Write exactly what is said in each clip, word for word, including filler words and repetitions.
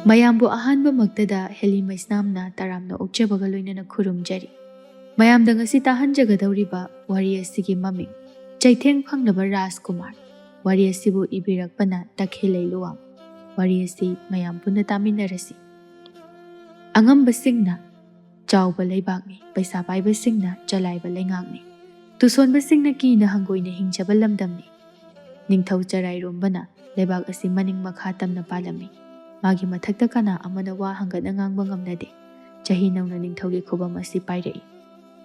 ꯃꯌꯥꯝꯕꯨ ꯑꯍꯥꯟꯕꯃꯛꯇꯗ ꯍꯦꯂꯤ ꯃꯩꯁꯅꯥꯝꯅ ꯇꯔꯥꯝꯅ ꯑꯣꯛꯆꯕꯒ ꯂꯣꯏꯅꯅ ꯈꯨꯔꯨꯝꯖꯔꯤ꯫ ꯃꯌꯥꯝꯗ ꯉꯁꯤ ꯇꯥꯍꯟꯖꯒꯗꯧꯔꯤꯕ ꯋꯥꯔꯤ ꯑꯁꯤꯒꯤ ꯃꯃꯤꯡ ꯆꯩꯊꯦꯡ ꯐꯪꯂꯕ ꯔꯥꯖꯀꯨꯃꯥꯔ꯫ ꯋꯥꯔꯤ ꯑꯁꯤꯕꯨ ꯏꯕꯤꯔꯛꯄꯅ ꯇꯈꯦꯜꯂꯩ ꯂꯨꯋꯥꯡ꯫ ꯋꯥꯔꯤ ꯑꯁꯤ ꯃꯌꯥꯝ ꯄꯨꯟꯅ ꯇꯥꯃꯤꯟꯅꯔꯁꯤ꯫ ꯑꯉꯝꯕꯁꯤꯡꯅ ꯆꯥꯎꯕ ꯂꯩꯕꯥꯛꯅꯤ, ꯄꯩꯁꯥ ꯄꯥꯏꯕꯁꯤꯡꯅ ꯆꯂꯥꯏꯕ ꯂꯩꯉꯥꯛꯅꯤ꯫ ꯇꯨꯁꯣꯟꯕꯁꯤꯡꯅ ꯀꯤꯅ ꯍꯪꯒꯣꯏꯅ ꯍꯤꯡꯖꯕ ꯂꯝꯗꯝꯅꯤ꯫ ꯅꯤꯡꯊꯧ ꯆꯔꯥꯏꯔꯣꯝꯕꯅ ꯂꯩꯕꯥꯛ ꯑꯁꯤ ꯃꯅꯤꯡ ꯃꯈꯥ ꯇꯝꯅ ꯄꯥꯜꯂꯝꯃꯤ꯫ ꯃꯥꯒꯤ ꯃꯊꯛꯇ ꯀꯅꯥ ꯑꯃꯅ ꯋꯥ ꯍꯪꯒꯠꯅ ꯉꯥꯡꯕ ꯉꯝꯅꯗꯦ꯫ ꯆꯍꯤ ꯅꯧꯅ ꯅꯤꯡꯊꯧꯒꯤ ꯈꯨꯕꯝ ꯑꯁꯤ ꯄꯥꯏꯔꯛꯏ꯫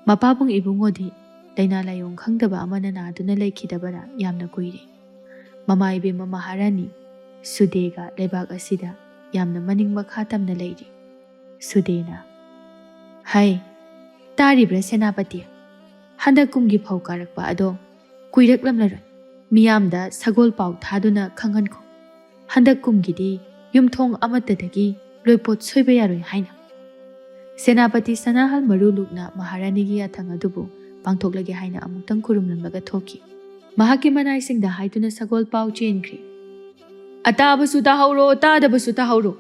ꯃꯄꯥꯕꯨꯡ ꯏꯕꯨꯡꯉꯣꯗꯤ ꯂꯥꯏꯅꯥ ꯂꯥꯏꯌꯣꯡ ꯈꯪꯗꯕ ꯑꯃꯅ ꯅꯥꯗꯨꯅ ꯂꯩꯈꯤꯗꯕꯅ ꯌꯥꯝꯅ ꯀꯨꯏꯔꯦ꯫ ꯃꯃꯥ ꯏꯕꯦꯝꯃ ꯃꯍꯥꯔꯥꯅꯤ ꯁꯨꯗꯦꯒ ꯂꯩꯕꯥꯛ ꯑꯁꯤꯗ ꯌꯥꯝꯅ ꯃꯅꯤꯡ ꯃꯈꯥ ꯇꯝꯅ ꯂꯩꯔꯤ꯫ ꯁꯨꯗꯦꯅ, "ꯍꯥꯏ, ꯇꯥꯔꯤꯕ꯭ꯔꯥ ꯁꯦꯅꯥꯄꯇꯤ? ꯍꯟꯗꯛ ꯀꯨꯝꯒꯤ ꯐꯧ ꯀꯥꯔꯛꯄ ꯑꯗꯣ ꯀꯨꯏꯔꯛꯂꯝꯂꯔꯣꯏ꯫ ꯃꯤꯌꯥꯝꯗ ꯁꯒꯣꯜ ꯄꯥꯎ ꯊꯥꯗꯨꯅ ꯈꯪꯍꯟꯈꯣ꯫ ꯍꯟꯗꯛ ꯀꯨꯝꯒꯤꯗꯤ ꯌꯨꯝꯊꯣꯡ ꯑꯃꯠꯇꯗꯒꯤ ꯂꯣꯏꯄꯣꯠ ꯁꯣꯏꯕ ꯌꯥꯔꯣꯏ" ꯍꯥꯏꯅ꯫ ꯁꯦꯅꯥꯄꯇꯤ ꯁꯅꯥꯍꯜ ꯃꯔꯨ ꯂꯨꯛꯅ ꯃꯍꯥꯔꯥꯅꯤꯒꯤ ꯌꯥꯊꯪ ꯑꯗꯨꯕꯨ ꯄꯥꯡꯊꯣꯛꯂꯒꯦ ꯍꯥꯏꯅ ꯑꯃꯨꯛꯇꯪ ꯈꯨꯔꯨꯝꯂꯝꯂꯒ ꯊꯣꯛꯈꯤ꯫ ꯃꯍꯥꯛꯀꯤ ꯃꯅꯥꯏꯁꯤꯡꯗ ꯍꯥꯏꯗꯨꯅ ꯁꯒꯣꯜ ꯄꯥꯎ ꯆꯦꯟꯈ꯭ꯔꯦ꯫ "ꯑꯇꯥꯕꯁꯨ ꯇꯥꯍꯧꯔꯣ, ꯇꯥꯗꯕꯁꯨ ꯇꯥꯍꯧꯔꯣ꯫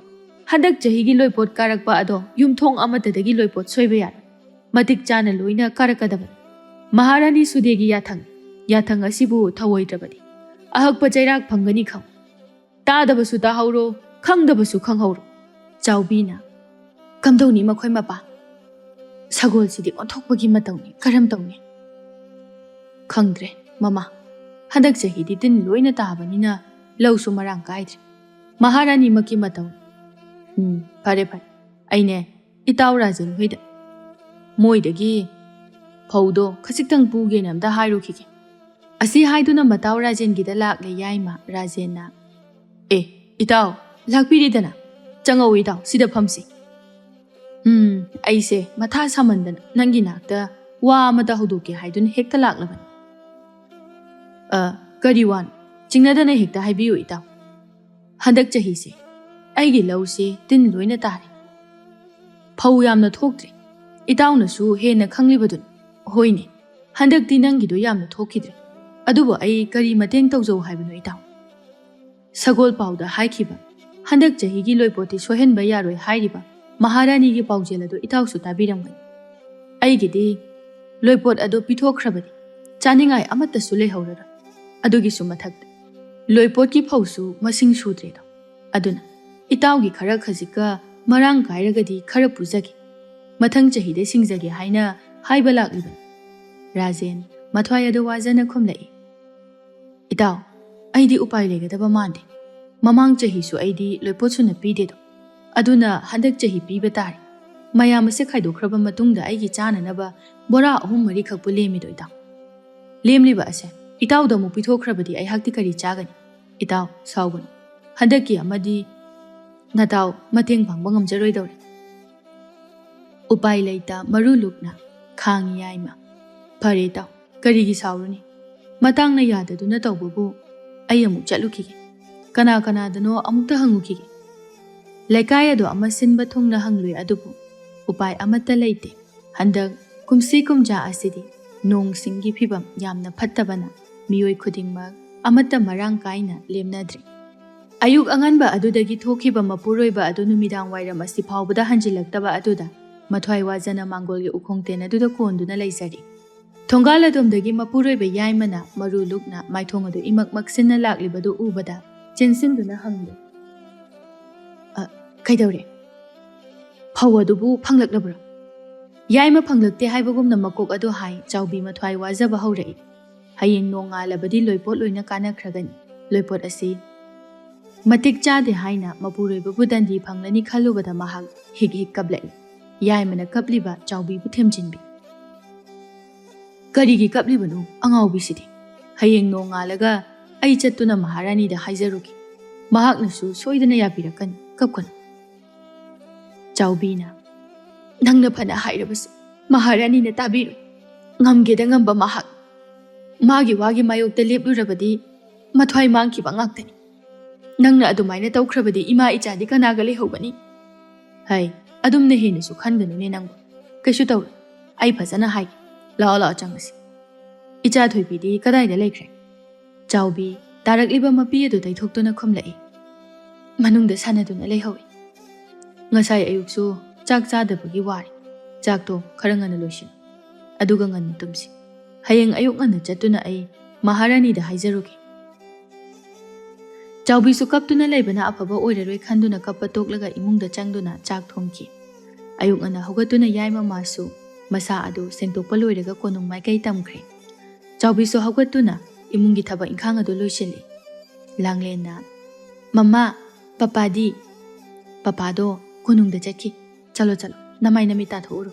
ꯍꯟꯗꯛ ꯆꯍꯤꯒꯤ ꯂꯣꯏꯄꯣꯠ ꯀꯥꯔꯛꯄ ꯑꯗꯣ ꯌꯨꯝꯊꯣꯡ ꯑꯃꯠꯇꯗꯒꯤ ꯂꯣꯏꯄꯣꯠ ꯁꯣꯏꯕ ꯌꯥꯔꯣꯏ꯫ ꯃꯇꯤꯛ ꯆꯥꯅ ꯂꯣꯏꯅ ꯀꯥꯔꯛꯀꯗꯕꯅꯤ꯫ ꯃꯍꯥꯔꯥꯅꯤ ꯁꯨꯗꯦꯒꯤ ꯌꯥꯊꯪ, ꯌꯥꯊꯪ ꯑꯁꯤꯕꯨ ꯊꯧꯑꯣꯏꯗ꯭ꯔꯕꯗꯤ ꯑꯍꯛꯄ ꯆꯩꯔꯥꯛ ꯐꯪꯒꯅꯤ ꯈꯪ꯫ ꯇꯥꯗꯕꯁꯨ ꯇꯥꯍꯧꯔꯣ, ꯈꯪꯗꯕꯁꯨ ꯈꯪꯍꯧꯔꯣ꯫" ꯆꯥꯎꯕꯤꯅ, "ꯀꯝꯗꯧꯅꯤ ꯃꯈꯣꯏ ꯃꯄꯥ? ꯁꯒꯣꯜꯁꯤꯗꯤ ꯑꯣꯟꯊꯣꯛꯄꯒꯤ ꯃꯇꯧꯅꯤ, ꯀꯔꯝ ꯇꯧꯅꯤ?" "ꯈꯪꯗ꯭ꯔꯦ ꯃꯃꯥ, ꯍꯟꯗꯛ ꯆꯍꯤꯗꯤ ꯇꯤꯟ ꯂꯣꯏꯅ ꯇꯥꯕꯅꯤꯅ ꯂꯧꯁꯨ ꯃꯔꯥꯡ ꯀꯥꯏꯗ꯭ꯔꯦ꯫ ꯃꯍꯥꯔꯥꯅꯤꯃꯛꯀꯤ ꯃꯇꯧ꯫ ꯎꯝ, ꯐꯔꯦ ꯐꯔꯦ, ꯑꯩꯅꯦ ꯏꯇꯥꯎ ꯔꯥꯖꯦꯟ ꯍꯣꯏꯗ, ꯃꯣꯏꯗꯒꯤ ꯐꯧꯗꯣ ꯈꯖꯤꯛꯇꯪ ꯄꯨꯒꯦꯅ ꯑꯝꯇ ꯍꯥꯏꯔꯨꯈꯤꯒꯦ꯫" ꯑꯁꯤ ꯍꯥꯏꯗꯨꯅ ꯃꯇꯥꯎ ꯔꯥꯖꯦꯟꯒꯤꯗ ꯂꯥꯛꯂꯦ ꯌꯥꯏꯃ ꯔꯥꯖꯦꯟꯅ꯫ "ꯑꯦ, ꯏꯇꯥꯎ, ꯂꯥꯛꯄꯤꯔꯤꯗꯅ꯫ ꯆꯪꯉꯛꯎ ꯏꯇꯥꯎ, ꯁꯤꯗ ꯐꯝꯁꯤ꯫" "ꯎꯝ, ꯑꯩꯁꯦ ꯃꯊꯥ ꯁꯥꯃꯟꯗꯅ ꯅꯪꯒꯤ ꯅꯥꯛꯇ ꯋꯥ ꯑꯃꯇ ꯍꯧꯗꯣꯛꯀꯦ ꯍꯥꯏꯗꯨꯅ ꯍꯦꯛꯇ ꯂꯥꯛꯂꯕꯅꯤ꯫" "ꯑ, ꯀꯔꯤ ꯋꯥꯅꯣ? ꯆꯤꯡꯅꯗꯅ ꯍꯦꯛꯇ ꯍꯥꯏꯕꯤꯌꯨ ꯏꯇꯥꯎ꯫ ꯍꯟꯗꯛ ꯆꯍꯤꯁꯦ ꯑꯩꯒꯤ ꯂꯧꯁꯦ ꯇꯤꯟ ꯂꯣꯏꯅ ꯇꯥꯔꯦ꯫ ꯐꯧ ꯌꯥꯝꯅ ꯊꯣꯛꯇ꯭ꯔꯦ꯫ ꯏꯇꯥꯎꯅꯁꯨ ꯍꯦꯟꯅ ꯈꯪꯂꯤꯕꯗꯨꯅꯤ꯫" "ꯍꯣꯏꯅꯦ, ꯍꯟꯗꯛꯇꯤ ꯅꯪꯒꯤꯗꯣ ꯌꯥꯝꯅ ꯊꯣꯛꯈꯤꯗ꯭ꯔꯦ꯫ ꯑꯗꯨꯕꯨ ꯑꯩ ꯀꯔꯤ ꯃꯇꯦꯡ ꯇꯧꯖꯧ ꯍꯥꯏꯕꯅꯣ ꯏꯇꯥꯎ?" ꯁꯒꯣꯜ ꯄꯥꯎꯗ ꯍꯥꯏꯈꯤꯕ ꯍꯟꯗꯛ ꯆꯍꯤꯒꯤ ꯂꯣꯏꯄꯣꯠꯇꯤ ꯁꯣꯏꯍꯟꯕ ꯌꯥꯔꯣꯏ ꯍꯥꯏꯔꯤꯕ ꯃꯍꯥꯔꯥꯅꯤꯒꯤ ꯄꯥꯎꯖꯦꯜ ꯑꯗꯨ ꯏꯇꯥꯎꯁꯨ ꯇꯥꯕꯤꯔꯝꯒꯅꯤ꯫ ꯑꯩꯒꯤꯗꯤ ꯂꯣꯏꯄꯣꯠ ꯑꯗꯨ ꯄꯤꯊꯣꯛꯈ꯭ꯔꯕꯗꯤ ꯆꯥꯅꯤꯡꯉꯥꯏ ꯑꯃꯠꯇꯁꯨ ꯂꯩꯍꯧꯔꯔꯣꯏ꯫ ꯑꯗꯨꯒꯤꯁꯨ ꯃꯊꯛꯇ ꯂꯣꯏꯄꯣꯠꯀꯤ ꯐꯧꯁꯨ ꯃꯁꯤꯡ ꯁꯨꯗ꯭ꯔꯦꯗꯣ꯫ ꯑꯗꯨꯅ ꯏꯇꯥꯎꯒꯤ ꯈꯔ ꯈꯖꯤꯛꯀ ꯃꯔꯥꯡ ꯀꯥꯏꯔꯒꯗꯤ ꯈꯔ ꯄꯨꯖꯒꯦ꯫ ꯃꯊꯪ ꯆꯍꯤꯗ ꯁꯤꯡꯖꯒꯦ ꯍꯥꯏꯅ ꯍꯥꯏꯕ ꯂꯥꯛꯂꯤꯕꯅꯤ꯫ ꯔꯥꯖꯦꯟ ꯃꯊ꯭ꯋꯥꯏ ꯑꯗꯨ ꯋꯥꯖꯅ ꯈꯨꯝꯂꯛꯏ꯫ ꯏꯇꯥꯎ, ꯑꯩꯗꯤ ꯎꯄꯥꯏ ꯂꯩꯒꯗꯕ ꯃꯥꯟꯗꯦ꯫ ꯃꯃꯥꯡ ꯆꯍꯤꯁꯨ ꯑꯩꯗꯤ ꯂꯣꯏꯄꯣꯠ ꯁꯨꯅ ꯄꯤꯗꯦꯗꯣ꯫ ꯑꯗꯨꯅ ꯍꯟꯗꯛ ꯆꯍꯤ ꯄꯤꯕ ꯇꯥꯔꯦ꯫ ꯃꯌꯥꯝ ꯑꯁꯦ ꯈꯥꯏꯗꯣꯛꯈ꯭ꯔꯕ ꯃꯇꯨꯡꯗ ꯑꯩꯒꯤ ꯆꯥꯅꯅꯕ ꯕꯣꯔꯥ ꯑꯍꯨꯝ ꯃꯔꯤꯈꯛꯄꯨ ꯂꯦꯝꯃꯤꯗꯣ ꯏꯇꯥꯎ꯫ ꯂꯦꯝꯂꯤꯕ ꯑꯁꯦ ꯏꯇꯥꯎꯗ ꯑꯃꯨꯛ ꯄꯤꯊꯣꯛꯈ꯭ꯔꯕꯗꯤ ꯑꯩꯍꯥꯛꯇꯤ ꯀꯔꯤ ꯆꯥꯒꯅꯤ? ꯏꯇꯥꯎ, ꯁꯥꯎꯒꯅꯨ꯫ ꯍꯟꯗꯛꯀꯤ ꯑꯃꯗꯤ ꯅꯇꯥꯎ ꯃꯇꯦꯡ ꯄꯥꯡꯕ ꯉꯝꯖꯔꯣꯏꯗꯧꯔꯦ꯫ ꯎꯄꯥꯏ ꯂꯩꯇ ꯃꯔꯨ ꯂꯨꯛꯅ ꯈꯥꯡꯉꯤ ꯌꯥꯏꯃ꯫ ꯐꯔꯦ ꯏꯇꯥꯎ, ꯀꯔꯤꯒꯤ ꯁꯥꯎꯔꯨꯅꯤ? ꯃꯇꯥꯡꯅ ꯌꯥꯗꯗꯨꯅ ꯇꯧꯕꯕꯨ ꯑꯩ ꯑꯃꯨꯛ ꯆꯠꯂꯨꯈꯤꯒꯦ꯫ ꯀꯅꯥ ꯀꯅꯥꯗꯅꯣ ꯑꯃꯨꯛꯇ ꯍꯪꯉꯨꯈꯤꯒꯦ꯫ ꯂꯩꯀꯥꯏ ꯑꯗꯨ ꯑꯃ ꯁꯤꯟꯕ ꯊꯨꯡꯅ ꯍꯪꯂꯨꯏ, ꯑꯗꯨꯕꯨ ꯎꯄꯥꯏ ꯑꯃꯠꯇ ꯂꯩꯇꯦ꯫ ꯍꯟꯗꯛ ꯀꯨꯝꯁꯤ ꯀꯨꯝꯖꯥ ꯑꯁꯤꯗꯤ ꯅꯣꯡ ꯁꯤꯡꯒꯤ ꯐꯤꯕꯝ ꯌꯥꯝꯅ ꯐꯠꯇꯕꯅ ꯃꯤꯑꯣꯏ ꯈꯨꯗꯤꯡꯃꯛ ꯑꯃꯠꯇ ꯃꯔꯥꯡ ꯀꯥꯏꯅ ꯂꯦꯝꯅꯗ꯭ꯔꯦ꯫ ꯑꯌꯨꯛ ꯑꯉꯟꯕ ꯑꯗꯨꯗꯒꯤ ꯊꯣꯛꯈꯤꯕ ꯃꯄꯨꯔꯣꯏꯕ ꯑꯗꯨ ꯅꯨꯃꯤꯗꯥꯡ ꯋꯥꯏꯔꯝ ꯑꯁꯤ ꯐꯥꯎꯕꯗ ꯍꯟꯖꯤꯜꯂꯛꯇꯕ ꯑꯗꯨꯗ ꯃꯊ꯭ꯋꯥꯏ ꯋꯥꯖꯅ ꯃꯥꯡꯒꯣꯜꯒꯤ ꯎꯈꯣꯡ ꯇꯦꯟ ꯑꯗꯨꯗ ꯀꯣꯟꯗꯨꯅ ꯂꯩꯖꯔꯤ꯫ ꯊꯣꯡꯒꯥꯜ ꯑꯗꯣꯝꯗꯒꯤ ꯃꯄꯨꯔꯣꯏꯕ ꯌꯥꯏꯃꯅ ꯃꯔꯨ ꯂꯨꯛꯅ ꯃꯥꯏꯊꯣꯡ ꯑꯗꯨ ꯏꯃꯛ ꯃꯛꯁꯤꯟꯅ ꯂꯥꯛꯂꯤꯕꯗꯨ ꯎꯕꯗ ꯆꯦꯟꯁꯤꯟꯗꯨꯅ ꯍꯪꯂꯤ, "ꯑ, ꯀꯩꯗꯧꯔꯦ? ꯐꯧ ꯑꯗꯨꯕꯨ ꯐꯪꯂꯛꯂꯕ꯭ꯔꯥ?" ꯌꯥꯏꯃ ꯐꯪꯂꯛꯇꯦ ꯍꯥꯏꯕꯒꯨꯝꯅ ꯃꯀꯣꯛ ꯑꯗꯨ ꯍꯥꯏ꯫ ꯆꯥꯎꯕꯤ ꯃꯊ꯭ꯋꯥꯏ ꯋꯥꯖꯕ ꯍꯧꯔꯛꯏ꯫ ꯍꯌꯦꯡ ꯅꯣꯡꯉꯥꯜꯂꯕꯗꯤ ꯂꯣꯏꯄꯣꯠ ꯂꯣꯏꯅ ꯀꯥꯅꯈ꯭ꯔꯒꯅꯤ꯫ ꯂꯣꯏꯄꯣꯠ ꯑꯁꯤ ꯃꯇꯤꯛ ꯆꯥꯗꯦ ꯍꯥꯏꯅ ꯃꯄꯨꯔꯣꯏꯕꯕꯨ ꯗꯟꯗꯤ ꯐꯪꯂꯅꯤ ꯈꯜꯂꯨꯕꯗ ꯃꯍꯥꯛ ꯍꯤꯛ ꯍꯤꯛ ꯀꯞꯂꯛꯏ꯫ ꯌꯥꯏꯃꯅ ꯀꯞꯂꯤꯕ ꯆꯥꯎꯕꯤꯕꯨ ꯊꯦꯝꯖꯤꯟꯕꯤ꯫ "ꯀꯔꯤꯒꯤ ꯀꯞꯂꯤꯕꯅꯣ ꯑꯉꯥꯎꯕꯤꯁꯤꯗꯤ? ꯍꯌꯦꯡ ꯅꯣꯡꯉꯥꯜꯂꯒ ꯑꯩ ꯆꯠꯇꯨꯅ ꯃꯍꯥꯔꯥꯅꯤꯗ ꯍꯥꯏꯖꯔꯨꯒꯦ꯫ ꯃꯍꯥꯛꯅꯁꯨ ꯁꯣꯏꯗꯅ ꯌꯥꯕꯤꯔꯛꯀꯅꯤ꯫ ꯀꯞꯀꯅꯨ꯫" ꯆꯥꯎꯕꯤꯅ, "ꯅꯪꯅ ꯐꯅ ꯍꯥꯏꯔꯕꯁꯨ ꯃꯍꯥꯔꯥꯅꯤꯅ ꯇꯥꯕꯤꯔꯣꯏ꯫ ꯉꯝꯒꯦꯗ ꯉꯝꯕ ꯃꯍꯥꯛ꯫ ꯃꯥꯒꯤ ꯋꯥꯒꯤ ꯃꯥꯌꯣꯛꯇ ꯂꯦꯞꯂꯨꯔꯕꯗꯤ ꯃꯊ꯭ꯋꯥꯏ ꯃꯥꯡꯈꯤꯕ ꯉꯥꯛꯇꯅꯤ꯫ ꯅꯪꯅ ꯑꯗꯨꯃꯥꯏꯅ ꯇꯧꯈ꯭ꯔꯕꯗꯤ ꯏꯃꯥ ꯏꯆꯥꯗꯤ ꯀꯅꯥꯒ ꯂꯩꯍꯧꯒꯅꯤ?" "ꯍꯩ, ꯑꯗꯨꯝꯅ ꯍꯦꯟꯅꯁꯨ ꯈꯟꯒꯅꯨꯅꯦ ꯅꯪꯕꯨ꯫ ꯀꯩꯁꯨ ꯇꯧꯔꯣꯏ꯫ ꯑꯩ ꯐꯖꯅ ꯍꯥꯏꯒꯦ꯫ ꯂꯥꯛꯑꯣ, ꯂꯥꯛꯑꯣ, ꯆꯪꯉꯁꯤ꯫ ꯏꯆꯥ ꯊꯣꯏꯕꯤꯗꯤ ꯀꯗꯥꯏꯗ ꯂꯩꯈ꯭ꯔꯦ?" ꯆꯥꯎꯕꯤ ꯇꯥꯔꯛꯂꯤꯕ ꯃꯄꯤ ꯑꯗꯨ ꯇꯩꯊꯣꯛꯇꯨꯅ ꯈꯨꯝꯂꯛꯏ꯫ ꯃꯅꯨꯡꯗ ꯁꯥꯟꯅꯗꯨꯅ ꯂꯩꯍꯧꯏ꯫ ꯉꯁꯥꯏ ꯑꯌꯨꯛꯁꯨ ꯆꯥꯛ ꯆꯥꯗꯕꯒꯤ ꯋꯥꯔꯦ꯫ ꯆꯥꯛꯇꯣ ꯈꯔ ꯉꯟꯅ ꯂꯣꯏꯁꯤꯜꯂꯨ, ꯑꯗꯨꯒ ꯉꯟꯅ ꯇꯨꯝꯁꯤ꯫ ꯍꯌꯦꯡ ꯑꯌꯨꯛ ꯉꯟꯅ ꯆꯠꯇꯨꯅ ꯑꯩ ꯃꯍꯥꯔꯥꯅꯤꯗ ꯍꯥꯏꯖꯔꯨꯒꯦ꯫ ꯆꯥꯎꯕꯤꯁꯨ ꯀꯞꯇꯨꯅ ꯂꯩꯕꯅ ꯑꯐꯕ ꯑꯣꯏꯔꯔꯣꯏ ꯈꯟꯗꯨꯅ ꯀꯞꯄ ꯇꯣꯛꯂꯒ ꯏꯃꯨꯡꯗ ꯆꯪꯗꯨꯅ ꯆꯥꯛ ꯊꯣꯡꯈꯤ꯫ ꯑꯌꯨꯛ ꯉꯟꯅ ꯍꯧꯒꯠꯇꯨꯅ ꯌꯥꯏꯃ ꯃꯥꯁꯨ ꯃꯁꯥ ꯑꯗꯨ ꯁꯦꯡꯗꯣꯛꯄ ꯂꯣꯏꯔꯒ ꯀꯣꯅꯨꯡ ꯃꯥꯏꯀꯩ ꯇꯝꯈ꯭ꯔꯦ꯫ ꯆꯥꯎꯕꯤꯁꯨ ꯍꯧꯒꯠꯇꯨꯅ ꯏꯃꯨꯡꯒꯤ ꯊꯕꯛ ꯏꯪꯈꯥꯡ ꯑꯗꯨ ꯂꯣꯏꯁꯤꯜꯂꯤ꯫ ꯂꯥꯡꯂꯦꯟꯅ, "ꯃꯃꯥ, ꯄꯄꯥꯗꯤ?" "ꯄꯄꯥꯗꯣ ꯀꯣꯅꯨꯡꯗ ꯆꯠꯈꯤ꯫ ꯆꯠꯂꯣ, ꯆꯠꯂꯣ, ꯅꯃꯥꯏ ꯅꯃꯤꯠ ꯇꯥꯊꯣꯛꯎꯔꯣ꯫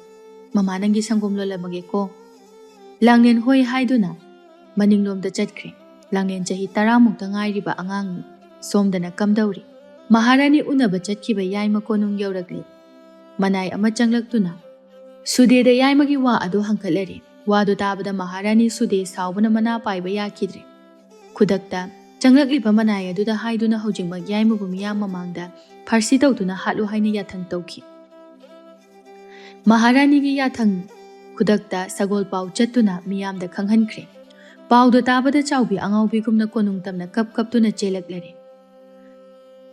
ꯃꯃꯥ ꯅꯪꯒꯤ ꯁꯪꯒꯣꯝ ꯂꯣꯜꯂꯝꯃꯒꯦꯀꯣ꯫" ꯂꯥꯡꯂꯦꯟ ꯍꯣꯏ ꯍꯥꯏꯗꯨꯅ ꯃꯅꯤꯡꯂꯣꯝꯗ ꯆꯠꯈ꯭ꯔꯦ꯫ ꯂꯥꯡꯂꯦꯟ ꯆꯍꯤ ꯇꯔꯥꯃꯨꯛꯇ ꯉꯥꯏꯔꯤꯕ ꯑꯉꯥꯡꯅꯤ꯫ ꯁꯣꯝꯗꯅ ꯀꯝꯗꯧꯔꯤ? ꯃꯍꯥꯔꯥꯅꯤ ꯎꯅꯕ ꯆꯠꯈꯤꯕ ꯌꯥꯏꯃ ꯀꯣꯅꯨꯡ ꯌꯧꯔꯛꯂꯦ꯫ ꯃꯅꯥꯏ ꯑꯃ ꯆꯪꯂꯛꯇꯨꯅ, ꯁꯨꯗꯦꯗ ꯌꯥꯏꯃꯒꯤ ꯋꯥ ꯑꯗꯨ ꯍꯪꯒꯠꯂꯔꯦ꯫ ꯋꯥꯗꯨ ꯇꯥꯕꯗ ꯃꯍꯥꯔꯥꯅꯤ ꯁꯨꯗꯦ ꯁꯥꯎꯕꯅ ꯃꯅꯥ ꯄꯥꯏꯕ ꯌꯥꯈꯤꯗ꯭ꯔꯦ꯫ ꯈꯨꯗꯛꯇ ꯆꯪꯂꯛꯂꯤꯕ ꯃꯅꯥꯏ ꯑꯗꯨꯗ ꯍꯥꯏꯗꯨꯅ ꯍꯧꯖꯤꯛꯃꯛ ꯌꯥꯏꯃꯕꯨ ꯃꯤꯌꯥꯝ ꯃꯃꯥꯡꯗ ꯐꯥꯔꯁꯤ ꯇꯧꯗꯨꯅ ꯍꯥꯠꯂꯨ ꯍꯥꯏꯅ ꯌꯥꯊꯪ ꯇꯧꯈꯤ꯫ ꯃꯍꯥꯔꯥꯅꯤꯒꯤ ꯌꯥꯊꯪ ꯈꯨꯗꯛꯇ ꯁꯒꯣꯜ ꯄꯥꯎ ꯆꯠꯇꯨꯅ ꯃꯤꯌꯥꯝꯗ ꯈꯪꯍꯟꯈ꯭ꯔꯦ꯫ ꯄꯥꯎꯗꯣ ꯇꯥꯕꯗ ꯆꯥꯎꯕꯤ ꯑꯉꯥꯎꯕꯤꯒꯨꯝꯅ ꯀꯣꯅꯨꯡ ꯇꯝꯅ ꯀꯞ ꯀꯞꯇꯨꯅ ꯆꯦꯜꯂꯛꯂꯔꯦ꯫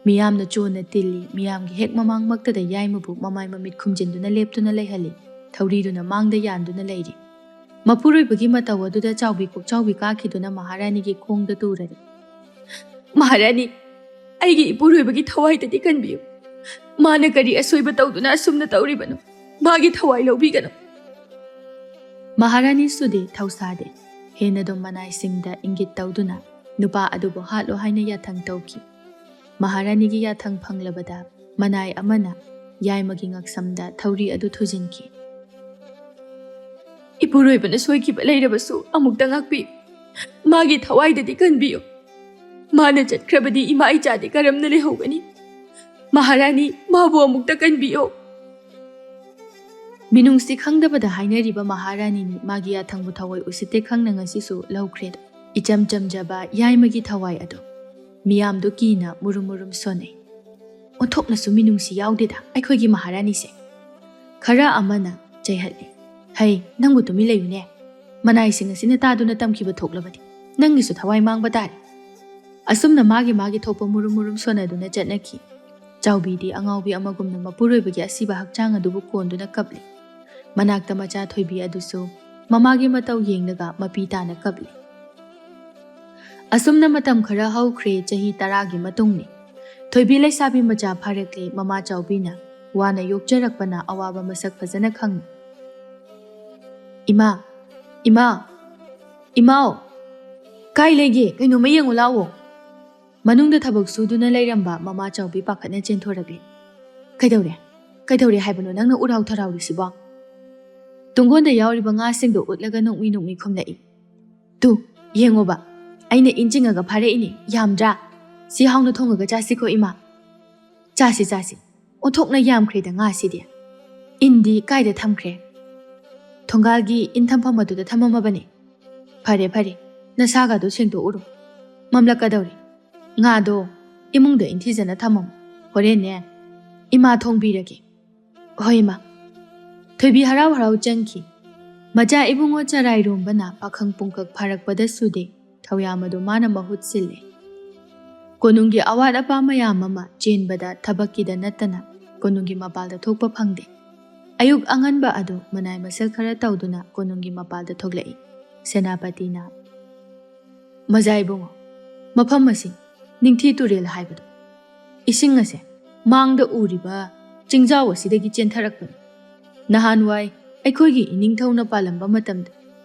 ꯃꯤꯌꯥꯝꯅ ꯆꯣꯟꯅ ꯇꯤꯜꯂꯤ꯫ ꯃꯤꯌꯥꯝꯒꯤ ꯍꯦꯛ ꯃꯃꯥꯡꯃꯛꯇꯗ ꯌꯥꯏꯃꯕꯨ ꯃꯃꯥꯏ ꯃꯃꯤꯠ ꯈꯨꯝꯖꯤꯟꯗꯨꯅ ꯂꯦꯞꯇꯨꯅ ꯂꯩꯍꯜꯂꯤ꯫ ꯊꯧꯔꯤꯗꯨꯅ ꯃꯥꯡꯗ ꯌꯥꯟꯗꯨꯅ ꯂꯩꯔꯤ꯫ ꯃꯄꯨꯔꯣꯏꯕꯒꯤ ꯃꯇꯧ ꯑꯗꯨꯗ ꯆꯥꯎꯕꯤ ꯀꯣꯛꯆꯥꯎꯕꯤ ꯀꯥꯈꯤꯗꯨꯅ ꯃꯍꯥꯔꯥꯅꯤꯒꯤ ꯈꯣꯡꯗ ꯇꯨꯔꯔꯦ꯫ "ꯃꯍꯥꯔꯥꯅꯤ, ꯑꯩꯒꯤ ꯏꯄꯨꯔꯣꯏꯕꯒꯤ ꯊꯋꯥꯏꯗꯗꯤ ꯀꯟꯕꯤꯌꯨ꯫ ꯃꯥꯅ ꯀꯔꯤ ꯑꯁꯣꯏꯕ ꯇꯧꯗꯨꯅ ꯑꯁꯨꯝꯅ ꯇꯧꯔꯤꯕꯅꯣ? ꯃꯥꯒꯤ ꯊꯋꯥꯏ ꯂꯧꯕꯤꯒꯅꯨ꯫" ꯃꯍꯥꯔꯥꯅꯤ ꯁꯨꯗꯦ ꯊꯧꯁꯥꯗꯦ꯫ ꯍꯦꯟꯅꯗꯨꯝ ꯃꯅꯥꯏꯁꯤꯡꯗ ꯏꯪꯒꯤꯠ ꯇꯧꯗꯨꯅ ꯅꯨꯄꯥ ꯑꯗꯨꯕꯨ ꯍꯥꯠꯂꯣ ꯍꯥꯏꯅ ꯌꯥꯊꯪ ꯇꯧꯈꯤ꯫ ꯃꯍꯥꯔꯥꯅꯤꯒꯤ ꯌꯥꯊꯪ ꯐꯪꯂꯕꯗ ꯃꯅꯥꯏ ꯑꯃꯅ ꯌꯥꯏꯃꯒꯤ ꯉꯛꯁꯝꯗ ꯊꯧꯔꯤ ꯑꯗꯨ ꯊꯨꯖꯤꯟꯈꯤ꯫ "ꯏꯄꯨꯔꯣꯏꯕꯅ ꯁꯣꯏꯈꯤꯕ ꯂꯩꯔꯕꯁꯨ ꯑꯃꯨꯛꯇ ꯉꯥꯛꯄꯤꯌꯨ꯫ ꯃꯥꯒꯤ ꯊꯋꯥꯏꯗꯗꯤ ꯀꯟꯕꯤꯌꯨ꯫ ꯃꯥꯅ ꯆꯠꯈ꯭ꯔꯕꯗꯤ ꯏꯃꯥ ꯏꯆꯥꯗꯤ ꯀꯔꯝꯅ ꯂꯩꯍꯧꯒꯅꯤ? ꯃꯍꯥꯔꯥꯅꯤ, ꯃꯥꯕꯨ ꯑꯃꯨꯛꯇ ꯀꯟꯕꯤꯌꯨ꯫" ꯃꯤꯅꯨꯡꯁꯤ ꯈꯪꯗꯕꯗ ꯍꯥꯏꯅꯔꯤꯕ ꯃꯍꯥꯔꯥꯅꯤꯅꯤ꯫ ꯃꯥꯒꯤ ꯌꯥꯊꯪꯕꯨ ꯊꯑꯣꯏ ꯎꯁꯤꯠꯇꯦ ꯈꯪꯅ ꯉꯁꯤꯁꯨ ꯂꯧꯈ꯭ꯔꯦꯗꯣ꯫ ꯏꯆꯝ ꯆꯝꯖꯕ ꯌꯥꯏꯃꯒꯤ ꯊꯋꯥꯏ ꯑꯗꯣ ꯃꯤꯌꯥꯝꯗꯣ ꯀꯤꯅ ꯃꯨꯔꯨꯝ ꯃꯨꯔꯨꯝ ꯁꯣꯟꯅꯩ꯫ "ꯑꯣꯟꯊꯣꯛꯅꯁꯨ ꯃꯤꯅꯨꯡꯁꯤ ꯌꯥꯎꯗꯦꯗ ꯑꯩꯈꯣꯏꯒꯤ ꯃꯍꯥꯔꯥꯅꯤꯁꯦ꯫" ꯈꯔ ꯑꯃꯅ ꯆꯩꯍꯠꯂꯤ꯫ "ꯍꯩ, ꯅꯪꯕꯨ ꯇꯨꯃꯤꯟ ꯂꯩꯌꯨꯅꯦ꯫ ꯃꯅꯥꯏꯁꯤꯡ ꯑꯁꯤꯅ ꯇꯥꯗꯨꯅ ꯇꯝꯈꯤꯕ ꯊꯣꯛꯂꯕꯗꯤ ꯅꯪꯒꯤꯁꯨ ꯊꯋꯥꯏ ꯃꯥꯡꯕ ꯇꯥꯔꯦ꯫" ꯑꯁꯨꯝꯅ ꯃꯥꯒꯤ ꯃꯥꯒꯤ ꯊꯣꯛꯄ ꯃꯨꯔꯨꯝ ꯃꯨꯔꯨꯝ ꯁꯣꯟꯅꯗꯨꯅ ꯆꯠꯅꯈꯤ꯫ ꯆꯥꯎꯕꯤꯗꯤ ꯑꯉꯥꯎꯕꯤ ꯑꯃꯒꯨꯝꯅ ꯃꯄꯨꯔꯣꯏꯕꯒꯤ ꯑꯁꯤꯕ ꯍꯛꯆꯥꯡ ꯑꯗꯨꯕꯨ ꯀꯣꯟꯗꯨꯅ ꯀꯞꯂꯤ꯫ ꯃꯅꯥꯛꯇ ꯃꯆꯥ ꯊꯣꯏꯕꯤ ꯑꯗꯨꯁꯨ ꯃꯃꯥꯒꯤ ꯃꯇꯧ ꯌꯦꯡꯂꯒ ꯃꯄꯤ ꯇꯥꯅ ꯀꯞꯂꯤ꯫ ꯑꯁꯨꯝꯅ ꯃꯇꯝ ꯈꯔ ꯍꯧꯈ꯭ꯔꯦ꯫ ꯆꯍꯤ ꯇꯔꯥꯒꯤ ꯃꯇꯨꯡꯅꯤ꯫ ꯊꯣꯏꯕꯤ ꯂꯩꯁꯥꯕꯤ ꯃꯆꯥ ꯐꯥꯔꯛꯂꯦ꯫ ꯃꯃꯥ ꯆꯥꯎꯕꯤꯅ ꯋꯥꯅ ꯌꯣꯛꯆꯔꯛꯄꯅ ꯑꯋꯥꯕ ꯃꯁꯛ ꯐꯖꯅ ꯈꯪꯏ꯫ "ꯏꯃꯥ, ꯏꯃꯥ, ꯏꯃꯥꯎ, ꯀꯥꯏ ꯂꯩꯒꯦ? ꯀꯩꯅꯣꯝꯃ ꯌꯦꯡꯉꯨ ꯂꯥꯛꯑꯣ꯫" ꯃꯅꯨꯡꯗ ꯊꯕꯛ ꯁꯨꯗꯨꯅ ꯂꯩꯔꯝꯕ ꯃꯃꯥ ꯆꯥꯎꯕꯤ ꯄꯥꯈꯠꯅ ꯆꯦꯟꯊꯣꯔꯛꯂꯦ꯫ "ꯀꯩꯗꯧꯔꯦ? ꯀꯩꯗꯧꯔꯦ ꯍꯥꯏꯕꯅꯣ ꯅꯪꯅ ꯎꯔꯥꯎ ꯊꯔꯥꯎꯔꯤꯁꯤꯕꯣ?" ꯇꯨꯡꯒꯣꯟꯗ ꯌꯥꯎꯔꯤꯕ ꯉꯥꯁꯤꯡꯗꯣ ꯎꯠꯂꯒ ꯅꯣꯛꯃꯤ ꯅꯣꯛꯃꯤ ꯈꯨꯝꯂꯛꯏ꯫ "ꯇꯨ, ꯌꯦꯡꯉꯣꯕ, ꯑꯩꯅ ꯏꯟ ꯆꯤꯡꯉꯒ ꯐꯥꯔꯛꯏꯅꯦ, ꯌꯥꯝꯗ꯭ꯔꯥ? ꯁꯤ ꯍꯥꯎꯅ ꯊꯣꯡꯉꯒ ꯆꯥꯁꯤꯀꯣ ꯏꯃꯥ꯫ ꯆꯥꯁꯤ, ꯆꯥꯁꯤ꯫ ꯑꯣꯟꯊꯣꯛꯅ ꯌꯥꯝꯈ꯭ꯔꯦꯗ ꯉꯥꯁꯤꯗꯤ꯫ ꯏꯟꯗꯤ ꯀꯥꯏꯗ ꯊꯝꯈ꯭ꯔꯦ?" "ꯊꯣꯡꯒꯥꯜꯒꯤ ꯏꯟ ꯊꯝꯐꯝ ꯑꯗꯨꯗ ꯊꯝꯃꯝꯃꯕꯅꯦ꯫" "ꯐꯔꯦ, ꯐꯔꯦ, ꯅꯁꯥꯒꯗꯣ ꯁꯦꯡꯗꯣꯛꯎꯔꯣ꯫ ꯃꯝꯂꯛꯀꯗꯧꯔꯦ꯫ ꯉꯥꯗꯣ ꯏꯃꯨꯡꯗ ꯏꯟꯊꯤꯖꯅ ꯊꯝꯃꯝꯃꯨ꯫ ꯍꯣꯔꯦꯟꯅꯦ, ꯏꯃꯥ ꯊꯣꯡꯕꯤꯔꯒꯦ꯫" "ꯍꯣꯏ, ꯏꯃꯥ꯫" ꯊꯣꯏꯕꯤ ꯍꯔꯥꯎ ꯍꯔꯥꯎ ꯆꯪꯈꯤ꯫ ꯃꯆꯥ ꯏꯕꯨꯡꯉꯣ ꯆꯔꯥꯏꯔꯣꯝꯕꯅ ꯄꯥꯈꯪ ꯄꯨꯡꯀꯛ ꯐꯥꯔꯛꯄꯗ ꯁꯨꯗꯦ ꯊꯧꯌꯥꯝ ꯑꯗꯨ ꯃꯥꯅ ꯃꯍꯨꯠ ꯁꯤꯜꯂꯦ꯫ ꯀꯣꯅꯨꯡꯒꯤ ꯑꯋꯥꯠ ꯑꯄꯥ ꯃꯌꯥꯝ ꯑꯃ ꯆꯦꯟꯕꯗ ꯊꯕꯛꯀꯤꯗ ꯅꯠꯇꯅ ꯀꯣꯅꯨꯡꯒꯤ ꯃꯄꯥꯜꯗ ꯊꯣꯛꯄ ꯐꯪꯗꯦ꯫ ꯑꯌꯨꯛ ꯑꯉꯟꯕ ꯑꯗꯨ ꯃꯅꯥꯏ ꯃꯁꯜ ꯈꯔ ꯇꯧꯗꯨꯅ ꯀꯣꯅꯨꯡꯒꯤ ꯃꯄꯥꯜꯗ ꯊꯣꯛꯂꯛꯏ꯫ ꯁꯦꯅꯥꯄꯇꯤꯅ, "ꯃꯖꯥ ꯏꯕꯨꯡꯉꯣ, ꯃꯐꯝ ꯑꯁꯤ ꯅꯤꯡꯊꯤ ꯇꯨꯔꯦꯜ ꯍꯥꯏꯕꯗꯣ, ꯏꯁꯤꯡ ꯑꯁꯦ ꯃꯥꯡꯗ ꯎꯔꯤꯕ ꯆꯤꯡꯖꯥꯎ ꯑꯁꯤꯗꯒꯤ ꯆꯦꯟꯊꯔꯛꯄꯅꯤ꯫ ꯅꯍꯥꯟꯋꯥꯏ ꯑꯩꯈꯣꯏꯒꯤ ꯏꯅꯤꯡꯊꯧꯅ ꯄꯥꯜꯂꯝꯕ ꯃꯇꯝꯗ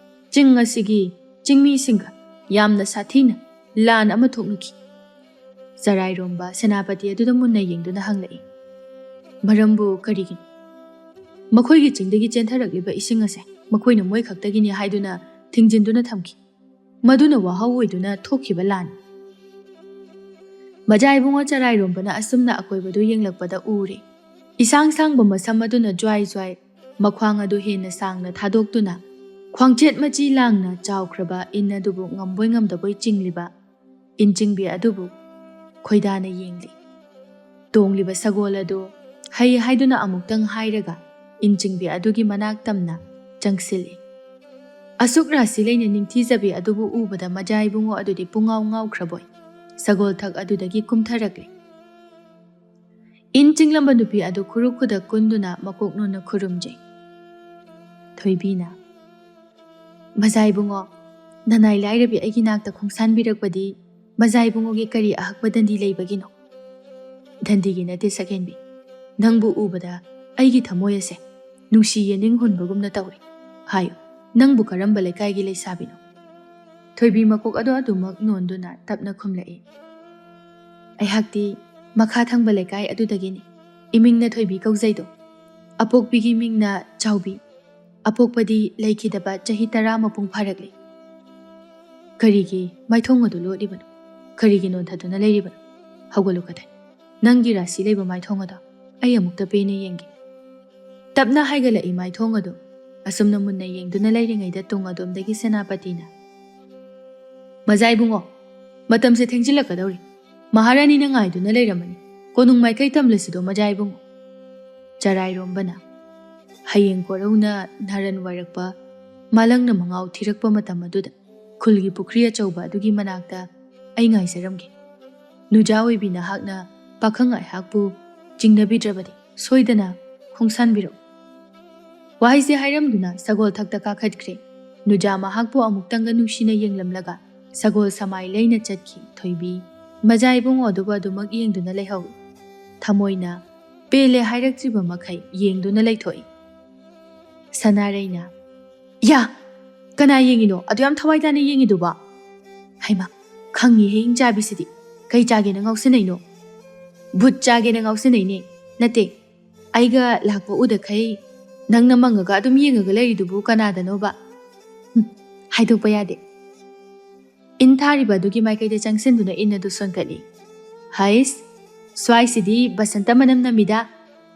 ꯆꯤꯡ ꯑꯁꯤꯒꯤ ꯆꯤꯡꯃꯤꯁꯤꯡꯒ ꯌꯥꯝꯅ ꯁꯥꯊꯤꯅ ꯂꯥꯟ ꯑꯃ ꯊꯣꯛꯅꯈꯤ꯫" ꯆꯔꯥꯏꯔꯣꯝꯕ ꯁꯦꯅꯥꯄꯇꯤ ꯑꯗꯨꯗ ꯃꯨꯟꯅ ꯌꯦꯡꯗꯨꯅ ꯍꯪꯂꯛꯏ꯫ "ꯃꯔꯝꯕꯨ ꯀꯔꯤꯒꯤꯅꯣ?" "ꯃꯈꯣꯏꯒꯤ ꯆꯤꯡꯗꯒꯤ ꯆꯦꯟꯊꯔꯛꯂꯤꯕ ꯏꯁꯤꯡ ꯑꯁꯦ ꯃꯈꯣꯏꯅ ꯃꯣꯏ ꯈꯛꯇꯒꯤꯅꯤ ꯍꯥꯏꯗꯨꯅ ꯊꯤꯡꯖꯤꯟꯗꯨꯅ ꯊꯝꯈꯤ꯫ ꯃꯗꯨꯅ ꯋꯥꯍꯧ ꯑꯣꯏꯗꯨꯅ ꯊꯣꯛꯈꯤꯕ ꯂꯥꯟꯅꯤ꯫" ꯃꯖꯥ ꯏꯕꯨꯡꯉꯣ ꯆꯔꯥꯏꯔꯣꯝꯕꯅ ꯑꯁꯨꯝꯅ ꯑꯀꯣꯏꯕꯗꯨ ꯌꯦꯡꯂꯛꯄꯗ ꯎꯔꯦ꯫ ꯏꯁꯥꯡ ꯁꯥꯡꯕ ꯃꯁꯝ ꯑꯗꯨꯅ ꯖ꯭ꯋꯥꯏ ꯖ꯭ꯋꯥꯏ ꯃꯈ꯭ꯋꯥꯡ ꯑꯗꯨ ꯍꯦꯟꯅ ꯁꯥꯡꯅ ꯊꯥꯗꯣꯛꯇꯨꯅ ꯈ꯭ꯋꯥꯡꯆꯦꯠ ꯃꯆꯤ ꯂꯥꯡꯅ ꯆꯥꯎꯈ꯭ꯔꯕ ꯏꯟ ꯑꯗꯨꯕꯨ ꯉꯝꯕꯣꯏ ꯉꯝꯗꯕꯣꯏ ꯆꯤꯡꯂꯤꯕ ꯏꯟ ꯆꯤꯡꯕꯤ ꯑꯗꯨꯕꯨ ꯈꯣꯏꯗꯥꯅ ꯌꯦꯡꯂꯤ꯫ ꯇꯣꯡꯂꯤꯕ ꯁꯒꯣꯜ ꯑꯗꯨ ꯍꯩ ꯍꯥꯏꯗꯨꯅ ꯑꯃꯨꯛꯇꯪ ꯍꯥꯏꯔꯒ ꯏꯟ ꯆꯤꯡꯕꯤ ꯑꯗꯨꯒꯤ ꯃꯅꯥꯛ ꯇꯝꯅ ꯆꯪꯁꯤꯜꯂꯤ꯫ ꯑꯁꯨꯛ ꯔꯥꯁꯤ ꯂꯩꯅ ꯅꯤꯡꯊꯤꯖꯕꯤ ꯑꯗꯨꯕꯨ ꯎꯕꯗ ꯃꯖꯥ ꯏꯕꯨꯡꯉꯣ ꯑꯗꯨꯗꯤ ꯄꯨꯡꯉꯥꯎ ꯉꯥꯎꯈ꯭ꯔꯕꯣꯏ꯫ ꯁꯒꯣꯜ ꯊꯛ ꯑꯗꯨꯗꯒꯤ ꯀꯨꯝꯊꯔꯛꯂꯦ꯫ ꯏꯟ ꯆꯤꯡꯂꯝꯕ ꯅꯨꯄꯤ ꯑꯗꯨ ꯈꯨꯔꯨ ꯈꯨꯗꯛ ꯀꯨꯟꯗꯨꯅ ꯃꯀꯣꯛ ꯅꯣꯟꯅ ꯈꯨꯔꯨꯝꯖꯩ꯫ ꯊꯣꯏꯕꯤꯅ, "ꯃꯖꯥ ꯏꯕꯨꯡꯉꯣ, ꯅꯅꯥꯏ ꯂꯥꯏꯔꯕꯤ ꯑꯩꯒꯤ ꯅꯥꯛꯇ ꯈꯣꯡꯁꯥꯟꯕꯤꯔꯛꯄꯗꯤ ꯃꯖꯥ ꯏꯕꯨꯡꯉꯣꯒꯤ ꯀꯔꯤ ꯑꯍꯛꯄ ꯗꯟꯗꯤ ꯂꯩꯕꯒꯤꯅꯣ?" "ꯗꯟꯗꯤꯒꯤ ꯅꯠꯇꯦ ꯁꯛꯍꯦꯟꯕꯤ, ꯅꯪꯕꯨ ꯎꯕꯗ ꯑꯩꯒꯤ ꯊꯃꯣꯏ ꯑꯁꯦ ꯅꯨꯡꯁꯤ ꯌꯦꯅꯤꯡ ꯍꯨꯟꯕꯒꯨꯝꯅ ꯇꯧꯏ꯫ ꯍꯥꯏꯌꯨ, ꯅꯪꯕꯨ ꯀꯔꯝꯕ ꯂꯩꯀꯥꯏꯒꯤ ꯂꯩꯁꯥꯕꯤꯅꯣ?" ꯊꯣꯏꯕꯤ ꯃꯀꯣꯛ ꯑꯗꯨ ꯑꯗꯨꯃꯛ ꯅꯣꯟꯗꯨꯅ ꯇꯞꯅ ꯈꯨꯝꯂꯛꯏ, "ꯑꯩꯍꯥꯛꯇꯤ ꯃꯈꯥ ꯊꯪꯕ ꯂꯩꯀꯥꯏ ꯑꯗꯨꯗꯒꯤꯅꯤ꯫ ꯏꯃꯤꯡꯅ ꯊꯣꯏꯕꯤ ꯀꯧꯖꯩꯗꯣ꯫ ꯑꯄꯣꯛꯄꯤꯒꯤ ꯃꯤꯡꯅ ꯆꯥꯎꯕꯤ꯫ ꯑꯄꯣꯛꯄꯗꯤ ꯂꯩꯈꯤꯗꯕ ꯆꯍꯤ ꯇꯔꯥ ꯃꯄꯨꯡ ꯐꯥꯔꯛꯂꯤ꯫" "ꯀꯔꯤꯒꯤ ꯃꯥꯏꯊꯣꯡ ꯑꯗꯨ ꯂꯣꯠꯂꯤꯕꯅꯣ? ꯀꯔꯤꯒꯤ ꯅꯣꯟꯊꯗꯨꯅ ꯂꯩꯔꯤꯕꯅꯣ? ꯍꯧꯒꯠꯂꯨ ꯀꯗꯥꯏ꯫ ꯅꯪꯒꯤ ꯔꯥꯁꯤ ꯂꯩꯕ ꯃꯥꯏꯊꯣꯡ ꯑꯗꯣ ꯑꯩ ꯑꯃꯨꯛꯇ ꯄꯦꯟꯅ ꯌꯦꯡꯒꯦ꯫" ꯇꯞꯅ ꯍꯥꯏꯒꯠꯂꯛꯏ ꯃꯥꯏꯊꯣꯡ ꯑꯗꯨ꯫ ꯑꯁꯨꯝꯅ ꯃꯨꯟꯅ ꯌꯦꯡꯗꯨꯅ ꯂꯩꯔꯤꯉꯩꯗ ꯇꯨꯡ ꯑꯗꯣꯝꯗꯒꯤ ꯁꯦꯅꯥꯄꯇꯤꯅ, "ꯃꯖꯥ ꯏꯕꯨꯡꯉꯣ, ꯃꯇꯝꯁꯦ ꯊꯦꯡꯖꯤꯜꯂꯛꯀꯗꯧꯔꯦ꯫ ꯃꯍꯥꯔꯥꯅꯤꯅ ꯉꯥꯏꯗꯨꯅ ꯂꯩꯔꯝꯃꯅꯤ꯫ ꯀꯣꯅꯨꯡ ꯃꯥꯏꯀꯩ ꯇꯝꯂꯁꯤꯗꯣ ꯃꯖꯥ ꯏꯕꯨꯡꯉꯣ꯫" ꯆꯔꯥꯏꯔꯣꯝꯕꯅ, "ꯍꯌꯦꯡ ꯀꯣꯔꯧꯅ ꯅꯥꯔꯟ ꯋꯥꯏꯔꯛꯄ ꯃꯥꯂꯪꯅ ꯃꯉꯥꯎ ꯊꯤꯔꯛꯄ ꯃꯇꯝ ꯑꯗꯨꯗ ꯈꯨꯜꯒꯤ ꯄꯨꯈ꯭ꯔꯤ ꯑꯆꯧꯕ ꯑꯗꯨꯒꯤ ꯃꯅꯥꯛꯇ ꯑꯩ ꯉꯥꯏꯖꯔꯝꯒꯦ꯫ ꯅꯨꯖꯥ ꯑꯣꯏꯕꯤ ꯅꯍꯥꯛꯅ ꯄꯥꯈꯪ ꯑꯩꯍꯥꯛꯄꯨ ꯆꯤꯡꯅꯕꯤꯗ꯭ꯔꯕꯗꯤ ꯁꯣꯏꯗꯅ ꯈꯣꯡꯁꯥꯟꯕꯤꯔꯛꯎ꯫" ꯋꯥꯍꯩꯁꯦ ꯍꯥꯏꯔꯝꯗꯨꯅ ꯁꯒꯣꯜ ꯊꯛꯇ ꯀꯥꯈꯠꯈ꯭ꯔꯦ꯫ ꯅꯨꯖꯥ ꯃꯍꯥꯛꯄꯨ ꯑꯃꯨꯛꯇꯪꯒ ꯅꯨꯡꯁꯤꯅ ꯌꯦꯡꯂꯝꯂꯒ ꯁꯒꯣꯜ ꯁꯃꯥꯏ ꯂꯩꯅ ꯆꯠꯈꯤ ꯊꯣꯏꯕꯤ꯫ ꯃꯖꯥ ꯏꯕꯨꯡꯉꯣ ꯑꯗꯨꯕꯨ ꯑꯗꯨꯃꯛ ꯌꯦꯡꯗꯨꯅ ꯂꯩꯍꯧꯏ꯫ ꯊꯃꯣꯏꯅ ꯄꯦꯜꯂꯦ ꯍꯥꯏꯔꯛꯇ꯭ꯔꯤꯕ ꯃꯈꯩ ꯌꯦꯡꯗꯨꯅ ꯂꯩꯊꯣꯛꯏ꯫ ꯁꯅꯥꯔꯩꯅ, "ꯌꯥ! ꯀꯅꯥ ꯌꯦꯡꯉꯤꯅꯣ? ꯑꯗꯨ ꯌꯥꯝ ꯊꯋꯥꯏ ꯇꯥꯅ ꯌꯦꯡꯉꯤꯗꯨꯕꯣ?" "ꯍꯩꯃꯥ, ꯈꯪꯉꯤꯍꯦ ꯏꯪꯆꯥꯕꯤꯁꯤꯗꯤ꯫ ꯀꯩ ꯆꯥꯒꯦꯅ ꯉꯥꯎꯁꯤꯟꯅꯩꯅꯣ?" "ꯚꯨꯠ ꯆꯥꯒꯦꯅ ꯉꯥꯎꯁꯤꯟꯅꯩꯅꯦ꯫ ꯅꯠꯇꯦ, ꯑꯩꯒ ꯂꯥꯛꯄ ꯎꯗꯈꯩ ꯅꯪꯅ ꯃꯪꯉꯒ ꯑꯗꯨꯝ ꯌꯦꯡꯉꯒ ꯂꯩꯔꯤꯗꯨꯕꯨ ꯀꯅꯥꯗꯅꯣꯕ?" "ꯍꯨꯝ, ꯍꯥꯏꯗꯣꯛꯄ ꯌꯥꯗꯦ꯫" ꯏꯟ ꯊꯥꯔꯤꯕ ꯑꯗꯨꯒꯤ ꯃꯥꯏꯀꯩꯗ ꯆꯪꯁꯤꯟꯗꯨꯅ ꯏꯟ ꯑꯗꯨ ꯁꯣꯟꯀꯠꯂꯤ꯫ "ꯍꯩꯁ, ꯁ꯭ꯋꯥꯏꯁꯤꯗꯤ ꯕꯁꯟꯇ ꯃꯅꯝ ꯅꯝꯃꯤꯗ꯫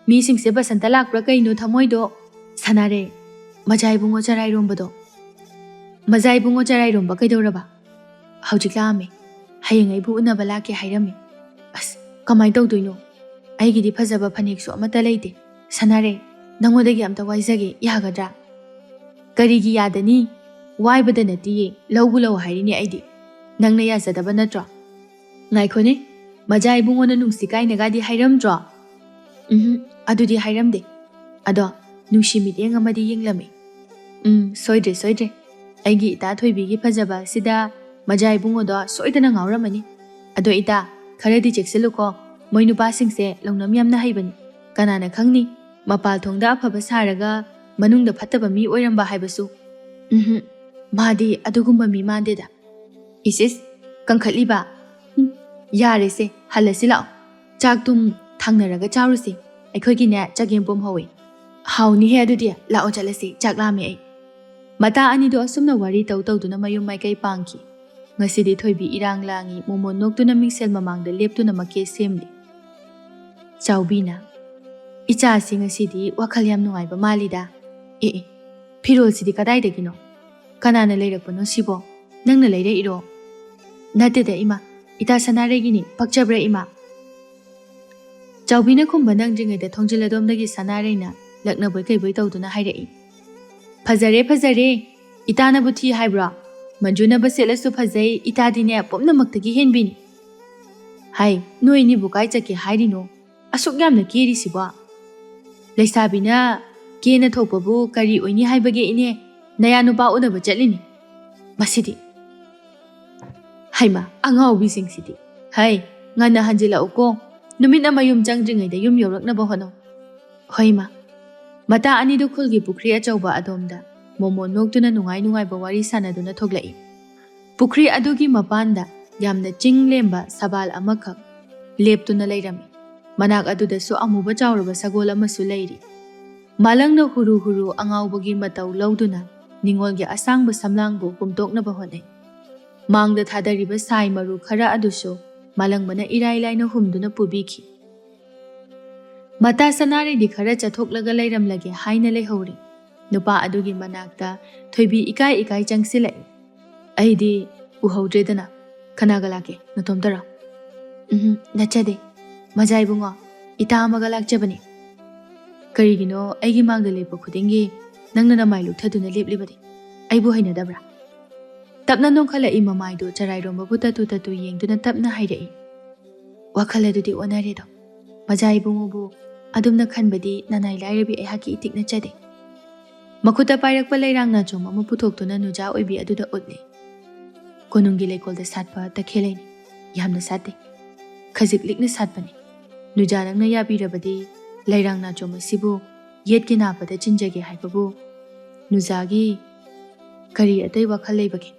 ꯃꯤꯁꯤꯡꯁꯦ ꯕꯁꯟꯇ ꯂꯥꯛꯄ꯭ꯔꯥ ꯀꯩꯅꯣ ꯊꯃꯣꯏꯗꯣ?" "ꯁꯥꯟꯅꯔꯦ, ꯃꯖꯥ ꯏꯕꯨꯡꯉꯣ ꯆꯔꯥꯏꯔꯣꯝꯕꯗꯣ꯫ ꯃꯖꯥ ꯏꯕꯨꯡꯉꯣ ꯆꯔꯥꯏꯔꯣꯝꯕ ꯀꯩꯗꯧꯔꯕ?" "ꯍꯧꯖꯤꯛ ꯂꯥꯛꯑꯝꯃꯦ꯫ ꯍꯌꯦꯡ ꯑꯩꯕꯨ ꯎꯅꯕ ꯂꯥꯛꯀꯦ ꯍꯥꯏꯔꯝꯃꯦ꯫ ꯑꯁ, ꯀꯃꯥꯏꯅ ꯇꯧꯗꯣꯏꯅꯣ? ꯑꯩꯒꯤꯗꯤ ꯐꯖꯕ ꯐꯅꯦꯛꯁꯨ ꯑꯃꯠꯇ ꯂꯩꯇꯦ꯫ ꯁꯥꯟꯅꯔꯦ, ꯅꯪꯉꯣꯟꯗꯒꯤ ꯑꯝꯇ ꯋꯥꯏꯖꯒꯦ, ꯌꯥꯒꯗ꯭ꯔꯥ?" "ꯀꯔꯤꯒꯤ ꯌꯥꯗꯅꯤ? ꯋꯥꯏꯕꯗ ꯅꯠꯇꯤꯌꯦ, ꯂꯧꯕ ꯂꯧ ꯍꯥꯏꯔꯤꯅꯦ ꯑꯩꯗꯤ꯫ ꯅꯪꯅ ꯌꯥꯖꯗꯕ ꯅꯠꯇ꯭ꯔꯣ?" ꯉꯥꯏꯈꯣꯅꯦ, ꯃꯖꯥ ꯏꯕꯨꯡꯉꯣꯅ ꯅꯨꯡꯁꯤ ꯀꯥꯏꯅꯒꯗꯤ ꯍꯥꯏꯔꯝꯗ꯭ꯔꯣ? ꯎꯝꯍꯨꯝ, ꯑꯗꯨꯗꯤ ꯍꯥꯏꯔꯝꯗꯦ꯫ ꯑꯗꯣ ꯅꯨꯡꯁꯤ ꯃꯤꯠꯌꯦꯡ ꯑꯃꯗꯤ ꯌꯦꯡꯂꯝꯃꯤ꯫ ꯎꯝ, ꯁꯣꯏꯗ꯭ꯔꯦ, ꯁꯣꯏꯗ꯭ꯔꯦ꯫ ꯑꯩꯒꯤ ꯏꯇꯥ ꯊꯣꯏꯕꯤꯒꯤ ꯐꯖꯕ ꯑꯁꯤꯗ ꯃꯖꯥ ꯏꯕꯨꯡꯉꯣꯗꯣ ꯁꯣꯏꯗꯅ ꯉꯥꯎꯔꯝꯃꯅꯤ꯫ ꯑꯗꯣ ꯏꯇꯥ, ꯈꯔꯗꯤ ꯆꯦꯛꯁꯤꯜꯂꯨꯀꯣ꯫ ꯃꯣꯏ ꯅꯨꯄꯥꯁꯤꯡꯁꯦ ꯂꯧꯅꯝ ꯌꯥꯝꯅ ꯍꯩꯕꯅꯤ꯫ ꯀꯅꯥꯅ ꯈꯪꯅꯤ, ꯃꯄꯥꯜ ꯊꯣꯡꯗ ꯑꯐꯕ ꯁꯥꯔꯒ ꯃꯅꯨꯡꯗ ꯐꯠꯇꯕ ꯃꯤ ꯑꯣꯏꯔꯝꯕ ꯍꯥꯏꯕꯁꯨ꯫ ꯎꯝꯍꯨꯝ, ꯃꯥꯗꯤ ꯑꯗꯨꯒꯨꯝꯕ ꯃꯤ ꯃꯥꯟꯗꯦꯗ꯫ ꯏꯁ ꯏꯁ, ꯀꯟꯈꯠꯂꯤꯕ? ꯍꯨꯝ, ꯌꯥꯔꯦꯁꯦ, ꯍꯜꯂꯁꯤ ꯂꯥꯛꯑꯣ꯫ ꯆꯥꯛꯇꯨꯝ ꯊꯥꯡꯅꯔꯒ ꯆꯥꯔꯨꯁꯤ꯫ ꯑꯩꯈꯣꯏꯒꯤꯅꯦ ꯆꯒꯦꯝ ꯄꯣꯝ ꯍꯧꯋꯤ꯫ ꯍꯥꯎꯅꯤꯍꯦ ꯑꯗꯨꯗꯤ, ꯂꯥꯛꯑꯣ ꯆꯠꯂꯁꯤ, ꯆꯥꯛ ꯂꯥꯝꯃꯦ ꯑꯩ꯫ ꯃꯇꯥ ꯑꯅꯤꯗꯣ ꯑꯁꯨꯝꯅ ꯋꯥꯔꯤ ꯇꯧ ꯇꯧꯗꯨꯅ ꯃꯌꯨꯝ ꯃꯥꯏꯀꯩ ꯄꯥꯡꯈꯤ꯫ ꯉꯁꯤꯗꯤ ꯊꯣꯏꯕꯤ ꯏꯔꯥꯡ ꯂꯥꯡꯉꯤ, ꯃꯣꯃꯣꯟ ꯅꯣꯛꯇꯨꯅ ꯃꯤꯡꯁꯦꯜ ꯃꯃꯥꯡꯗ ꯂꯦꯞꯇꯨꯅ ꯃꯀꯦ ꯁꯦꯝꯂꯤ꯫ ꯆꯥꯎꯕꯤꯅ, "ꯏꯆꯥꯁꯤ ꯉꯁꯤꯗꯤ ꯋꯥꯈꯜ ꯌꯥꯝ ꯅꯨꯡꯉꯥꯏꯕ ꯃꯥꯜꯂꯤꯗ꯫ ꯑꯦ ꯑꯦ, ꯐꯤꯔꯣꯜꯁꯤꯗꯤ ꯀꯗꯥꯏꯗꯒꯤꯅꯣ? ꯀꯅꯥꯅ ꯂꯩꯔꯛꯄꯅꯣ ꯁꯤꯕꯣ? ꯅꯪꯅ ꯂꯩꯔꯛꯏꯔꯣ?" "ꯅꯠꯇꯦꯗ ꯏꯃꯥ, ꯏꯇꯥ ꯁꯅꯥꯔꯩꯒꯤꯅꯤ, ꯄꯛꯆꯕ꯭ꯔꯥ ꯏꯃꯥ?" ꯆꯥꯎꯕꯤꯅ ꯈꯨꯝꯕ ꯅꯪꯗ꯭ꯔꯤꯉꯩꯗ ꯊꯣꯡꯖꯤꯜ ꯑꯗꯣꯝꯗꯒꯤ ꯁꯅꯥꯔꯩꯅ ꯂꯛꯅꯕꯣꯏ ꯀꯩꯕꯣꯏ ꯇꯧꯗꯨꯅ ꯍꯥꯏꯔꯛꯏ꯫ "ꯐꯖꯔꯦ, ꯐꯖꯔꯦ꯫ ꯏꯇꯥꯅꯕꯨ ꯊꯤ ꯍꯥꯏꯕ꯭ꯔꯣ? ꯃꯟꯖꯨꯅꯕ ꯁꯦꯠꯂꯁꯨ ꯐꯖꯩ, ꯏꯇꯥꯗꯤꯅꯦ ꯄꯨꯝꯅꯃꯛꯇꯒꯤ ꯍꯦꯟꯕꯤꯅꯤ꯫ ꯍꯥꯏ, ꯅꯣꯏ ꯑꯅꯤꯕꯨ ꯀꯥꯏ ꯆꯠꯀꯦ ꯍꯥꯏꯔꯤꯅꯣ? ꯑꯁꯨꯛ ꯌꯥꯝꯅ ꯀꯦꯔꯤꯁꯤꯕꯣ? ꯂꯩꯁꯥꯕꯤꯅ ꯀꯦꯅ ꯊꯣꯛꯄꯕꯨ ꯀꯔꯤ ꯑꯣꯏꯅꯤ ꯍꯥꯏꯕꯒꯦ ꯏꯅꯦ? ꯅꯌꯥ ꯅꯨꯄꯥ ꯎꯅꯕ ꯆꯠꯂꯤꯅꯤ꯫ ꯃꯁꯤꯗꯤ꯫ ꯍꯩꯃꯥ, ꯑꯉꯥꯎꯕꯤꯁꯤꯡꯁꯤꯗꯤ꯫ ꯍꯩ, ꯉꯟꯅ ꯍꯟꯖꯤꯜꯂꯛꯎꯀꯣ꯫ ꯅꯨꯃꯤꯠꯅ ꯃꯌꯨꯝ ꯆꯪꯗ꯭ꯔꯤꯉꯩꯗ ꯌꯨꯝ ꯌꯧꯔꯛꯅꯕ ꯍꯣꯠꯅꯧ꯫ ꯍꯣꯏ ꯏꯃꯥ꯫" ꯃꯇꯥ ꯑꯅꯤꯗꯨ ꯈꯨꯜꯒꯤ ꯄꯨꯈ꯭ꯔꯤ ꯑꯆꯧꯕ ꯑꯗꯣꯝꯗ ꯃꯣꯃꯣꯟ ꯅꯣꯛꯇꯨꯅ ꯅꯨꯡꯉꯥꯏ ꯅꯨꯡꯉꯥꯏꯕ ꯋꯥꯔꯤ ꯁꯥꯟꯅꯗꯨꯅ ꯊꯣꯛꯂꯛꯏ꯫ ꯄꯨꯈ꯭ꯔꯤ ꯑꯗꯨꯒꯤ ꯃꯄꯥꯟꯗ ꯌꯥꯝꯅ ꯆꯤꯡ ꯂꯦꯝꯕ ꯁꯕꯥꯜ ꯑꯃꯈꯛ ꯂꯦꯞꯇꯨꯅ ꯂꯩꯔꯝꯃꯤ꯫ ꯃꯅꯥꯛ ꯑꯗꯨꯗꯁꯨ ꯑꯃꯨꯕ ꯆꯥꯎꯔꯕ ꯁꯒꯣꯜ ꯑꯃꯁꯨ ꯂꯩꯔꯤ꯫ ꯃꯥꯂꯪꯅ ꯍꯨꯔꯨ ꯍꯨꯔꯨ ꯑꯉꯥꯎꯕꯒꯤ ꯃꯇꯧ ꯂꯧꯗꯨꯅ ꯅꯤꯉꯣꯜꯒꯤ ꯑꯁꯥꯡꯕ ꯁꯝꯂꯥꯡꯕꯨ ꯍꯨꯝꯇꯣꯛꯅꯕ ꯍꯣꯠꯅꯩ꯫ ꯃꯥꯡꯗ ꯊꯥꯗꯔꯤꯕ ꯁꯥꯏ ꯃꯔꯨ ꯈꯔ ꯑꯗꯨꯁꯨ ꯃꯥꯂꯪꯕꯅ ꯏꯔꯥꯏ ꯂꯥꯏꯅ ꯍꯨꯝꯗꯨꯅ ꯄꯨꯕꯤꯈꯤ꯫ ꯃꯇꯥ ꯁꯅꯥꯔꯩꯗꯤ ꯈꯔ ꯆꯠꯊꯣꯛꯂꯒ ꯂꯩꯔꯝꯂꯒꯦ ꯍꯥꯏꯅ ꯂꯩꯍꯧꯔꯦ꯫ ꯅꯨꯄꯥ ꯑꯗꯨꯒꯤ ꯃꯅꯥꯛꯇ ꯊꯣꯏꯕꯤ ꯏꯀꯥꯏ ꯏꯀꯥꯏ ꯆꯪꯁꯤꯜꯂꯛꯏ꯫ "ꯑꯩꯗꯤ ꯎꯍꯧꯗ꯭ꯔꯦꯗꯅ꯫ ꯀꯅꯥꯒ ꯂꯥꯛꯀꯦ? ꯅꯇꯣꯝꯇꯔꯣ?" "ꯎꯝ, ꯅꯠꯆꯗꯦ꯫ ꯃꯖꯥ ꯏꯕꯨꯡꯉꯣ, ꯏꯇꯥ ꯑꯃꯒ ꯂꯥꯛꯆꯕꯅꯤ꯫" "ꯀꯔꯤꯒꯤꯅꯣ ꯑꯩꯒꯤ ꯃꯥꯡꯗ ꯂꯦꯞꯄ ꯈꯨꯗꯤꯡꯒꯤ ꯅꯪꯅ ꯅꯃꯥꯏ ꯂꯨꯛꯊꯗꯨꯅ ꯂꯦꯞꯂꯤꯕꯗꯤ? ꯑꯩꯕꯨ ꯍꯩꯅꯗꯕ꯭ꯔꯥ?" ꯇꯞꯅ ꯅꯣꯡꯈꯠꯂꯛꯏ ꯃꯃꯥꯏꯗꯨ ꯆꯔꯥꯏꯔꯣꯝꯕꯕꯨ ꯇꯠꯇꯨ ꯇꯠꯇꯨ ꯌꯦꯡꯗꯨꯅ ꯇꯞꯅ ꯍꯥꯏꯔꯛꯏ꯫ "ꯋꯥꯈꯜ ꯑꯗꯨꯗꯤ ꯑꯣꯟꯅꯔꯦꯗꯣ꯫ ꯃꯖꯥ ꯏꯕꯨꯡꯉꯣꯕꯨ ꯑꯗꯨꯝꯅ ꯈꯟꯕꯗꯤ ꯅꯅꯥꯏ ꯂꯥꯏꯔꯕꯤ ꯑꯩꯍꯥꯛꯀꯤ ꯏꯇꯤꯛꯅ ꯆꯗꯦ꯫" ꯃꯈꯨꯠꯇ ꯄꯥꯏꯔꯛꯄ ꯂꯩꯔꯥꯡ ꯅꯥꯆꯣꯝ ꯑꯃ ꯄꯨꯊꯣꯛꯇꯨꯅ ꯅꯨꯖꯥ ꯑꯣꯏꯕꯤ ꯑꯗꯨꯗ ꯎꯠꯂꯤ꯫ "ꯀꯣꯅꯨꯡꯒꯤ ꯂꯩꯀꯣꯜꯗ ꯁꯥꯠꯄ ꯇꯈꯦꯜꯂꯩꯅꯤ꯫ ꯌꯥꯝꯅ ꯁꯥꯠꯇꯦ꯫ ꯈꯖꯤꯛ ꯂꯤꯛꯅ ꯁꯥꯠꯄꯅꯤ꯫ ꯅꯨꯖꯥ ꯅꯪꯅ ꯌꯥꯕꯤꯔꯕꯗꯤ ꯂꯩꯔꯥꯡ ꯅꯥꯆꯣꯝ ꯑꯁꯤꯕꯨ ꯌꯦꯠꯀꯤ ꯅꯥꯞꯄꯗ ꯆꯤꯟꯖꯒꯦ ꯍꯥꯏꯕꯕꯨ ꯅꯨꯖꯥꯒꯤ ꯀꯔꯤ ꯑꯇꯩ ꯋꯥꯈꯜ ꯂꯩꯕꯒꯦ?"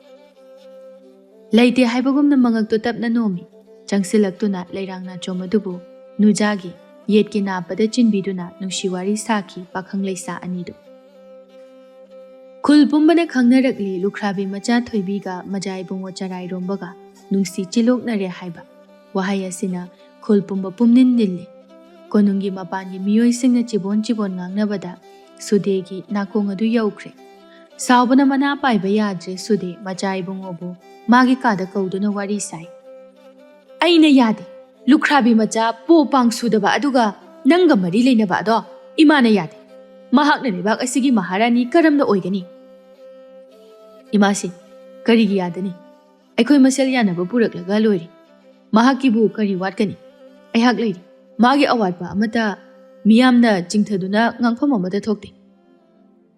ꯂꯩꯇꯦ ꯍꯥꯏꯕꯒꯨꯝꯅ ꯃꯉꯛꯇꯨ ꯇꯞꯅ ꯅꯣꯝꯃꯤ꯫ ꯆꯪꯁꯤꯜꯂꯛꯇꯨꯅ ꯂꯩꯔꯥꯡ ꯅꯥꯆꯣꯝ ꯑꯗꯨꯕꯨ ꯅꯨꯖꯥꯒꯤ ꯌꯦꯠꯀꯤ ꯅꯥꯞꯄꯗ ꯆꯤꯟꯕꯤꯗꯨꯅ ꯅꯨꯡꯁꯤ ꯋꯥꯔꯤ ꯁꯥꯈꯤ ꯄꯥꯈꯪ ꯂꯩꯁꯥ ꯑꯅꯤꯗꯨ꯫ ꯈꯨꯜ ꯄꯨꯝꯕꯅ ꯈꯪꯅꯔꯛꯂꯤ ꯂꯨꯈ꯭ꯔꯥꯕꯤ ꯃꯆꯥ ꯊꯣꯏꯕꯤꯒ ꯃꯖꯥ ꯏꯕꯨꯡꯉꯣ ꯆꯔꯥꯏꯔꯣꯝꯕꯒ ꯅꯨꯡꯁꯤ ꯆꯤꯂꯣꯛꯅꯔꯦ ꯍꯥꯏꯕ꯫ ꯋꯥꯍꯩ ꯑꯁꯤꯅ ꯈꯨꯜ ꯄꯨꯝꯕ ꯄꯨꯝꯅꯤꯟ ꯅꯤꯜꯂꯤ꯫ ꯀꯣꯅꯨꯡꯒꯤ ꯃꯄꯥꯟꯒꯤ ꯃꯤꯑꯣꯏꯁꯤꯡꯅ ꯆꯤꯕꯣꯟ ꯆꯤꯕꯣꯟ ꯉꯥꯡꯅꯕꯗ ꯁꯨꯗꯦꯒꯤ ꯅꯥꯀꯣꯡ ꯑꯗꯨ ꯌꯧꯈ꯭ꯔꯦ꯫ ꯁꯥꯎꯕꯅ ꯃꯅꯥ ꯄꯥꯏꯕ ꯌꯥꯗ꯭ꯔꯦ ꯁꯨꯗꯦ ꯃꯆꯥ ꯏꯕꯨꯡꯉꯣꯕꯨ ꯃꯥꯒꯤ ꯀꯥꯗ ꯀꯧꯗꯨꯅ ꯋꯥꯔꯤ ꯁꯥꯏ꯫ "ꯑꯩꯅ ꯌꯥꯗꯦ꯫ ꯂꯨꯈ꯭ꯔꯥꯕꯤ ꯃꯆꯥ ꯄꯣ ꯄꯥꯡ ꯁꯨꯗꯕ ꯑꯗꯨꯒ ꯅꯪꯒ ꯃꯔꯤ ꯂꯩꯅꯕ ꯑꯗꯣ ꯏꯃꯥꯅ ꯌꯥꯗꯦ꯫ ꯃꯍꯥꯛꯅ ꯂꯩꯕꯥꯛ ꯑꯁꯤꯒꯤ ꯃꯍꯥꯔꯥꯅꯤ ꯀꯔꯝꯅ ꯑꯣꯏꯒꯅꯤ?" "ꯏꯃꯥꯁꯤ, ꯀꯔꯤꯒꯤ ꯌꯥꯗꯅꯤ? ꯑꯩꯈꯣꯏ ꯃꯁꯦꯜ ꯌꯥꯅꯕ ꯄꯨꯔꯛꯂꯒ ꯂꯣꯏꯔꯦ꯫ ꯃꯍꯥꯛꯀꯤꯕꯨ ꯀꯔꯤ ꯋꯥꯠꯀꯅꯤ? ꯑꯩꯍꯥꯛ ꯂꯩꯔꯤ꯫ ꯃꯥꯒꯤ ꯑꯋꯥꯠꯄ ꯑꯃꯠꯇ ꯃꯤꯌꯥꯝꯅ ꯆꯤꯡꯊꯗꯨꯅ ꯉꯥꯡꯐꯝ ꯑꯃꯠꯇ ꯊꯣꯛꯇꯦ꯫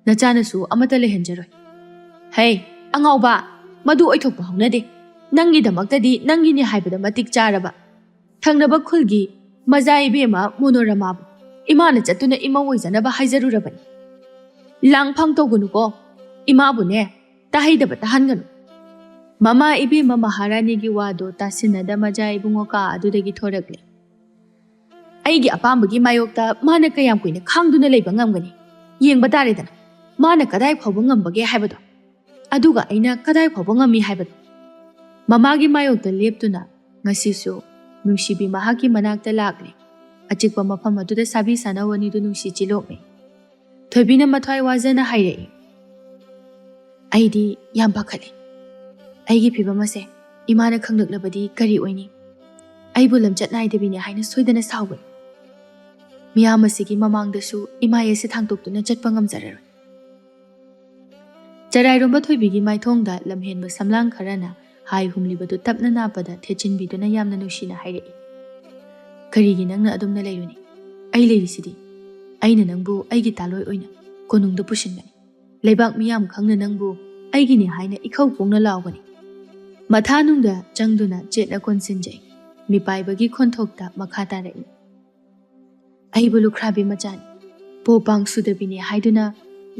ꯅꯆꯥꯅꯁꯨ ꯑꯃꯠꯇ ꯂꯩꯍꯟꯖꯔꯣꯏ꯫" "ꯍꯩ, ꯑꯉꯥꯎꯕ, ꯃꯗꯨ ꯑꯣꯏꯊꯣꯛꯄ ꯍꯧꯅꯗꯦ꯫ ꯅꯪꯒꯤꯗꯃꯛꯇꯗꯤ ꯅꯪꯒꯤꯅꯤ ꯍꯥꯏꯕꯗ ꯃꯇꯤꯛ ꯆꯥꯔꯕ ꯊꯪꯅꯕ ꯈꯨꯜꯒꯤ ꯃꯖꯥ ꯏꯕꯦꯝꯃ ꯃꯣꯅꯣꯔꯃꯥꯕꯨ ꯏꯃꯥꯅ ꯆꯠꯇꯨꯅ ꯏꯃꯧ ꯑꯣꯏꯖꯅꯕ ꯍꯥꯏꯖꯔꯨꯔꯕꯅꯤ꯫ ꯂꯥꯡꯐꯥꯡ ꯇꯧꯒꯅꯨꯀꯣ꯫ ꯏꯃꯥꯕꯨꯅꯦ, ꯇꯥꯍꯩꯗꯕ ꯇꯥꯍꯟꯒꯅꯨ꯫" ꯃꯃꯥ ꯏꯕꯦꯝꯃ ꯃꯍꯥꯔꯥꯅꯤꯒꯤ ꯋꯥꯗꯣ ꯇꯥꯁꯤꯟꯅꯗ ꯃꯖꯥ ꯏꯕꯨꯡꯉꯣ ꯀꯥ ꯑꯗꯨꯗꯒꯤ ꯊꯣꯔꯛꯂꯦ꯫ "ꯑꯩꯒꯤ ꯑꯄꯥꯝꯕꯒꯤ ꯃꯥꯌꯣꯛꯇ ꯃꯥꯅ ꯀꯌꯥꯝ ꯀꯨꯏꯅ ꯈꯥꯡꯗꯨꯅ ꯂꯩꯕ ꯉꯝꯒꯅꯤ? ꯌꯦꯡꯕ ꯇꯥꯔꯦꯗꯅ, ꯃꯥꯅ ꯀꯗꯥꯏ ꯐꯥꯎꯕ ꯉꯝꯕꯒꯦ ꯍꯥꯏꯕꯗꯣ꯫ ꯑꯗꯨꯒ ꯑꯩꯅ ꯀꯗꯥꯏ ꯐꯥꯎꯕ ꯉꯝꯃꯤ ꯍꯥꯏꯕꯗꯣ꯫" ꯃꯃꯥꯒꯤ ꯃꯥꯌꯣꯛꯇ ꯂꯦꯞꯇꯨꯅ ꯉꯁꯤꯁꯨ ꯅꯨꯡꯁꯤꯕꯤ ꯃꯍꯥꯛꯀꯤ ꯃꯅꯥꯛꯇ ꯂꯥꯛꯂꯦ꯫ ꯑꯆꯤꯛꯄ ꯃꯐꯝ ꯑꯗꯨꯗ ꯁꯥꯕꯤ ꯁꯥꯅꯧ ꯑꯅꯤꯗꯨ ꯅꯨꯡꯁꯤ ꯆꯤꯂꯣꯛꯅꯩ꯫ ꯊꯣꯏꯕꯤꯅ ꯃꯊ꯭ꯋꯥꯏ ꯋꯥꯖꯅ ꯍꯥꯏꯔꯛꯏ, "ꯑꯩꯗꯤ ꯌꯥꯝ ꯄꯥꯈꯠꯂꯦ꯫ ꯑꯩꯒꯤ ꯐꯤꯕꯝ ꯑꯁꯦ ꯏꯃꯥꯅ ꯈꯪꯂꯛꯂꯕꯗꯤ ꯀꯔꯤ ꯑꯣꯏꯅꯤ? ꯑꯩꯕꯨ ꯂꯝꯆꯠ ꯅꯥꯏꯗꯕꯤꯅꯦ ꯍꯥꯏꯅ ꯁꯣꯏꯗꯅ ꯁꯥꯎꯒꯅꯤ꯫ ꯃꯤꯌꯥꯝ ꯑꯁꯤꯒꯤ ꯃꯃꯥꯡꯗꯁꯨ ꯏꯃꯥ ꯑꯁꯤ ꯊꯥꯡꯇꯣꯛꯇꯨꯅ ꯆꯠꯄ ꯉꯝꯖꯔꯔꯣꯏ꯫" ꯆꯔꯥꯏꯔꯣꯝꯕ ꯊꯣꯏꯕꯤꯒꯤ ꯃꯥꯏꯊꯣꯡꯗ ꯂꯝꯍꯦꯟꯕ ꯁꯝꯂꯥꯡ ꯈꯔꯅ ꯍꯥꯏ ꯍꯨꯝꯂꯤꯕꯗꯨ ꯇꯞꯅ ꯅꯥꯞꯄꯗ ꯊꯦꯠꯆꯤꯟꯕꯤꯗꯨꯅ ꯌꯥꯝꯅ ꯅꯨꯡꯁꯤꯅ ꯍꯥꯏꯔꯛꯏ, "ꯀꯔꯤꯒꯤ ꯅꯪꯅ ꯑꯗꯨꯝꯅ ꯂꯩꯔꯨꯅꯤ? ꯑꯩ ꯂꯩꯔꯤꯁꯤꯗꯤ꯫ ꯑꯩꯅ ꯅꯪꯕꯨ ꯑꯩꯒꯤ ꯇꯥꯂꯣꯏ ꯑꯣꯏꯅ ꯀꯣꯅꯨꯡꯗ ꯄꯨꯁꯤꯟꯒꯅꯤ꯫ ꯂꯩꯕꯥꯛ ꯃꯤꯌꯥꯝ ꯈꯪꯅ ꯅꯪꯕꯨ ꯑꯩꯒꯤꯅꯤ ꯍꯥꯏꯅ ꯏꯈꯧ ꯐꯣꯡꯅ ꯂꯥꯎꯒꯅꯤ꯫" ꯃꯊꯥꯅꯨꯡꯗ ꯆꯪꯗꯨꯅ ꯆꯦꯠꯅ ꯀꯣꯟꯁꯤꯟꯖꯩ꯫ ꯃꯤꯄꯥꯏꯕꯒꯤ ꯈꯣꯟꯊꯣꯛꯇ ꯃꯈꯥ ꯇꯥꯔꯛꯏ, "ꯑꯩꯕꯨ ꯂꯨꯈ꯭ꯔꯥꯕꯤ ꯃꯆꯥꯅꯤ, ꯄꯣ ꯄꯥꯡ ꯁꯨꯗꯕꯤꯅꯤ ꯍꯥꯏꯗꯨꯅ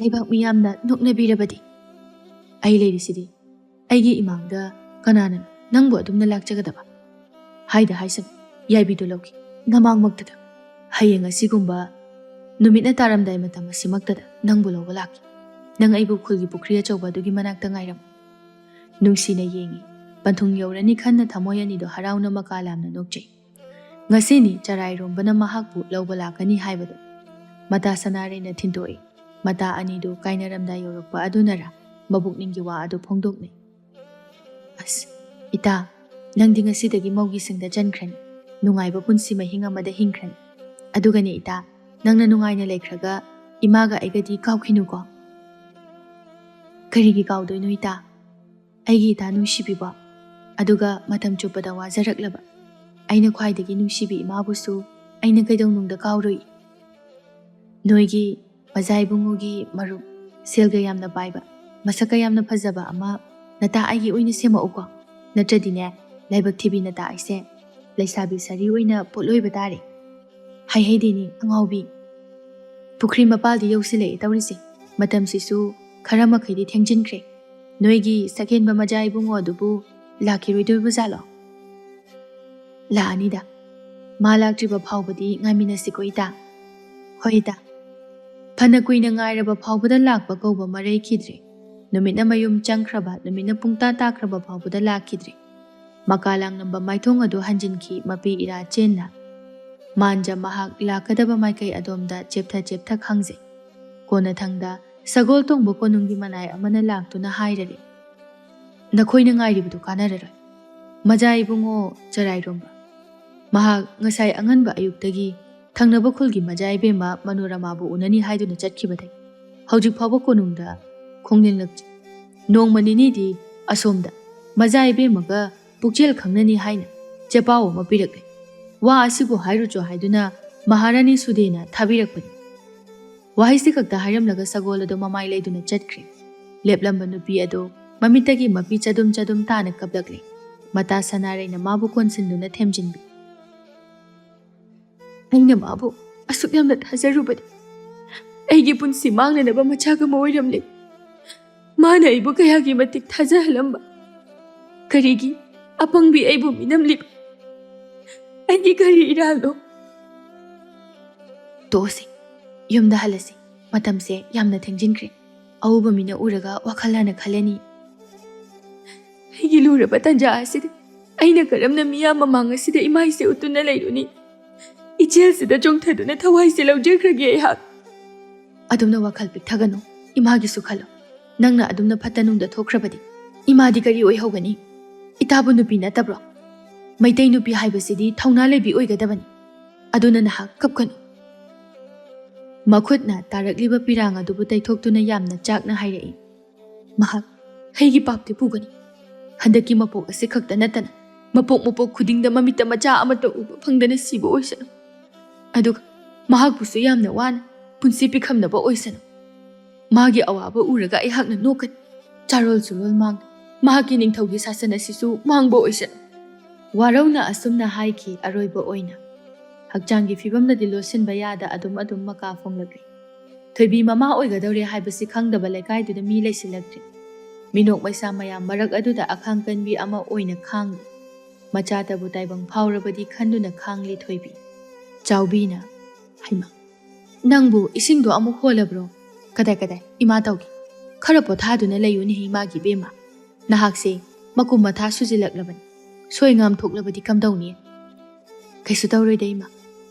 ꯂꯩꯕꯥꯛ ꯃꯤꯌꯥꯝꯅ ꯅꯣꯛꯅꯕꯤꯔꯕꯗꯤ? ꯑꯩ ꯂꯩꯔꯤꯁꯤꯗꯤ꯫ ꯑꯩꯒꯤ ꯏꯃꯥꯡꯗ ꯀꯅꯥꯅ ꯅꯪꯕꯨ ꯑꯗꯨꯝꯅ ꯂꯥꯛꯆꯒꯗꯕ? ꯍꯥꯏꯗ ꯍꯥꯏꯁꯅꯨ, ꯌꯥꯏꯕꯤꯗꯨ ꯂꯧꯈꯤ, ꯅꯃꯥꯡꯃꯛꯇꯗ꯫ ꯍꯌꯦꯡ ꯑꯁꯤꯒꯨꯝꯕ ꯅꯨꯃꯤꯠꯅ ꯇꯥꯔꯝꯗꯥꯏ ꯃꯇꯝ ꯑꯁꯤꯃꯛꯇꯗ ꯅꯪꯕꯨ ꯂꯧꯕ ꯂꯥꯛꯈꯤ꯫ ꯅꯪ ꯑꯩꯕꯨ ꯈꯨꯜꯒꯤ ꯄꯨꯈ꯭ꯔꯤ ꯑꯆꯧꯕ ꯑꯗꯨꯒꯤ ꯃꯅꯥꯛꯇ ꯉꯥꯏꯔꯝꯃꯨ꯫" ꯅꯨꯡꯁꯤꯅ ꯌꯦꯡꯉꯤ꯫ ꯄꯟꯊꯨꯡ ꯌꯧꯔꯅꯤ ꯈꯟꯅ ꯊꯃꯣꯏ ꯑꯅꯤꯗꯣ ꯍꯔꯥꯎꯅ ꯃꯀꯥ ꯂꯥꯝꯅ ꯅꯣꯛꯆꯩ꯫ ꯉꯁꯤꯅꯤ ꯆꯔꯥꯏꯔꯣꯝꯕꯅ ꯃꯍꯥꯛꯄꯨ ꯂꯧꯕ ꯂꯥꯛꯀꯅꯤ ꯍꯥꯏꯕꯗꯨ꯫ ꯃꯇꯥ ꯁꯅꯥꯔꯩꯅ ꯊꯤꯟꯗꯣꯛꯏ꯫ ꯃꯇꯥ ꯑꯅꯤꯗꯨ ꯀꯥꯏꯅꯔꯝꯗꯥꯏ ꯌꯧꯔꯛꯄ ꯑꯗꯨꯅꯔ ꯃꯕꯨꯛꯅꯤꯡꯒꯤ ꯋꯥ ꯑꯗꯨ ꯐꯣꯡꯗꯣꯛꯅꯩ꯫ "ꯑꯁ, ꯏꯇꯥ, ꯅꯪꯗꯤ ꯉꯁꯤꯗꯒꯤ ꯃꯧꯒꯤ ꯁꯤꯡꯗ ꯆꯟꯈ꯭ꯔꯅꯤ꯫ ꯅꯨꯡꯉꯥꯏꯕ ꯄꯨꯟꯁꯤ ꯃꯍꯤꯡ ꯑꯃꯗ ꯍꯤꯡꯈ꯭ꯔꯅꯤ꯫ ꯑꯗꯨꯒꯅꯦ ꯏꯇꯥ, ꯅꯪꯅ ꯅꯨꯡꯉꯥꯏꯅ ꯂꯩꯈ꯭ꯔꯒ ꯏꯃꯥꯒ ꯑꯩꯒꯗꯤ ꯀꯥꯎꯈꯤꯅꯨꯀꯣ꯫" "ꯀꯔꯤꯒꯤ ꯀꯥꯎꯗꯣꯏꯅꯣ ꯏꯇꯥ? ꯑꯩꯒꯤ ꯏꯇꯥ ꯅꯨꯡꯁꯤꯕꯤꯕꯣ, ꯑꯗꯨꯒ ꯃꯇꯝ ꯆꯨꯞꯄꯗ ꯋꯥꯖꯔꯛꯂꯕ ꯑꯩꯅ ꯈ꯭ꯋꯥꯏꯗꯒꯤ ꯅꯨꯡꯁꯤꯕꯤ ꯏꯃꯥꯕꯨꯁꯨ ꯑꯩꯅ ꯀꯩꯗꯧꯅꯨꯡꯗ ꯀꯥꯎꯔꯣꯏ꯫ ꯅꯣꯏꯒꯤ ꯃꯖꯥ ꯏꯕꯨꯡꯉꯣꯒꯤ ꯃꯔꯨꯞ, ꯁꯦꯜꯒ ꯌꯥꯝꯅ ꯄꯥꯏꯕ, ꯃꯁꯛꯀ ꯌꯥꯝꯅ ꯐꯖꯕ ꯑꯃ ꯅꯇꯥ ꯑꯩꯒꯤ ꯑꯣꯏꯅ ꯁꯦꯝꯃꯛꯎꯀꯣ꯫ ꯅꯠꯇ꯭ꯔꯗꯤꯅꯦ, ꯂꯥꯏꯕꯛ ꯊꯤꯕꯤ ꯅꯇꯥ ꯑꯩꯁꯦ ꯂꯩꯁꯥꯕꯤ ꯁꯥꯔꯤ ꯑꯣꯏꯅ ꯄꯣꯠꯂꯣꯏꯕ ꯇꯥꯔꯦ꯫ ꯍꯩꯍꯩꯗꯦꯅꯦ ꯑꯉꯥꯎꯕꯤ꯫ ꯄꯨꯈ꯭ꯔꯤ ꯃꯄꯥꯜꯗꯤ ꯌꯧꯁꯤꯜꯂꯛꯑꯦ ꯇꯧꯔꯤꯁꯦ꯫ ꯃꯇꯝꯁꯤꯁꯨ ꯈꯔ ꯃꯈꯩꯗꯤ ꯊꯦꯡꯖꯤꯟꯈ꯭ꯔꯦ꯫ ꯅꯣꯏꯒꯤ ꯁꯛꯍꯦꯟꯕ ꯃꯖꯥ ꯏꯕꯨꯡꯉꯣ ꯑꯗꯨꯕꯨ ꯂꯥꯛꯈꯤꯔꯣꯏꯗꯣꯏꯕ ꯖꯥꯠꯂꯣ?" "ꯂꯥꯛꯑꯅꯤꯗ꯫ ꯃꯥ ꯂꯥꯛꯇ꯭ꯔꯤꯕ ꯐꯥꯎꯕꯗꯤ ꯉꯥꯏꯃꯤꯟꯅꯁꯤꯀꯣ ꯏꯇꯥ꯫" "ꯍꯣꯏ ꯏꯇꯥ꯫" ꯐꯅ ꯀꯨꯏꯅ ꯉꯥꯏꯔꯕ ꯐꯥꯎꯕꯗ ꯂꯥꯛꯄ ꯀꯧꯕ ꯃꯔꯩꯈꯤꯗ꯭ꯔꯦ꯫ ꯅꯨꯃꯤꯠꯅ ꯃꯌꯨꯝ ꯆꯪꯈ꯭ꯔꯕ, ꯅꯨꯃꯤꯠꯅ ꯄꯨꯡꯇꯥ ꯇꯥꯈ꯭ꯔꯕ ꯐꯥꯎꯕꯗ ꯂꯥꯛꯈꯤꯗ꯭ꯔꯦ꯫ ꯃꯀꯥ ꯂꯥꯡꯂꯝꯕ ꯃꯥꯏꯊꯣꯡ ꯑꯗꯨ ꯍꯟꯖꯤꯟꯈꯤ ꯃꯄꯤ ꯏꯔꯥ ꯆꯦꯟꯅ꯫ ꯃꯥꯟꯖ ꯃꯍꯥꯛ ꯂꯥꯛꯀꯗꯕ ꯃꯥꯏꯀꯩ ꯑꯗꯣꯝꯗ ꯆꯦꯞꯊ ꯆꯦꯞꯊ ꯈꯥꯡꯖꯩ꯫ ꯀꯣꯟꯅꯊꯪꯗ ꯁꯒꯣꯜ ꯇꯣꯡꯕ ꯀꯣꯅꯨꯡꯒꯤ ꯃꯅꯥꯏ ꯑꯃꯅ ꯂꯥꯛꯇꯨꯅ ꯍꯥꯏꯔꯔꯦ, "ꯅꯈꯣꯏꯅ ꯉꯥꯏꯔꯤꯕꯗꯨ ꯀꯥꯟꯅꯔꯔꯣꯏ꯫ ꯃꯖꯥ ꯏꯕꯨꯡꯉꯣ ꯆꯔꯥꯏꯔꯣꯝꯕ꯫ ꯃꯍꯥꯛ ꯉꯁꯥꯏ ꯑꯉꯟꯕ ꯑꯌꯨꯛꯇꯒꯤ ꯊꯪꯅꯕ ꯈꯨꯜꯒꯤ ꯃꯖꯥ ꯏꯕꯦꯝꯃ ꯃꯅꯣꯔꯃꯥꯕꯨ ꯎꯅꯅꯤ ꯍꯥꯏꯗꯨꯅ ꯆꯠꯈꯤꯕꯗꯒꯤ ꯍꯧꯖꯤꯛ ꯐꯥꯎꯕ ꯀꯣꯅꯨꯡꯗ ꯈꯣꯡꯅꯤꯡꯂꯛꯇ꯭ꯔꯤ꯫ ꯅꯣꯡꯃ ꯅꯤꯅꯤꯗꯤ ꯑꯁꯣꯝꯗ ꯃꯖꯥ ꯏꯕꯦꯝꯃꯒ ꯄꯨꯛꯆꯦꯜ ꯈꯪꯅꯅꯤ ꯍꯥꯏꯅ ꯆꯦꯄꯥꯎ ꯑꯃ ꯄꯤꯔꯛꯂꯦ꯫ ꯋꯥ ꯑꯁꯤꯕꯨ ꯍꯥꯏꯔꯨꯆꯣ ꯍꯥꯏꯗꯨꯅ ꯃꯍꯥꯔꯥꯅꯤ ꯁꯨꯗꯦꯅ ꯊꯥꯕꯤꯔꯛꯄꯅꯤ꯫ ꯋꯥꯍꯩꯁꯤ ꯈꯛꯇ ꯍꯥꯏꯔꯝꯂꯒ ꯁꯒꯣꯜ ꯑꯗꯨ ꯃꯃꯥꯏ ꯂꯩꯗꯨꯅ ꯆꯠꯈ꯭ꯔꯦ꯫ ꯂꯦꯞꯂꯝꯕ ꯅꯨꯄꯤ ꯑꯗꯨ ꯃꯃꯤꯠꯇꯒꯤ ꯃꯄꯤ ꯆꯗꯨꯝ ꯆꯗꯨꯝ ꯇꯥꯅ ꯀꯞꯂꯛꯂꯦ꯫ ꯃꯇꯥ ꯁꯅꯥꯔꯩꯅ ꯃꯥꯕꯨ ꯀꯣꯟꯁꯤꯟꯗꯨꯅ ꯊꯦꯝꯖꯤꯟꯕꯤ꯫ ꯑꯩꯅ ꯃꯥꯕꯨ ꯑꯁꯨꯛ ꯌꯥꯝꯅ ꯊꯥꯖꯔꯨꯕꯗꯤ ꯑꯩꯒꯤ ꯄꯨꯟꯁꯤ ꯃꯥꯡꯅꯅꯕ ꯃꯆꯥꯛ ꯑꯃ ꯑꯣꯏꯔꯝꯂꯦ꯫ ꯃꯥꯅ ꯑꯩꯕꯨ ꯀꯌꯥꯒꯤ ꯃꯇꯤꯛ ꯊꯥꯖꯍꯜꯂꯝꯕ꯫ ꯀꯔꯤꯒꯤ ꯑꯄꯪꯕꯤ ꯑꯩꯕꯨ ꯃꯤꯅꯝꯂꯤꯕ? ꯑꯩꯒꯤ ꯀꯔꯤ ꯏꯔꯥꯜꯅꯣ? ꯇꯣꯛꯑꯁꯤ, ꯌꯨꯝꯗ ꯍꯜꯂꯁꯤ꯫ ꯃꯇꯝꯁꯦ ꯌꯥꯝꯅ ꯊꯦꯡꯖꯤꯟꯈ꯭ꯔꯦ꯫ ꯑꯎꯕ ꯃꯤꯅ ꯎꯔꯒ ꯋꯥꯈꯜ ꯍꯥꯟꯅ ꯈꯜꯂꯅꯤ꯫ ꯑꯩꯒꯤ ꯂꯨꯔꯕ ꯇꯟꯖꯥ ꯑꯁꯤꯗ ꯑꯩꯅ ꯀꯔꯝꯅ ꯃꯤꯌꯥꯝ ꯃꯃꯥꯡ ꯑꯁꯤꯗ ꯏꯃꯥꯏꯁꯦ ꯎꯠꯇꯨꯅ ꯂꯩꯔꯨꯅꯤ? ꯏꯆꯦꯜꯁꯤꯗ ꯆꯣꯡꯊꯗꯨꯅ ꯊꯋꯥꯏꯁꯦ ꯂꯧꯖꯈ꯭ꯔꯒꯦ ꯑꯩꯍꯥꯛ꯫ ꯑꯗꯨꯝꯅ ꯋꯥꯈꯜ ꯄꯤꯛꯊꯒꯅꯨ, ꯏꯃꯥꯒꯤꯁꯨ ꯈꯜꯂꯨ꯫ ꯅꯪꯅ ꯑꯗꯨꯝꯅ ꯐꯠꯇ ꯅꯨꯡꯗ ꯊꯣꯛꯈ꯭ꯔꯕꯗꯤ ꯏꯃꯥꯗꯤ ꯀꯔꯤ ꯑꯣꯏꯍꯧꯒꯅꯤ? ꯏꯇꯥꯕꯨ ꯅꯨꯄꯤ ꯅꯠꯇꯕ꯭ꯔꯣ? ꯃꯩꯇꯩ ꯅꯨꯄꯤ ꯍꯥꯏꯕꯁꯤꯗꯤ ꯊꯧꯅꯥ ꯂꯩꯕꯤ ꯑꯣꯏꯒꯗꯕꯅꯤ꯫ ꯑꯗꯨꯅ ꯅꯍꯥꯛ ꯀꯞꯀꯅꯨ꯫ ꯃꯈꯨꯠꯅ ꯇꯥꯔꯛꯂꯤꯕ ꯄꯤꯔꯥꯡ ꯑꯗꯨꯕꯨ ꯇꯩꯊꯣꯛꯇꯨꯅ ꯌꯥꯝꯅ ꯆꯥꯛꯅ ꯍꯥꯏꯔꯛꯏ꯫ ꯃꯍꯥꯛ ꯍꯩꯒꯤ ꯄꯥꯞꯇꯤ ꯄꯨꯒꯅꯤ꯫ ꯍꯟꯗꯛꯀꯤ ꯃꯄꯣꯛ ꯑꯁꯤ ꯈꯛꯇ ꯅꯠꯇꯅ ꯃꯄꯣꯛ ꯃꯄꯣꯛ ꯈꯨꯗꯤꯡꯗ ꯃꯃꯤꯠꯇ ꯃꯆꯥ ꯑꯃꯠꯇ ꯎꯕ ꯐꯪꯗꯅ ꯁꯤꯕ ꯑꯣꯏꯁꯅꯨ꯫ ꯑꯗꯨꯒ ꯃꯍꯥꯛꯄꯨꯁꯨ ꯌꯥꯝꯅ ꯋꯥꯅ ꯄꯨꯟꯁꯤ ꯄꯤꯈꯝꯅꯕ ꯑꯣꯏꯁꯅꯨ꯫ ꯃꯥꯒꯤ ꯑꯋꯥꯕ ꯎꯔꯒ ꯑꯩꯍꯥꯛꯅ ꯅꯣꯛꯀꯅꯤ꯫ ꯆꯥꯔꯣꯜ ꯁꯨꯔꯣꯜ ꯃꯥꯡꯅ ꯃꯍꯥꯛꯀꯤ ꯅꯤꯡꯊꯧꯒꯤ ꯁꯥꯁꯟ ꯑꯁꯤꯁꯨ ꯃꯥꯡꯕ ꯑꯣꯏꯁꯅꯨ꯫ ꯋꯥꯔꯧꯅ ꯑꯁꯨꯝꯅ ꯍꯥꯏꯈꯤ꯫ ꯑꯔꯣꯏꯕ ꯑꯣꯏꯅ ꯍꯛꯆꯥꯡꯒꯤ ꯐꯤꯕꯝꯅꯗꯤ ꯂꯣꯠꯁꯤꯟꯕ ꯌꯥꯗ ꯑꯗꯨꯝ ꯑꯗꯨꯝ ꯃꯀꯥ ꯐꯣꯡꯂꯛꯂꯤ꯫ ꯊꯣꯏꯕꯤ ꯃꯃꯥ ꯑꯣꯏꯒꯗꯧꯔꯦ ꯍꯥꯏꯕꯁꯤ ꯈꯪꯗꯕ ꯂꯩꯀꯥꯏꯗꯨꯗ ꯃꯤ ꯂꯩꯁꯤꯜꯂꯛꯇ꯭ꯔꯦ꯫ ꯃꯤꯅꯣꯛ ꯃꯩꯁꯥ ꯃꯌꯥꯝ ꯃꯔꯛ ꯑꯗꯨꯗ ꯑꯈꯥꯡ ꯀꯟꯕꯤ ꯑꯃ ꯑꯣꯏꯅ ꯈꯥꯡꯂꯤ꯫ ꯃꯆꯥꯇꯕꯨ ꯇꯥꯏꯕꯪ ꯐꯥꯎꯔꯕꯗꯤ ꯈꯟꯗꯨꯅ ꯈꯥꯡꯂꯤ ꯊꯣꯏꯕꯤ꯫ ꯆꯥꯎꯕꯤꯅ, "ꯍꯩꯃꯥ, ꯅꯪꯕꯨ ꯏꯁꯤꯡꯗꯣ ꯑꯃꯨꯛ ꯍꯣꯜꯂꯕ꯭ꯔꯣ?" "ꯀꯗꯥꯏ ꯀꯗꯥꯏ, ꯏꯃꯥ ꯇꯧꯒꯦ꯫ ꯈꯔ ꯄꯣꯊꯥꯗꯨꯅ ꯂꯩꯌꯨꯅꯦꯍꯦ ꯏꯃꯥꯒꯤ ꯏꯕꯦꯝꯃ꯫ ꯅꯍꯥꯛꯁꯦ ꯃꯀꯨꯝ ꯃꯊꯥ ꯁꯨꯖꯤꯜꯂꯛꯂꯕꯅꯤ꯫ ꯁꯣꯏ ꯉꯥꯝ ꯊꯣꯛꯂꯕꯗꯤ ꯀꯝꯗꯧꯅꯤ?" "ꯀꯩꯁꯨ ꯇꯧꯔꯣꯏꯗ ꯏꯃꯥ꯫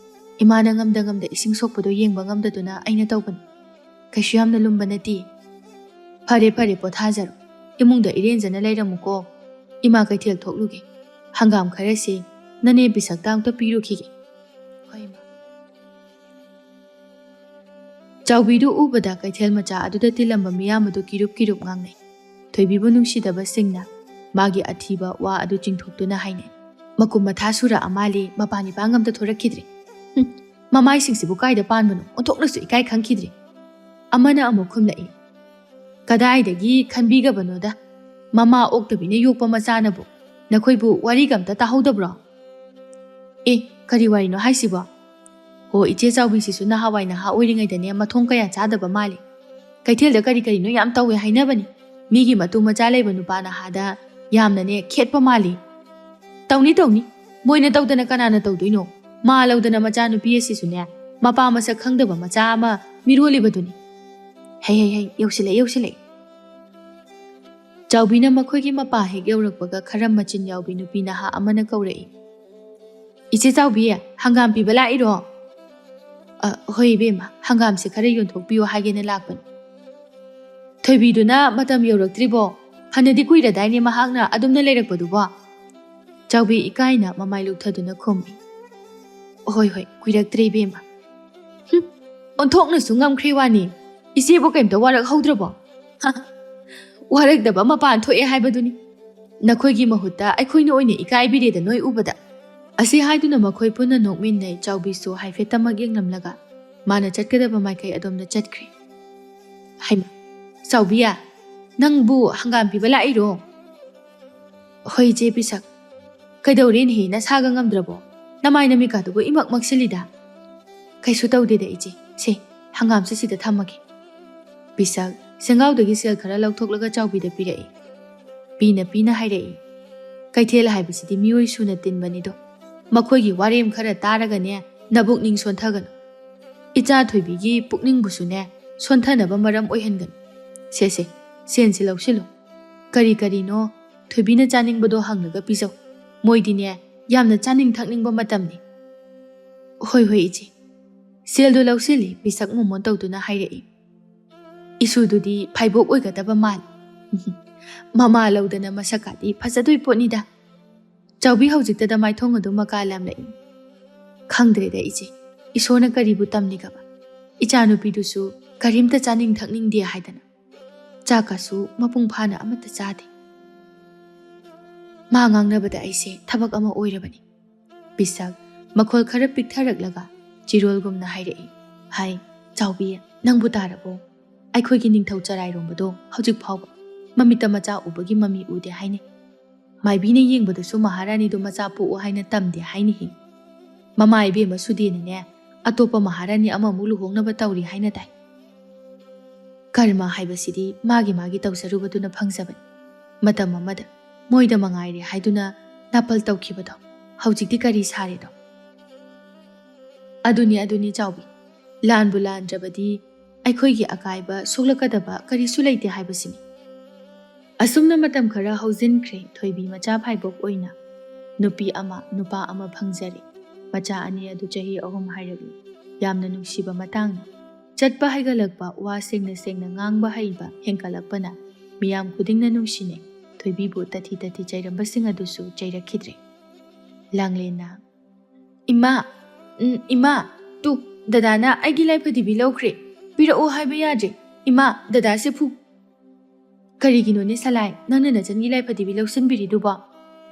ꯏꯃꯥꯅ ꯉꯝꯗ ꯉꯝꯗ ꯏꯁꯤꯡ ꯁꯣꯛꯄꯗꯣ ꯌꯦꯡꯕ ꯉꯝꯗꯗꯨꯅ ꯑꯩꯅ ꯇꯧꯕꯅꯤ꯫ ꯀꯩꯁꯨ ꯌꯥꯝꯅ ꯂꯨꯝꯕ ꯅꯠꯇꯦ꯫ ꯐꯔꯦ ꯐꯔꯦ, ꯄꯣꯊꯥꯖꯔꯣ꯫ ꯏꯃꯨꯡꯗ ꯏꯔꯦꯟꯖꯅ ꯂꯩꯔꯝꯃꯨꯀꯣ꯫ ꯏꯃꯥ ꯀꯩꯊꯦꯜ ꯊꯣꯛꯂꯨꯒꯦ꯫ ꯍꯪꯒꯥꯝ ꯈꯔꯁꯦ ꯅꯅꯦ ꯕꯤꯁꯛꯇ ꯑꯝꯇ ꯄꯤꯔꯨꯈꯤꯒꯦ꯫" "ꯍꯣꯏ ꯏꯃꯥ꯫" ꯆꯥꯎꯕꯤꯗꯨ ꯎꯕꯗ ꯀꯩꯊꯦꯜ ꯃꯆꯥ ꯑꯗꯨꯗ ꯇꯤꯜꯂꯝꯕ ꯃꯤꯌꯥꯝ ꯑꯗꯨ ꯀꯤꯔꯨꯞ ꯀꯤꯔꯨꯞ ꯉꯥꯡꯅꯩ꯫ ꯊꯣꯏꯕꯤꯕꯨ ꯅꯨꯡꯁꯤꯗꯕꯁꯤꯡꯅ ꯃꯥꯒꯤ ꯑꯊꯤꯕ ꯋꯥ ꯑꯗꯨ ꯆꯤꯡꯊꯣꯛꯇꯨꯅ ꯍꯥꯏꯅꯩ꯫ "ꯃꯀꯨꯝ ꯃꯊꯥ ꯁꯨꯔꯛꯑ ꯃꯥꯜꯂꯤ, ꯃꯄꯥꯟ ꯏꯄꯥꯡ ꯑꯝꯇ ꯊꯣꯔꯛꯈꯤꯗ꯭ꯔꯦ꯫ ꯍꯨꯝ, ꯃꯃꯥꯏꯁꯤꯡꯁꯤꯕꯨ ꯀꯥꯏꯗ ꯄꯥꯟꯕꯅꯣ? ꯑꯣꯟꯊꯣꯛꯅꯁꯨ ꯏꯀꯥꯏ ꯈꯪꯈꯤꯗ꯭ꯔꯦ꯫" ꯑꯃꯅ ꯑꯃꯨꯛ ꯈꯨꯝꯂꯛꯏ, "ꯀꯗꯥꯏꯗꯒꯤ ꯈꯟꯕꯤꯒꯕꯅꯣꯗ, ꯃꯃꯥ ꯑꯣꯛꯇꯕꯤꯅ ꯌꯣꯛꯄ ꯃꯆꯥꯅꯕꯨ꯫ ꯅꯈꯣꯏꯕꯨ ꯋꯥꯔꯤꯒ ꯑꯝꯇ ꯇꯥꯍꯧꯗꯕ꯭ꯔꯣ?" "ꯑꯦ, ꯀꯔꯤ ꯋꯥꯔꯤꯅꯣ ꯍꯥꯏꯁꯤꯕꯣ?" "ꯍꯣ, ꯏꯆꯦ ꯆꯥꯎꯕꯤꯁꯤꯁꯨ ꯅꯍꯥꯟꯋꯥꯏ ꯅꯍꯥ ꯑꯣꯏꯔꯤꯉꯩꯗꯅꯦ ꯃꯊꯣꯡ ꯀꯌꯥ ꯆꯥꯗꯕ ꯃꯥꯜꯂꯤ꯫ ꯀꯩꯊꯦꯜꯗ ꯀꯔꯤ ꯀꯔꯤꯅꯣ ꯌꯥꯝ ꯇꯧꯋꯦ ꯍꯥꯏꯅꯕꯅꯤ꯫ ꯃꯤꯒꯤ ꯃꯇꯨ ꯃꯆꯥ ꯂꯩꯕ ꯅꯨꯄꯥ ꯅꯍꯥꯗ ꯌꯥꯝꯅꯅꯦ ꯈꯦꯠꯄ ꯃꯥꯜꯂꯤ꯫" "ꯇꯧꯅꯤ, ꯇꯧꯅꯤ꯫ ꯃꯣꯏꯅ ꯇꯧꯗꯅ ꯀꯅꯥꯅ ꯇꯧꯗꯣꯏꯅꯣ? ꯃꯥ ꯂꯧꯗꯅ ꯃꯆꯥꯅꯨꯄꯤ ꯑꯁꯤꯁꯨꯅꯦ ꯃꯄꯥ ꯃꯁꯛ ꯈꯪꯗꯕ ꯃꯆꯥ ꯑꯃ ꯃꯤꯔꯣꯜꯂꯤꯕꯗꯨꯅꯤ꯫" "ꯍꯩ, ꯍꯩ, ꯍꯩ, ꯌꯧꯁꯤꯜꯂꯛꯑꯦ, ꯌꯧꯁꯤꯜꯂꯛꯑꯦ꯫" ꯆꯥꯎꯕꯤꯅ ꯃꯈꯣꯏꯒꯤ ꯃꯄꯥ ꯍꯦꯛ ꯌꯧꯔꯛꯄꯒ ꯈꯔ ꯃꯆꯤꯟ ꯌꯥꯎꯕꯤ ꯅꯨꯄꯤ ꯅꯍꯥ ꯑꯃꯅ ꯀꯧꯔꯛꯏ, "ꯏꯆꯦ ꯆꯥꯎꯕꯤ, ꯍꯪꯒꯥꯝ ꯄꯤꯕ ꯂꯥꯛꯏꯔꯣ?" "ꯑ, ꯍꯣꯏ ꯏꯕꯦꯝꯃ, ꯍꯪꯒꯥꯝꯁꯦ ꯈꯔ ꯌꯣꯟꯊꯣꯛꯄꯤꯌꯨ ꯍꯥꯏꯒꯦꯅ ꯂꯥꯛꯄꯅꯤ꯫" "ꯊꯣꯏꯕꯤꯗꯨꯅ ꯃꯇꯝ ꯌꯧꯔꯛꯇ꯭ꯔꯤꯕꯣ? ꯐꯅꯗꯤ ꯀꯨꯏꯔꯗꯥꯏꯅꯦ ꯃꯍꯥꯛꯅ ꯑꯗꯨꯝꯅ ꯂꯩꯔꯛꯄꯗꯨꯕꯣ?" ꯆꯥꯎꯕꯤ ꯏꯀꯥꯏꯅ ꯃꯃꯥꯏ ꯂꯨꯞꯊꯗꯨꯅ ꯈꯨꯝꯃꯤ꯫ "ꯍꯣꯏ, ꯍꯣꯏ, ꯀꯨꯏꯔꯛꯇ꯭ꯔꯦ ꯏꯕꯦꯝꯃ꯫" "ꯍꯨꯝ, ꯑꯣꯟꯊꯣꯛꯅꯁꯨ ꯉꯝꯈ꯭ꯔꯦ ꯋꯥꯅꯤ꯫ ꯏꯆꯦꯕꯨ ꯀꯩꯝꯇ ꯋꯥꯔꯛꯍꯧꯗ꯭ꯔꯕꯣ?" "ꯋꯥꯔꯛꯇꯕ ꯃꯄꯥꯟ ꯊꯣꯛꯑꯦ ꯍꯥꯏꯕꯗꯨꯅꯤ꯫ ꯅꯈꯣꯏꯒꯤ ꯃꯍꯨꯠꯇ ꯑꯩꯈꯣꯏꯅ ꯑꯣꯏꯅ ꯏꯀꯥꯏꯕꯤꯔꯦꯗ ꯅꯣꯏ ꯎꯕꯗ꯫" ꯑꯁꯤ ꯍꯥꯏꯗꯨꯅ ꯃꯈꯣꯏ ꯄꯨꯟꯅ ꯅꯣꯛꯃꯤꯟꯅꯩ꯫ ꯆꯥꯎꯕꯤꯁꯨ ꯍꯥꯏꯐꯦꯠꯇꯃꯛ ꯌꯦꯡꯂꯝꯂꯒ ꯃꯥꯅ ꯆꯠꯀꯗꯕ ꯃꯥꯏꯀꯩ ꯑꯗꯣꯝꯗ ꯆꯠꯈ꯭ꯔꯦ꯫ "ꯍꯩꯃꯥ, ꯆꯥꯎꯕꯤꯌꯥ, ꯅꯪꯕꯨ ꯍꯪꯒꯥꯝ ꯄꯤꯕ ꯂꯥꯛꯏꯔꯣ?" "ꯍꯣꯏ, ꯏꯆꯦ ꯄꯤꯁꯛ꯫ ꯀꯩꯗꯧꯔꯦꯅꯦꯍꯦ, ꯅꯁꯥꯒ ꯉꯝꯗ꯭ꯔꯕꯣ? ꯅꯃꯥꯏ ꯅꯃꯤꯠꯀꯥꯗꯨꯕꯨ ꯏꯃꯛ ꯃꯛꯁꯤꯜꯂꯤꯗ꯫" "ꯀꯩꯁꯨ ꯇꯧꯗꯦꯗ ꯏꯆꯦ, ꯁꯦ, ꯍꯪꯒꯥꯝꯁꯦ ꯁꯤꯗ ꯊꯝꯃꯒꯦ꯫" ꯄꯤꯁꯛ ꯁꯦꯡꯒꯥꯎꯗꯒꯤ ꯁꯦꯜ ꯈꯔ ꯂꯧꯊꯣꯛꯂꯒ ꯆꯥꯎꯕꯤꯗ ꯄꯤꯔꯛꯏ꯫ ꯄꯤꯅ ꯄꯤꯅ ꯍꯥꯏꯔꯛꯏ, "ꯀꯩꯊꯦꯜ ꯍꯥꯏꯕꯁꯤꯗꯤ ꯃꯤꯑꯣꯏ ꯁꯨꯅ ꯇꯤꯟꯕꯅꯤꯗꯣ꯫ ꯃꯈꯣꯏꯒꯤ ꯋꯥꯔꯦꯝ ꯈꯔ ꯇꯥꯔꯒꯅꯦ, ꯅꯕꯨꯛꯅꯤꯡ ꯁꯣꯟꯊꯒꯅꯨ꯫ ꯏꯆꯥ ꯊꯣꯏꯕꯤꯒꯤ ꯄꯨꯛꯅꯤꯡꯕꯨꯁꯨꯅꯦ, ꯁꯣꯟꯊꯅꯕ ꯃꯔꯝ ꯑꯣꯏꯍꯟꯒꯅꯨ꯫ ꯁꯦ, ꯁꯦ, ꯁꯦꯟꯁꯤ ꯂꯧꯁꯤꯜꯂꯨ꯫ ꯀꯔꯤ ꯀꯔꯤꯅꯣ ꯊꯣꯏꯕꯤꯅ ꯆꯥꯅꯤꯡꯕꯗꯣ ꯍꯪꯂꯒ ꯄꯤꯖꯧ꯫ ꯃꯣꯏꯗꯤꯅꯦ, ꯌꯥꯝꯅ ꯆꯥꯅꯤꯡ ꯊꯛꯅꯤꯡꯕ ꯃꯇꯝꯅꯤ꯫" "ꯍꯣꯏ, ꯍꯣꯏ, ꯏꯆꯦ꯫" ꯁꯦꯜꯗꯨ ꯂꯧꯁꯤꯜꯂꯤ, ꯄꯤꯁꯛ ꯃꯣꯃꯣꯟ ꯇꯧꯗꯨꯅ ꯍꯥꯏꯔꯛꯏ꯫ "ꯏꯁꯨꯗꯨꯗꯤ ꯐꯥꯏꯕꯣꯛ ꯑꯣꯏꯒꯗꯕ ꯃꯥꯜꯂꯤ꯫ ꯃꯃꯥ ꯂꯧꯗꯅ ꯃꯁꯛꯀꯥꯗꯤ ꯐꯖꯗꯣꯏ ꯄꯣꯠꯅꯤꯗ꯫" ꯆꯥꯎꯕꯤ ꯍꯧꯖꯤꯛꯇꯗ ꯃꯥꯏꯊꯣꯡ ꯑꯗꯨ ꯃꯀꯥ ꯂꯥꯝꯂꯛꯏ꯫ "ꯈꯪꯗ꯭ꯔꯦꯗ ꯏꯆꯦ, ꯏꯁꯣꯔꯅ ꯀꯔꯤꯕꯨ ꯇꯝꯂꯤꯒꯕ?" ꯏꯆꯥꯅꯨꯄꯤꯗꯨꯁꯨ ꯀꯔꯤꯝꯇ ꯆꯥꯅꯤꯡ ꯊꯛꯅꯤꯡꯗꯦ ꯍꯥꯏꯗꯅ ꯆꯥꯛꯀꯁꯨ ꯃꯄꯨꯡ ꯐꯥꯅ ꯑꯃꯠꯇ ꯆꯥꯗꯦ꯫ ꯃꯥ ꯉꯥꯡꯅꯕꯗ ꯑꯩꯁꯦ ꯊꯕꯛ ꯑꯃ ꯑꯣꯏꯔꯕꯅꯤ꯫ ꯄꯤꯁꯛ ꯃꯈꯣꯜ ꯈꯔ ꯄꯤꯛꯊꯔꯛꯂꯒ ꯆꯤꯔꯣꯜꯒꯨꯝꯅ ꯍꯥꯏꯔꯛꯏ, "ꯍꯥꯏ, ꯆꯥꯎꯕꯤ, ꯅꯪꯕꯨ ꯇꯥꯔꯕꯣ? ꯑꯩꯈꯣꯏꯒꯤ ꯅꯤꯡꯊꯧ ꯆꯔꯥꯏꯔꯣꯝꯕꯗꯣ ꯍꯧꯖꯤꯛ ꯐꯥꯎꯕ ꯃꯃꯤꯠꯇ ꯃꯆꯥ ꯎꯕꯒꯤ ꯃꯃꯤ ꯎꯗꯦ ꯍꯥꯏꯅꯩ꯫ ꯃꯥꯏꯕꯤꯅ ꯌꯦꯡꯕꯗꯁꯨ ꯃꯍꯥꯔꯥꯅꯤꯗꯨ ꯃꯆꯥ ꯄꯣꯛꯎ ꯍꯥꯏꯅ ꯇꯝꯗꯦ ꯍꯥꯏꯅꯩ꯫ ꯃꯃꯥ ꯏꯕꯦꯝꯃ ꯁꯨꯗꯦꯅꯅꯦ ꯑꯇꯣꯞꯄ ꯃꯍꯥꯔꯥꯅꯤ ꯑꯃꯃꯨꯛ ꯂꯨꯍꯣꯡꯅꯕ ꯇꯧꯔꯤ ꯍꯥꯏꯅ ꯇꯥꯏ꯫ ꯀꯔꯃ ꯍꯥꯏꯕꯁꯤꯗꯤ ꯃꯥꯒꯤ ꯃꯥꯒꯤ ꯇꯧꯖꯔꯨꯕꯗꯨꯅ ꯐꯪꯖꯕꯅꯤ꯫ ꯃꯇꯝ ꯑꯃꯗ ꯃꯣꯏꯗ ꯃꯉꯥꯏꯔꯦ ꯍꯥꯏꯗꯨꯅ ꯅꯥꯄꯜ ꯇꯧꯈꯤꯕꯗꯣ ꯍꯧꯖꯤꯛꯇꯤ ꯀꯔꯤ ꯁꯥꯔꯦꯗꯣ?" "ꯑꯗꯨꯅꯤ, ꯑꯗꯨꯅꯤ ꯆꯥꯎꯕꯤ, ꯂꯥꯟꯕꯨ ꯂꯥꯟꯗ꯭ꯔꯕꯗꯤ ꯑꯩꯈꯣꯏꯒꯤ ꯑꯀꯥꯏꯕ ꯁꯣꯛꯂꯛꯀꯗꯕ ꯀꯔꯤꯁꯨ ꯂꯩꯇꯦ ꯍꯥꯏꯕꯁꯤꯅꯤ꯫" ꯑꯁꯨꯝꯅ ꯃꯇꯝ ꯈꯔ ꯍꯧꯖꯤꯟꯈ꯭ꯔꯦ꯫ ꯊꯣꯏꯕꯤ ꯃꯆꯥ ꯐꯥꯏꯕꯣꯛ ꯑꯣꯏꯅ ꯅꯨꯄꯤ ꯑꯃ, ꯅꯨꯄꯥ ꯑꯃ ꯐꯪꯖꯔꯦ꯫ ꯃꯆꯥ ꯑꯅꯤ ꯑꯗꯨ ꯆꯍꯤ ꯑꯍꯨꯝ ꯍꯥꯏꯔꯛꯂꯤ꯫ ꯌꯥꯝꯅ ꯅꯨꯡꯁꯤꯕ ꯃꯇꯥꯡꯅꯤ꯫ ꯆꯠꯄ ꯍꯩꯒꯠꯂꯛꯄ, ꯋꯥ ꯁꯦꯡꯅ ꯁꯦꯡꯅ ꯉꯥꯡꯕ ꯍꯩꯕ ꯍꯦꯟꯒꯠꯂꯛꯄꯅ ꯃꯤꯌꯥꯝ ꯈꯨꯗꯤꯡꯅ ꯅꯨꯡꯁꯤꯅꯩ꯫ ꯊꯣꯏꯕꯤꯕꯨ ꯇꯊꯤ ꯇꯊꯤ ꯆꯩꯔꯝꯕꯁꯤꯡ ꯑꯗꯨꯁꯨ ꯆꯩꯔꯛꯈꯤꯗ꯭ꯔꯦ꯫ ꯂꯥꯡꯂꯦꯟꯅ, "ꯏꯃꯥ, ꯎꯝ, ꯏꯃꯥ, ꯇꯨ, ꯗꯗꯥꯅ ꯑꯩꯒꯤ ꯂꯥꯏꯐꯗꯤꯕꯤ ꯂꯧꯈ꯭ꯔꯦ꯫ ꯄꯤꯔꯛꯑꯣ ꯍꯥꯏꯕ ꯌꯥꯗ꯭ꯔꯦ꯫ ꯏꯃꯥ, ꯗꯗꯥꯁꯦ ꯐꯨ꯫" "ꯀꯔꯤꯒꯤꯅꯣꯅꯦ ꯁꯂꯥꯏ, ꯅꯪꯅ ꯅꯆꯟꯒꯤ ꯂꯥꯏꯐꯗꯤꯕꯤ ꯂꯧꯁꯤꯟꯕꯤꯔꯤꯗꯨꯕꯣ?"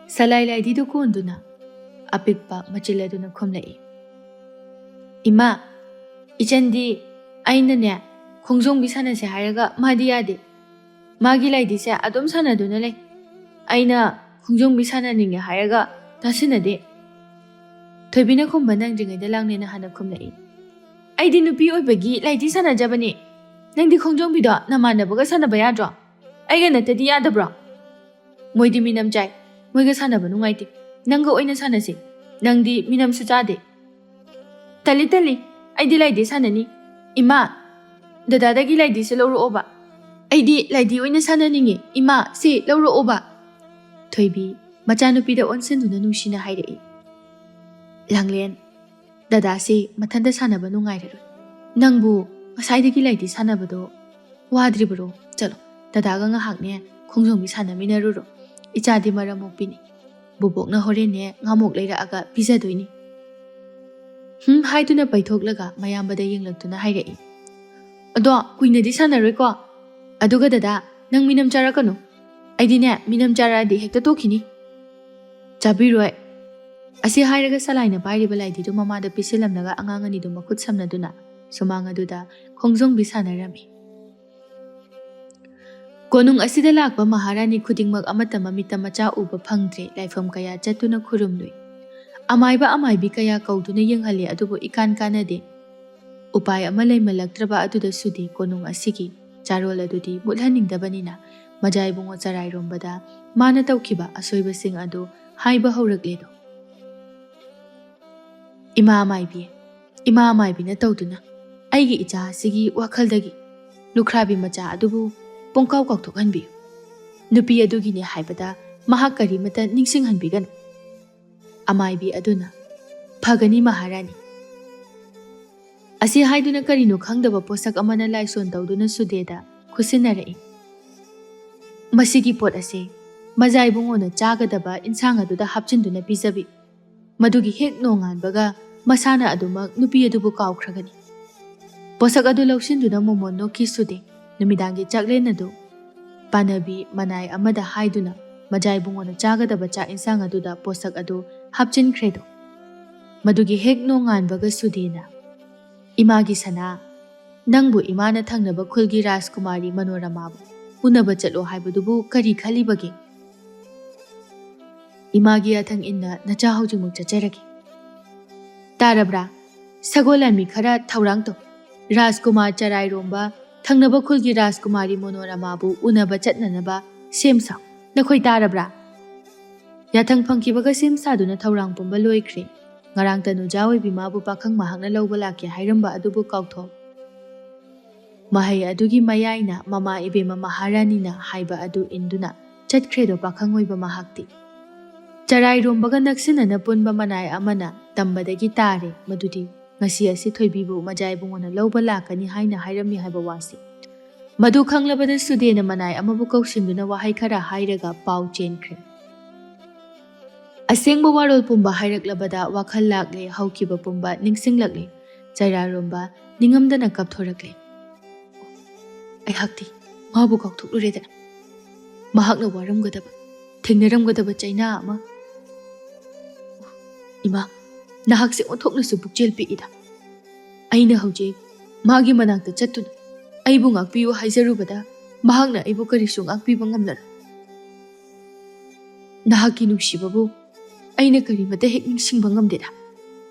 ꯁꯂꯥꯏ ꯂꯥꯏꯗꯤꯗꯨ ꯀꯣꯟꯗꯨꯅ ꯑꯄꯤꯛꯄ ꯃꯆꯤꯜ ꯑꯗꯨꯅ ꯈꯨꯝꯂꯛꯏ꯫ "ꯏꯃꯥ, ꯏꯆꯟꯗꯤ ꯑꯩꯅꯅꯦ ꯈꯣꯡꯖꯣꯝꯕꯤ ꯁꯥꯟꯅꯁꯦ ꯍꯥꯏꯔꯒ ꯃꯥꯗꯤ ꯌꯥꯗꯦ꯫ ꯃꯥꯒꯤ ꯂꯥꯏꯗꯤꯁꯦ ꯑꯗꯨꯝ ꯁꯥꯟꯅꯗꯨꯅ ꯂꯩ꯫ ꯑꯩꯅ ꯈꯣꯡꯖꯣꯝꯕꯤ ꯁꯥꯟꯅꯅꯤꯡꯉꯦ ꯍꯥꯏꯔꯒ ꯇꯥꯁꯤꯟꯅꯗꯦ꯫" ꯊꯣꯏꯕꯤꯅ ꯈꯨꯝꯕ ꯅꯪꯗ꯭ꯔꯤꯉꯩꯗ ꯂꯥꯡꯂꯦꯟꯅ ꯍꯥꯟꯅ ꯈꯨꯝꯂꯛꯏ꯫ "ꯑꯩꯗꯤ ꯅꯨꯄꯤ ꯑꯣꯏꯕꯒꯤ ꯂꯥꯏꯗꯤ ꯁꯥꯟꯅꯖꯕꯅꯤ꯫ ꯅꯪꯗꯤ ꯈꯣꯡꯖꯣꯝꯕꯤꯗꯣ ꯅꯃꯥꯟꯅꯕꯒ ꯁꯥꯟꯅꯕ ꯌꯥꯗ꯭ꯔꯣ? ꯑꯩꯒ ꯅꯠꯇꯗꯤ ꯌꯥꯗꯕ꯭ꯔꯣ? ꯃꯣꯏꯗꯤ ꯃꯤꯅꯝ ꯆꯥꯏ꯫ ꯃꯣꯏꯒ ꯁꯥꯟꯅꯕ ꯅꯨꯡꯉꯥꯏꯇꯦ꯫ ꯅꯪꯒ ꯑꯣꯏꯅ ꯁꯥꯟꯅꯁꯤ꯫ ꯅꯪꯗꯤ ꯃꯤꯅꯝꯁꯨ ꯆꯥꯗꯦ꯫" "ꯇꯜꯂꯤ, ꯇꯜꯂꯤ꯫ ꯑꯩꯗꯤ ꯂꯥꯏꯗꯤ ꯁꯥꯟꯅꯅꯤ꯫ ꯏꯃꯥ, ꯗꯗꯥꯗꯒꯤ ꯂꯥꯏꯗꯤꯁꯦ ꯂꯧꯔꯛꯑꯣꯕ꯫ ꯑꯩꯗꯤ ꯂꯥꯏꯗꯤ ꯑꯣꯏꯅ ꯁꯥꯟꯅꯅꯤꯡꯉꯤ꯫ ꯏꯃꯥ, ꯁꯤ ꯂꯧꯔꯛꯑꯣꯕ꯫" ꯊꯣꯏꯕꯤ ꯃꯆꯥꯅꯨꯄꯤꯗ ꯑꯣꯟꯁꯤꯟꯗꯨꯅ ꯅꯨꯡꯁꯤꯅ ꯍꯥꯏꯔꯛꯏ꯫ ꯂꯥꯡꯂꯦꯟ, "ꯗꯗꯥꯁꯤ ꯃꯊꯟꯇ ꯁꯥꯟꯅꯕ ꯅꯨꯡꯉꯥꯏꯔꯔꯣꯏ꯫ ꯅꯪꯕꯨ ꯉꯁꯥꯏꯗꯒꯤ ꯂꯥꯏꯗꯤ ꯁꯥꯟꯅꯕꯗꯣ ꯋꯥꯗ꯭ꯔꯤꯕꯔꯣ? ꯆꯠꯂꯣ, ꯗꯗꯥꯒ ꯉꯥꯏꯍꯥꯛꯅꯦ ꯈꯣꯡꯖꯣꯝꯕꯤ ꯁꯥꯟꯅꯃꯤꯟꯅꯔꯨꯔꯣ꯫ ꯏꯆꯥꯗꯤ ꯃꯔꯝ ꯃꯣꯛꯄꯤꯅꯤ꯫ ꯕꯨꯕꯣꯛꯅ ꯍꯣꯔꯦꯟꯅꯦ ꯉꯥꯃꯣꯛ ꯂꯩꯔꯛꯑꯒ ꯄꯤꯖꯗꯣꯏꯅꯤ꯫" "ꯍꯨꯝ" ꯍꯥꯏꯗꯨꯅ ꯄꯩꯊꯣꯛꯂꯒ ꯃꯌꯥꯝꯕꯗ ꯌꯦꯡꯂꯛꯇꯨꯅ ꯍꯥꯏꯔꯛꯏ꯫ "ꯑꯗꯣ ꯀꯨꯏꯅꯗꯤ ꯁꯥꯟꯅꯔꯣꯏꯀꯣ? ꯑꯗꯨꯒ ꯗꯗꯥ, ꯅꯪ ꯃꯤꯅꯝ ꯆꯥꯔꯛꯀꯅꯨ꯫ ꯑꯩꯗꯤꯅꯦ, ꯃꯤꯅꯝ ꯆꯥꯔꯛꯑꯗꯤ ꯍꯦꯛꯇ ꯇꯣꯛꯈꯤꯅꯤ꯫" "ꯆꯥꯕꯤꯔꯣꯏ꯫" ꯑꯁꯤ ꯍꯥꯏꯔꯒ ꯁꯂꯥꯏꯅ ꯄꯥꯏꯔꯤꯕ ꯂꯥꯏꯙꯤꯗꯨ ꯃꯃꯥꯗ ꯄꯤꯁꯤꯜꯂꯝꯂꯒ ꯑꯉꯥꯡ ꯑꯅꯤꯗꯨ ꯃꯈꯨꯠ ꯁꯝꯅꯗꯨꯅ ꯁꯨꯃꯥꯡ ꯑꯗꯨꯗ ꯈꯣꯡꯖꯣꯡꯕꯤ ꯁꯥꯟꯅꯔꯝꯃꯤ꯫ ꯀꯣꯅꯨꯡ ꯑꯁꯤꯗ ꯂꯥꯛꯄ ꯃꯍꯥꯔꯥꯅꯤ ꯈꯨꯗꯤꯡꯃꯛ ꯑꯃꯠꯇ ꯃꯃꯤꯠꯇ ꯃꯆꯥ ꯎꯕ ꯐꯪꯗ꯭ꯔꯦ꯫ ꯂꯥꯏꯐꯝ ꯀꯌꯥ ꯆꯠꯇꯨꯅ ꯈꯨꯔꯨꯝꯂꯨꯏ꯫ ꯑꯃꯥꯏꯕ ꯑꯃꯥꯏꯕꯤ ꯀꯌꯥ ꯀꯧꯗꯨꯅ ꯌꯦꯡꯍꯜꯂꯦ, ꯑꯗꯨꯕꯨ ꯏꯀꯥꯟ ꯀꯥꯟꯅꯗꯦ꯫ ꯎꯄꯥꯏ ꯑꯃ ꯂꯩꯃꯜꯂꯛꯇ꯭ꯔꯕ ꯑꯗꯨꯗ ꯁꯨꯗꯦ ꯀꯣꯅꯨꯡ ꯑꯁꯤꯒꯤ ꯆꯥꯔꯣꯜ ꯑꯗꯨꯗꯤ ꯃꯨꯠꯍꯟꯅꯤꯡꯗꯕꯅꯤꯅ ꯃꯖꯥ ꯏꯕꯨꯡꯉꯣ ꯆꯔꯥꯏꯔꯣꯝꯕꯗ ꯃꯥꯅ ꯇꯧꯈꯤꯕ ꯑꯁꯣꯏꯕꯁꯤꯡ ꯑꯗꯨ ꯍꯥꯏꯕ ꯍꯧꯔꯛꯂꯦꯗꯣ꯫ "ꯏꯃꯥ ꯃꯥꯏꯕꯤ, ꯏꯃꯥ ꯃꯥꯏꯕꯤꯅ ꯇꯧꯗꯨꯅ ꯑꯩꯒꯤ ꯏꯆꯥ ꯑꯁꯤꯒꯤ ꯋꯥꯈꯜꯗꯒꯤ ꯂꯨꯈ꯭ꯔꯥꯕꯤ ꯃꯆꯥ ꯑꯗꯨꯕꯨ ꯄꯨꯡꯀꯥꯎ ꯀꯥꯎꯊꯣꯛꯍꯟꯕꯤꯌꯨ꯫ ꯅꯨꯄꯤ ꯑꯗꯨꯒꯤꯅꯦ ꯍꯥꯏꯕꯗ ꯃꯍꯥꯛ ꯀꯔꯤꯃꯇ ꯅꯤꯡꯁꯤꯡꯍꯟꯕꯤꯒꯅꯨ꯫" ꯑꯃꯥꯏꯕꯤ ꯑꯗꯨꯅ, "ꯐꯒꯅꯤ ꯃꯍꯥꯔꯥꯅꯤ꯫" ꯑꯁꯤ ꯍꯥꯏꯗꯨꯅ ꯀꯔꯤꯅꯣ ꯈꯪꯗꯕ ꯄꯣꯠꯁꯛ ꯑꯃꯅ ꯂꯥꯏꯁꯣꯟ ꯇꯧꯗꯨꯅ ꯁꯨꯗꯦꯗ ꯈꯨꯠꯁꯤꯟꯅꯔꯛꯏ꯫ "ꯃꯁꯤꯒꯤ ꯄꯣꯠ ꯑꯁꯦ ꯃꯖꯥ ꯏꯕꯨꯡꯉꯣꯅ ꯆꯥꯒꯗꯕ ꯏꯟꯁꯥꯡ ꯑꯗꯨꯗ ꯍꯥꯞꯆꯤꯟꯗꯨꯅ ꯄꯤꯖꯕꯤ꯫ ꯃꯗꯨꯒꯤ ꯍꯦꯛ ꯅꯣꯡꯉꯥꯟꯕꯒ ꯃꯁꯥꯅ ꯑꯗꯨꯃꯛ ꯅꯨꯄꯤ ꯑꯗꯨꯕꯨ ꯀꯥꯎꯈ꯭ꯔꯒꯅꯤ꯫" ꯄꯣꯠꯁꯛ ꯑꯗꯨ ꯂꯧꯁꯤꯟꯗꯨꯅ ꯃꯣꯃꯣꯟ ꯅꯣꯛꯈꯤ ꯁꯨꯗꯦ꯫ ꯅꯨꯃꯤꯗꯥꯡꯒꯤ ꯆꯥꯛꯂꯦꯟ ꯑꯗꯨ ꯄꯥꯅꯕꯤ ꯃꯅꯥꯏ ꯑꯃꯗ ꯍꯥꯏꯗꯨꯅ ꯃꯖꯥ ꯏꯕꯨꯡꯉꯣꯅ ꯆꯥꯒꯗꯕ ꯆꯥꯛ ꯏꯟꯁꯥꯡ ꯑꯗꯨꯗ ꯄꯣꯠꯁꯛ ꯑꯗꯨ ꯍꯥꯞꯆꯤꯟꯈ꯭ꯔꯦꯗꯣ꯫ ꯃꯗꯨꯒꯤ ꯍꯦꯛ ꯅꯣꯡꯉꯥꯟꯕꯒ ꯁꯨꯗꯦꯅ, "ꯏꯃꯥꯒꯤ ꯁꯅꯥ, ꯅꯪꯕꯨ ꯏꯃꯥꯅ ꯊꯪꯅꯕ ꯈꯨꯜꯒꯤ ꯔꯥꯖꯀꯨꯃꯥꯔꯤ ꯃꯅꯣꯔꯃꯥꯕꯨ ꯎꯅꯕ ꯆꯠꯂꯣ ꯍꯥꯏꯕꯗꯨꯕꯨ ꯀꯔꯤ ꯈꯜꯂꯤꯕꯒꯦ?" "ꯏꯃꯥꯒꯤ ꯌꯥꯊꯪ ꯏꯟꯅ ꯅꯆꯥ ꯍꯧꯖꯤꯛꯃꯛ ꯆꯠꯆꯔꯒꯦ꯫" "ꯇꯥꯔꯕ꯭ꯔꯥ? ꯁꯒꯣꯜ ꯂꯥꯟꯃꯤ ꯈꯔ ꯊꯧꯔꯥꯡ ꯇꯧ꯫ ꯔꯥꯖꯀꯨꯃꯥꯔ ꯆꯔꯥꯏꯔꯣꯝꯕ ꯊꯪꯅꯕ ꯈꯨꯜꯒꯤ ꯔꯥꯖꯀꯨꯃꯥꯔꯤ ꯃꯣꯅꯣꯔꯃꯥꯕꯨ ꯎꯅꯕ ꯆꯠꯅꯅꯕ ꯁꯦꯝ ꯁꯥꯎ꯫ ꯅꯈꯣꯏ ꯇꯥꯔꯕ꯭ꯔꯥ?" ꯌꯥꯊꯪ ꯐꯪꯈꯤꯕꯒ ꯁꯦꯝ ꯁꯥꯗꯨꯅ ꯊꯧꯔꯥꯡ ꯄꯨꯝꯕ ꯂꯣꯏꯈ꯭ꯔꯦ꯫ ꯉꯔꯥꯡ ꯇꯅꯨꯖꯥ ꯑꯣꯏꯕꯤ ꯃꯥꯕꯨ ꯄꯥꯈꯪ ꯃꯍꯥꯛꯅ ꯂꯧꯕ ꯂꯥꯛꯀꯦ ꯍꯥꯏꯔꯝꯕ ꯑꯗꯨꯕꯨ ꯀꯥꯎꯊꯣꯛ꯫ ꯃꯍꯩ ꯑꯗꯨꯒꯤ ꯃꯌꯥꯏꯅ ꯃꯃꯥ ꯏꯕꯦꯝꯃ ꯃꯍꯥꯔꯥꯅꯤꯅ ꯍꯥꯏꯕ ꯑꯗꯨ ꯏꯟꯗꯨꯅ ꯆꯠꯈ꯭ꯔꯦꯗꯣ ꯄꯥꯈꯪ ꯑꯣꯏꯕ ꯃꯍꯥꯛꯇꯤ꯫ ꯆꯔꯥꯏꯔꯣꯝꯕꯒ ꯅꯛꯁꯤꯟꯅꯅ ꯄꯨꯟꯕ ꯃꯅꯥꯏ ꯑꯃꯅ ꯇꯝꯕꯗꯒꯤ ꯇꯥꯔꯦ ꯃꯗꯨꯗꯤ ꯉꯁꯤ ꯑꯁꯤ ꯊꯣꯏꯕꯤꯕꯨ ꯃꯖꯥ ꯏꯕꯨꯡꯉꯣꯅ ꯂꯧꯕ ꯂꯥꯛꯀꯅꯤ ꯍꯥꯏꯅ ꯍꯥꯏꯔꯝꯃꯤ ꯍꯥꯏꯕ ꯋꯥꯁꯤ꯫ ꯃꯗꯨ ꯈꯪꯂꯕꯗ ꯁꯨꯗꯦꯅ ꯃꯅꯥꯏ ꯑꯃꯕꯨ ꯀꯧꯁꯤꯟꯗꯨꯅ ꯋꯥꯍꯩ ꯈꯔ ꯍꯥꯏꯔꯒ ꯄꯥꯎ ꯆꯦꯟꯈ꯭ꯔꯦ꯫ ꯑꯁꯦꯡꯕ ꯋꯥꯔꯣꯜ ꯄꯨꯝꯕ ꯍꯥꯏꯔꯛꯂꯕꯗ ꯋꯥꯈꯜ ꯂꯥꯛꯂꯦ, ꯍꯧꯈꯤꯕ ꯄꯨꯝꯕ ꯅꯤꯡꯁꯤꯡꯂꯛꯂꯦ꯫ ꯆꯔꯥꯏꯔꯣꯝꯕ ꯅꯤꯡꯉꯝꯗꯅ ꯀꯞꯊꯣꯔꯛꯂꯦ꯫ ꯑꯩꯍꯥꯛꯇꯤ ꯃꯥꯕꯨ ꯀꯥꯎꯊꯣꯛꯂꯨꯔꯦꯗꯅ꯫ ꯃꯍꯥꯛꯅ ꯋꯥꯔꯝꯒꯗꯕ, ꯊꯦꯡꯅꯔꯝꯒꯗꯕ ꯆꯩꯅꯥ ꯑꯃ꯫ ꯏꯃꯥ, ꯅꯍꯥꯛꯁꯦ ꯑꯣꯟꯊꯣꯛꯅꯁꯨ ꯄꯨꯛꯆꯦꯜ ꯄꯤꯛꯏꯗ꯫ ꯑꯩꯅ ꯍꯧꯖꯤꯛ ꯃꯥꯒꯤ ꯃꯅꯥꯛꯇ ꯆꯠꯇꯨꯅ ꯑꯩꯕꯨ ꯉꯥꯛꯄꯤꯌꯨ ꯍꯥꯏꯖꯔꯨꯕꯗ ꯃꯍꯥꯛꯅ ꯑꯩꯕꯨ ꯀꯔꯤꯁꯨ ꯉꯥꯛꯄꯤꯕ ꯉꯝꯂꯔꯣꯏ꯫ ꯅꯍꯥꯛꯀꯤ ꯅꯨꯡꯁꯤꯕꯕꯨ ꯑꯩꯅ ꯀꯔꯤꯃꯇ ꯍꯦꯛ ꯅꯤꯡꯁꯤꯡꯕ ꯉꯝꯗꯦꯗ꯫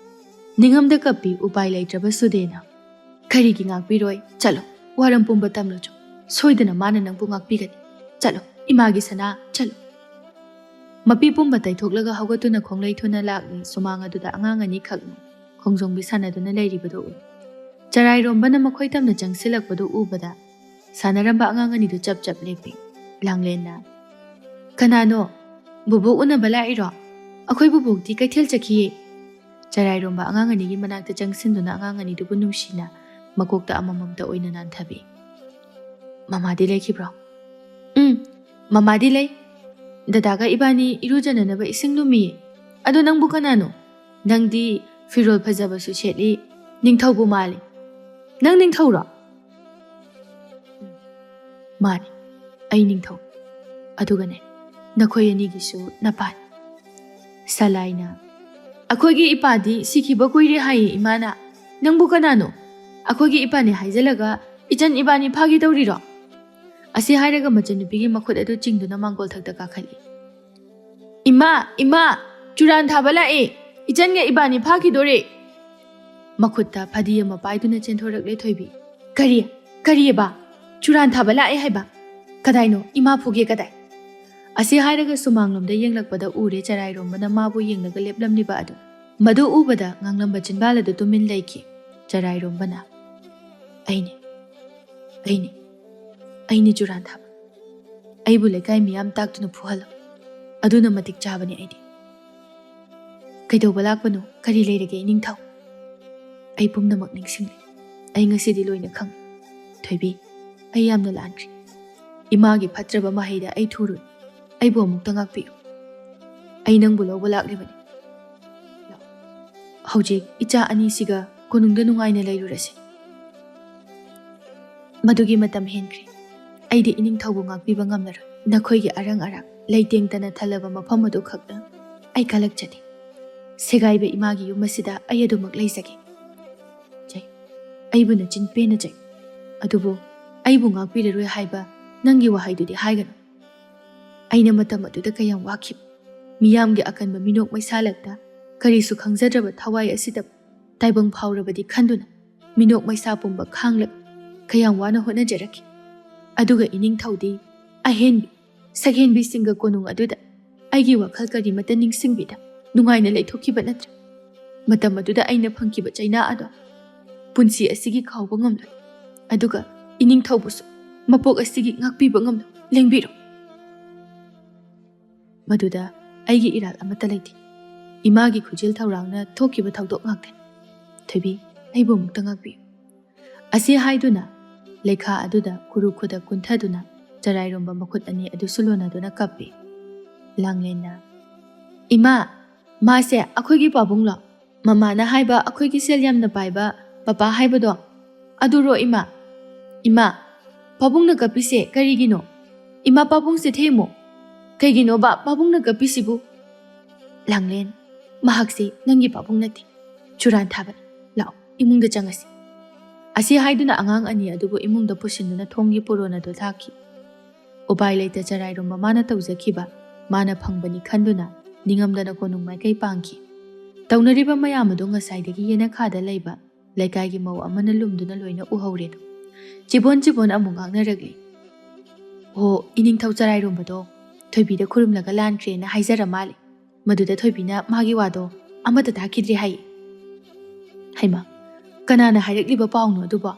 ꯅꯤꯡꯉꯝꯗ ꯀꯞꯄꯤ ꯎꯄꯥꯏ ꯂꯩꯇ꯭ꯔꯕ ꯁꯨꯗꯦꯅ꯫ ꯀꯔꯤꯒꯤ ꯉꯥꯛꯄꯤꯔꯣꯏ? ꯆꯠꯂꯣ, ꯋꯥꯔꯝ ꯄꯨꯝꯕ ꯇꯝꯂꯨꯆꯣ꯫ ꯁꯣꯏꯗꯅ ꯃꯥꯅ ꯅꯪꯕꯨ ꯉꯥꯛꯄꯤꯒꯅꯤ꯫ ꯆꯠꯂꯣ, ꯏꯃꯥꯒꯤ ꯁꯅꯥ, ꯆꯠꯂꯣ꯫ ꯃꯄꯤ ꯄꯨꯝꯕ ꯇꯩꯊꯣꯛꯂꯒ ꯍꯧꯒꯠꯇꯨꯅ ꯈꯣꯡꯂꯩ ꯊꯨꯅ ꯂꯥꯛꯂꯤ꯫ ꯁꯨꯃꯥꯡ ꯑꯗꯨꯗ ꯑꯉꯥꯡ ꯑꯅꯤꯈꯛꯅꯤ ꯈꯣꯡꯖꯣꯝꯕꯤ ꯁꯥꯟꯅꯗꯨꯅ ꯂꯩꯔꯤꯕꯗꯨ ꯎꯏ꯫ ꯆꯔꯥꯏꯔꯣꯝꯕꯅ ꯃꯈꯣꯏ ꯇꯝꯅ ꯆꯪꯁꯤꯜꯂꯛꯄꯗꯨ ꯎꯕꯗ ꯁꯥꯟꯅꯔꯝꯕ ꯑꯉꯥꯡ ꯑꯅꯤꯗꯨ ꯆꯞ ꯆꯞ ꯂꯦꯞꯄꯤ꯫ ꯂꯥꯡꯂꯦꯟꯅ, "ꯀꯅꯥꯅꯣ? ꯕꯨꯕꯣꯛ ꯎꯅꯕ ꯂꯥꯛꯏꯔꯣ? ꯑꯩꯈꯣꯏ ꯕꯨꯕꯣꯛꯇꯤ ꯀꯩꯊꯦꯜ ꯆꯠꯈꯤꯌꯦ꯫" ꯆꯔꯥꯏꯔꯣꯝꯕ ꯑꯉꯥꯡ ꯑꯅꯤꯒꯤ ꯃꯅꯥꯛꯇ ꯆꯪꯁꯤꯟꯗꯨꯅ ꯑꯉꯥꯡ ꯑꯅꯤꯗꯨꯕꯨ ꯅꯨꯡꯁꯤꯅ ꯃꯀꯣꯛꯇ ꯑꯃꯃꯝꯇ ꯑꯣꯏꯅ ꯅꯥꯟꯊꯕꯤ꯫ "ꯃꯃꯥꯗꯤ ꯂꯩꯈꯤꯕ꯭ꯔꯣ?" "ꯎꯝ, ꯃꯃꯥꯗꯤ ꯂꯩ꯫ ꯗꯗꯥꯒ ꯏꯕꯥꯅꯤ ꯏꯔꯨꯖꯅꯅꯕ ꯏꯁꯤꯡ ꯂꯨꯝꯃꯤꯌꯦ꯫ ꯑꯗꯣ ꯅꯪꯕꯨ ꯀꯅꯥꯅꯣ? ꯅꯪꯗꯤ ꯐꯤꯔꯣꯜ ꯐꯖꯕꯁꯨ ꯁꯦꯠꯂꯤ, ꯅꯤꯡꯊꯧꯕꯨ ꯃꯥꯜꯂꯤ꯫ ꯅꯪ ꯅꯤꯡꯊꯧꯔꯣ?" "ꯃꯥꯅꯤ, ꯑꯩ ꯅꯤꯡꯊꯧ꯫ ꯑꯗꯨꯒꯅꯦ, ꯅꯈꯣꯏ ꯑꯅꯤꯒꯤꯁꯨ ꯅꯄꯥꯅꯤ꯫" ꯁꯂꯥꯏꯅ, "ꯑꯩꯈꯣꯏꯒꯤ ꯏꯄꯥꯗꯤ ꯁꯤꯈꯤꯕ ꯀꯨꯏꯔꯦ ꯍꯥꯏꯌꯦ ꯏꯃꯥꯅ꯫ ꯅꯪꯕꯨ ꯀꯅꯥꯅꯣ? ꯑꯩꯈꯣꯏꯒꯤ ꯏꯄꯥꯅꯦ ꯍꯥꯏꯖꯜꯂꯒ ꯏꯆꯟ ꯏꯕꯥꯅꯤ ꯐꯥꯒꯦ ꯇꯧꯔꯤꯔꯣ?" ꯑꯁꯤ ꯍꯥꯏꯔꯒ ꯃꯆꯟꯅꯨꯄꯤꯒꯤ ꯃꯈꯨꯠ ꯑꯗꯨ ꯆꯤꯡꯗꯨꯅ ꯃꯥꯡꯒꯣꯜ ꯊꯛꯇ ꯀꯥꯈꯠꯂꯤ꯫ "ꯏꯃꯥ, ꯏꯃꯥ, ꯆꯨꯔꯥꯟ ꯊꯥꯕ ꯂꯥꯛꯑꯦ! ꯏꯆꯟꯒ ꯏꯕꯥꯅꯤ ꯐꯥꯈꯤꯗꯣꯔꯦ!" ꯃꯈꯨꯠꯇ ꯐꯗꯤ ꯑꯃ ꯄꯥꯏꯗꯨꯅ ꯆꯦꯟꯊꯣꯔꯛꯂꯦ ꯊꯣꯏꯕꯤ꯫ "ꯀꯔꯤ? ꯀꯔꯤꯑꯕ? ꯆꯨꯔꯥꯟ ꯊꯥꯕ ꯂꯥꯛꯑꯦ ꯍꯥꯏꯕ? ꯀꯗꯥꯏꯅꯣ? ꯏꯃꯥ ꯐꯨꯒꯦ, ꯀꯗꯥꯏ?" ꯑꯁꯤ ꯍꯥꯏꯔꯒ ꯁꯨꯃꯥꯡꯂꯣꯝꯗ ꯌꯦꯡꯂꯛꯄꯗ ꯎꯔꯦ ꯆꯔꯥꯏꯔꯣꯝꯕꯅ ꯃꯥꯕꯨ ꯌꯦꯡꯂꯒ ꯂꯦꯞꯂꯝꯂꯤꯕ ꯑꯗꯨ꯫ ꯃꯗꯨ ꯎꯕꯗ ꯉꯥꯡꯂꯝꯕ ꯆꯤꯟꯕꯥꯜ ꯑꯗꯨ ꯇꯨꯃꯤꯟ ꯂꯩꯈꯤ꯫ ꯆꯔꯥꯏꯔꯣꯝꯕꯅ, "ꯑꯩꯅꯤ, ꯑꯩꯅꯤ, ꯑꯩꯅꯤ ꯆꯨꯔꯥꯟ ꯊꯥꯕ꯫ ꯑꯩꯕꯨ ꯂꯩꯀꯥꯏ ꯃꯤꯌꯥꯝ ꯇꯥꯛꯇꯨꯅ ꯐꯨꯍꯜꯂꯣ꯫ ꯑꯗꯨꯅ ꯃꯇꯤꯛ ꯆꯥꯕꯅꯤ ꯑꯩꯗꯤ꯫" "ꯀꯩꯗꯧꯕ ꯂꯥꯛꯄꯅꯣ? ꯀꯔꯤ ꯂꯩꯔꯒꯦ ꯏꯅꯤꯡꯊꯧ?" "ꯑꯩ ꯄꯨꯝꯅꯃꯛ ꯅꯤꯡꯁꯤꯡꯂꯦ꯫ ꯑꯩ ꯉꯁꯤꯗꯤ ꯂꯣꯏꯅ ꯈꯪꯉꯦ꯫ ꯊꯣꯏꯕꯤ, ꯑꯩ ꯌꯥꯝꯅ ꯂꯥꯟꯈ꯭ꯔꯦ꯫ ꯏꯃꯥꯒꯤ ꯐꯠꯇ꯭ꯔꯕ ꯃꯍꯩꯗ ꯑꯩ ꯊꯨꯔꯨꯏ꯫ ꯑꯩꯕꯨ ꯑꯃꯨꯛꯇ ꯉꯥꯛꯄꯤꯌꯨ꯫" ꯑꯩ ꯅꯪꯕꯨ ꯂꯧꯕ ꯂꯥꯛꯂꯤꯕꯅꯤ꯫ ꯂꯥꯛꯑꯣ꯫ ꯍꯧꯖꯤꯛ ꯏꯆꯥ ꯑꯅꯤꯁꯤꯒ ꯀꯣꯅꯨꯡꯗ ꯅꯨꯡꯉꯥꯏꯅ ꯂꯩꯔꯨꯔꯁꯤ꯫ ꯃꯗꯨꯒꯤ ꯃꯇꯝ ꯍꯦꯟꯈ꯭ꯔꯦ꯫ ꯑꯩꯗꯤ ꯏꯅꯤꯡꯊꯧꯕꯨ ꯉꯥꯛꯄꯤꯕ ꯉꯝꯂꯔꯣꯏ꯫ ꯅꯈꯣꯏꯒꯤ ꯑꯔꯪ ꯑꯔꯥꯛ ꯂꯩꯇꯦꯡꯗꯅ ꯊꯜꯂꯕ ꯃꯐꯝ ꯑꯗꯨ ꯈꯛꯇ ꯑꯩ ꯀꯜꯂꯛꯆꯗꯦ꯫ ꯁꯦꯒꯥꯏꯕ ꯏꯃꯥꯒꯤ ꯌꯨꯝ ꯑꯁꯤꯗ ꯑꯩ ꯑꯗꯨꯃꯛ ꯂꯩꯖꯒꯦ꯫ ꯆꯩ, ꯑꯩꯕꯨ ꯅꯆꯤꯟ ꯄꯦꯟꯅ ꯆꯩ꯫ ꯑꯗꯨꯕꯨ ꯑꯩꯕꯨ ꯉꯥꯛꯄꯤꯔꯔꯣꯏ ꯍꯥꯏꯕ ꯅꯪꯒꯤ ꯋꯥꯍꯩꯗꯨꯗꯤ ꯍꯥꯏꯒꯅꯨ꯫ ꯑꯩꯅ ꯃꯇꯝ ꯑꯗꯨꯗ ꯀꯌꯥꯝ ꯋꯥꯈꯤꯕ꯫ ꯃꯤꯌꯥꯝꯒꯤ ꯑꯀꯟꯕ ꯃꯤꯅꯣꯛ ꯃꯩꯁꯥꯂꯛꯇ ꯀꯔꯤꯁꯨ ꯈꯪꯖꯗ꯭ꯔꯕ ꯊꯋꯥꯏ ꯑꯁꯤꯗ ꯇꯥꯏꯕꯪ ꯐꯥꯎꯔꯕꯗꯤ ꯈꯟꯗꯨꯅ ꯃꯤꯅꯣꯛ ꯃꯩꯁꯥ ꯄꯨꯝꯕ ꯈꯥꯡꯂꯒ ꯀꯌꯥꯝ ꯋꯥꯅ ꯍꯣꯠꯅꯖꯔꯛꯈꯤ꯫ ꯑꯗꯨꯒ ꯏꯅꯤꯡꯊꯧꯗꯤ ꯑꯍꯦꯟꯕꯤ, ꯁꯛꯍꯦꯟꯕꯤꯁꯤꯡꯒ ꯀꯣꯅꯨꯡ ꯑꯗꯨꯗ ꯑꯩꯒꯤ ꯋꯥꯈꯜ ꯀꯔꯤꯃꯠꯇ ꯅꯤꯡꯁꯤꯡꯕꯤꯗ ꯅꯨꯡꯉꯥꯏꯅ ꯂꯩꯊꯣꯛꯈꯤꯕ ꯅꯠꯇ꯭ꯔꯥ? ꯃꯇꯝ ꯑꯗꯨꯗ ꯑꯩꯅ ꯐꯪꯈꯤꯕ ꯆꯩꯅꯥ ꯑꯗꯣ ꯄꯨꯟꯁꯤ ꯑꯁꯤꯒꯤ ꯀꯥꯎꯕ ꯉꯝꯂꯣꯏ꯫ ꯑꯗꯨꯒ ꯏꯅꯤꯡꯊꯧꯕꯨꯁꯨ ꯃꯄꯣꯛ ꯑꯁꯤꯒꯤ ꯉꯥꯛꯄꯤꯕ ꯉꯝꯂꯣꯏ꯫ ꯂꯦꯡꯕꯤꯔꯣ꯫ ꯃꯗꯨꯗ ꯑꯩꯒꯤ ꯏꯔꯥꯜ ꯑꯃꯠꯇ ꯂꯩꯇꯦ꯫ ꯏꯃꯥꯒꯤ ꯈꯨꯖꯤꯜ ꯊꯧꯔꯥꯡꯅ ꯊꯣꯛꯈꯤꯕ ꯊꯧꯗꯣꯛ ꯉꯥꯛꯇꯅꯤ꯫ ꯊꯣꯏꯕꯤ, ꯑꯩꯕꯨ ꯑꯃꯨꯛꯇ ꯉꯥꯛꯄꯤꯌꯨ꯫ ꯑꯁꯤ ꯍꯥꯏꯗꯨꯅ ꯂꯩꯈꯥ ꯑꯗꯨꯗ ꯈꯨꯔꯨ ꯈꯨꯗ ꯀꯨꯟꯊꯗꯨꯅ ꯆꯔꯥꯏꯔꯣꯝꯕ ꯃꯈꯨꯠ ꯑꯅꯤ ꯑꯗꯨꯁꯨ ꯂꯣꯟꯅꯗꯨꯅ ꯀꯞꯄꯤ꯫ ꯂꯥꯡꯂꯦꯟꯅ, "ꯏꯃꯥ, ꯃꯥꯁꯦ ꯑꯩꯈꯣꯏꯒꯤ ꯄꯥꯕꯨꯡꯂꯣ? ꯃꯃꯥꯅ ꯍꯥꯏꯕ ꯑꯩꯈꯣꯏꯒꯤ ꯁꯦꯜ ꯌꯥꯝꯅ ꯄꯥꯏꯕ ꯄꯄꯥ ꯍꯥꯏꯕꯗꯣ? ꯑꯗꯨꯔꯣ ꯏꯃꯥ? ꯏꯃꯥ, ꯄꯥꯕꯨꯡꯅ ꯀꯞꯄꯤꯁꯦ ꯀꯔꯤꯒꯤꯅꯣ? ꯏꯃꯥ, ꯄꯥꯕꯨꯡꯁꯦ ꯊꯦꯝꯃꯨ꯫ ꯀꯩꯒꯤꯅꯣꯕ ꯄꯥꯕꯨꯡꯅ ꯀꯞꯄꯤꯁꯤꯕꯨ?" ꯂꯥꯡꯂꯦꯟ, "ꯃꯍꯥꯛꯁꯤ ꯅꯪꯒꯤ ꯄꯥꯕꯨꯡ ꯅꯠꯇꯦ, ꯆꯨꯔꯥꯟ ꯊꯥꯕꯅꯤ꯫ ꯂꯥꯛꯑꯣ, ꯏꯃꯨꯡꯗ ꯆꯪꯉꯁꯤ꯫" ꯑꯁꯤ ꯍꯥꯏꯗꯨꯅ ꯑꯉꯥꯡ ꯑꯅꯤ ꯑꯗꯨꯕꯨ ꯏꯃꯨꯡꯗ ꯄꯨꯁꯤꯟꯗꯨꯅ ꯊꯣꯡꯒꯤ ꯄꯣꯔꯣꯟ ꯑꯗꯨ ꯊꯥꯈꯤ꯫ ꯎꯄꯥꯏ ꯂꯩꯇ ꯆꯔꯥꯏꯔꯣꯝꯕ ꯃꯥꯅ ꯇꯧꯖꯈꯤꯕ ꯃꯥꯅ ꯐꯪꯕꯅꯤ ꯈꯟꯗꯨꯅ ꯅꯤꯡꯉꯝꯗꯅ ꯀꯣꯅꯨꯡ ꯃꯥꯏꯀꯩ ꯄꯥꯡꯈꯤ꯫ ꯇꯧꯅꯔꯤꯕ ꯃꯌꯥꯝ ꯑꯗꯨ ꯉꯁꯥꯏꯗꯒꯤ ꯌꯦꯅꯈꯥꯗ ꯂꯩꯕ ꯂꯩꯀꯥꯏꯒꯤ ꯃꯧ ꯑꯃꯅ ꯂꯨꯝꯗꯨꯅ ꯂꯣꯏꯅ ꯎꯍꯧꯔꯦꯗꯣ꯫ ꯆꯤꯕꯣꯟ ꯆꯤꯕꯣꯟ ꯑꯃꯨꯛ ꯉꯥꯡꯅꯔꯛꯂꯤ꯫ "ꯑꯣ, ꯏꯅꯤꯡꯊꯧ ꯆꯔꯥꯏꯔꯣꯝꯕꯗꯣ ꯊꯣꯏꯕꯤꯗ ꯈꯨꯔꯨꯝꯂꯒ ꯂꯥꯟꯈ꯭ꯔꯦꯅ ꯍꯥꯏꯖꯔ ꯃꯥꯜꯂꯦ꯫ ꯃꯗꯨꯗ ꯊꯣꯏꯕꯤꯅ ꯃꯥꯒꯤ ꯋꯥꯗꯣ ꯑꯃꯠꯇ ꯇꯥꯈꯤꯗ꯭ꯔꯦ ꯍꯥꯏꯌꯦ꯫" ꯍꯩꯃꯥ, ꯀꯅꯥꯅ ꯍꯥꯏꯔꯛꯂꯤꯕ ꯄꯥꯎꯅꯣ ꯑꯗꯨꯕꯣ?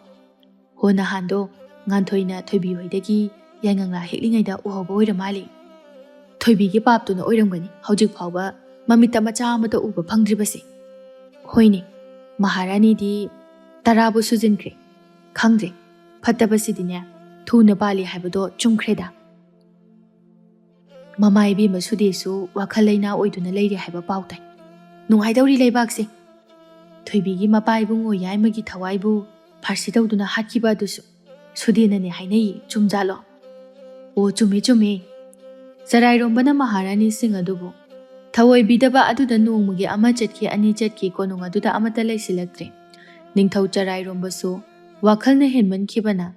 ꯍꯣ, ꯅꯍꯥꯟꯗꯣ ꯉꯥꯟꯊꯣꯏꯅ ꯊꯣꯏꯕꯤ ꯍꯣꯏꯗꯒꯤ ꯌꯥꯏꯉꯪꯂꯥ ꯍꯦꯛꯂꯤꯉꯩꯗ ꯎꯍꯧꯕ ꯑꯣꯏꯔ ꯃꯥꯜꯂꯦ꯫ ꯊꯣꯏꯕꯤꯒꯤ ꯄꯥꯞꯇꯨꯅ ꯑꯣꯏꯔꯝꯒꯅꯤ ꯍꯧꯖꯤꯛ ꯐꯥꯎꯕ ꯃꯃꯤꯠꯇ ꯃꯆꯥ ꯑꯃꯠꯇ ꯎꯕ ꯐꯪꯗ꯭ꯔꯤꯕꯁꯦ꯫ ꯍꯣꯏꯅꯦ, ꯃꯍꯥꯔꯥꯅꯤꯗꯤ ꯇꯔꯥꯕꯨ ꯁꯨꯖꯤꯟꯈ꯭ꯔꯦ꯫ ꯈꯪꯗ꯭ꯔꯦ, ꯐꯠꯇꯕꯁꯤꯗꯤꯅꯦ ꯊꯨꯅ ꯄꯥꯜꯂꯤ ꯍꯥꯏꯕꯗꯣ ꯆꯨꯝꯈ꯭ꯔꯦꯗ꯫ ꯃꯃꯥ ꯏꯕꯦꯝꯃ ꯁꯨꯗꯦꯁꯨ ꯋꯥꯈꯜ ꯂꯩꯅꯥ ꯑꯣꯏꯗꯨꯅ ꯂꯩꯔꯦ ꯍꯥꯏꯕ ꯄꯥꯎ ꯇꯥꯏ꯫ ꯅꯨꯡꯉꯥꯏꯗꯧꯔꯤ ꯂꯩꯕꯥꯛꯁꯦ꯫ ꯊꯣꯏꯕꯤꯒꯤ ꯃꯄꯥ ꯏꯕꯨꯡꯉꯣ ꯌꯥꯏꯃꯒꯤ ꯊꯋꯥꯏꯕꯨ ꯐꯥꯔꯁꯤ ꯇꯧꯗꯨꯅ ꯍꯥꯠꯈꯤꯕ ꯑꯗꯨꯁꯨ ꯁꯨꯗꯦꯅꯅꯦ ꯍꯥꯏꯅꯩꯌꯦ, ꯆꯨꯝꯖꯥꯠꯂꯣ? ꯑꯣ, ꯆꯨꯝꯃꯦ, ꯆꯨꯝꯃꯦ꯫ ꯆꯔꯥꯏꯔꯣꯝꯕꯅ ꯃꯍꯥꯔꯥꯅꯤꯁꯤꯡ ꯑꯗꯨꯕꯨ ꯊꯑꯣꯏꯕꯤꯗꯕ ꯑꯗꯨꯗ ꯅꯣꯡꯃꯒꯤ ꯑꯃ ꯆꯠꯈꯤ, ꯑꯅꯤ ꯆꯠꯈꯤ, ꯀꯣꯅꯨꯡ ꯑꯗꯨꯗ ꯑꯃꯠꯇ ꯂꯩꯁꯤꯜꯂꯛꯇ꯭ꯔꯦ꯫ ꯅꯤꯡꯊꯧ ꯆꯔꯥꯏꯔꯣꯝꯕꯁꯨ ꯋꯥꯈꯜꯅ ꯍꯦꯟꯃꯟꯈꯤꯕꯅ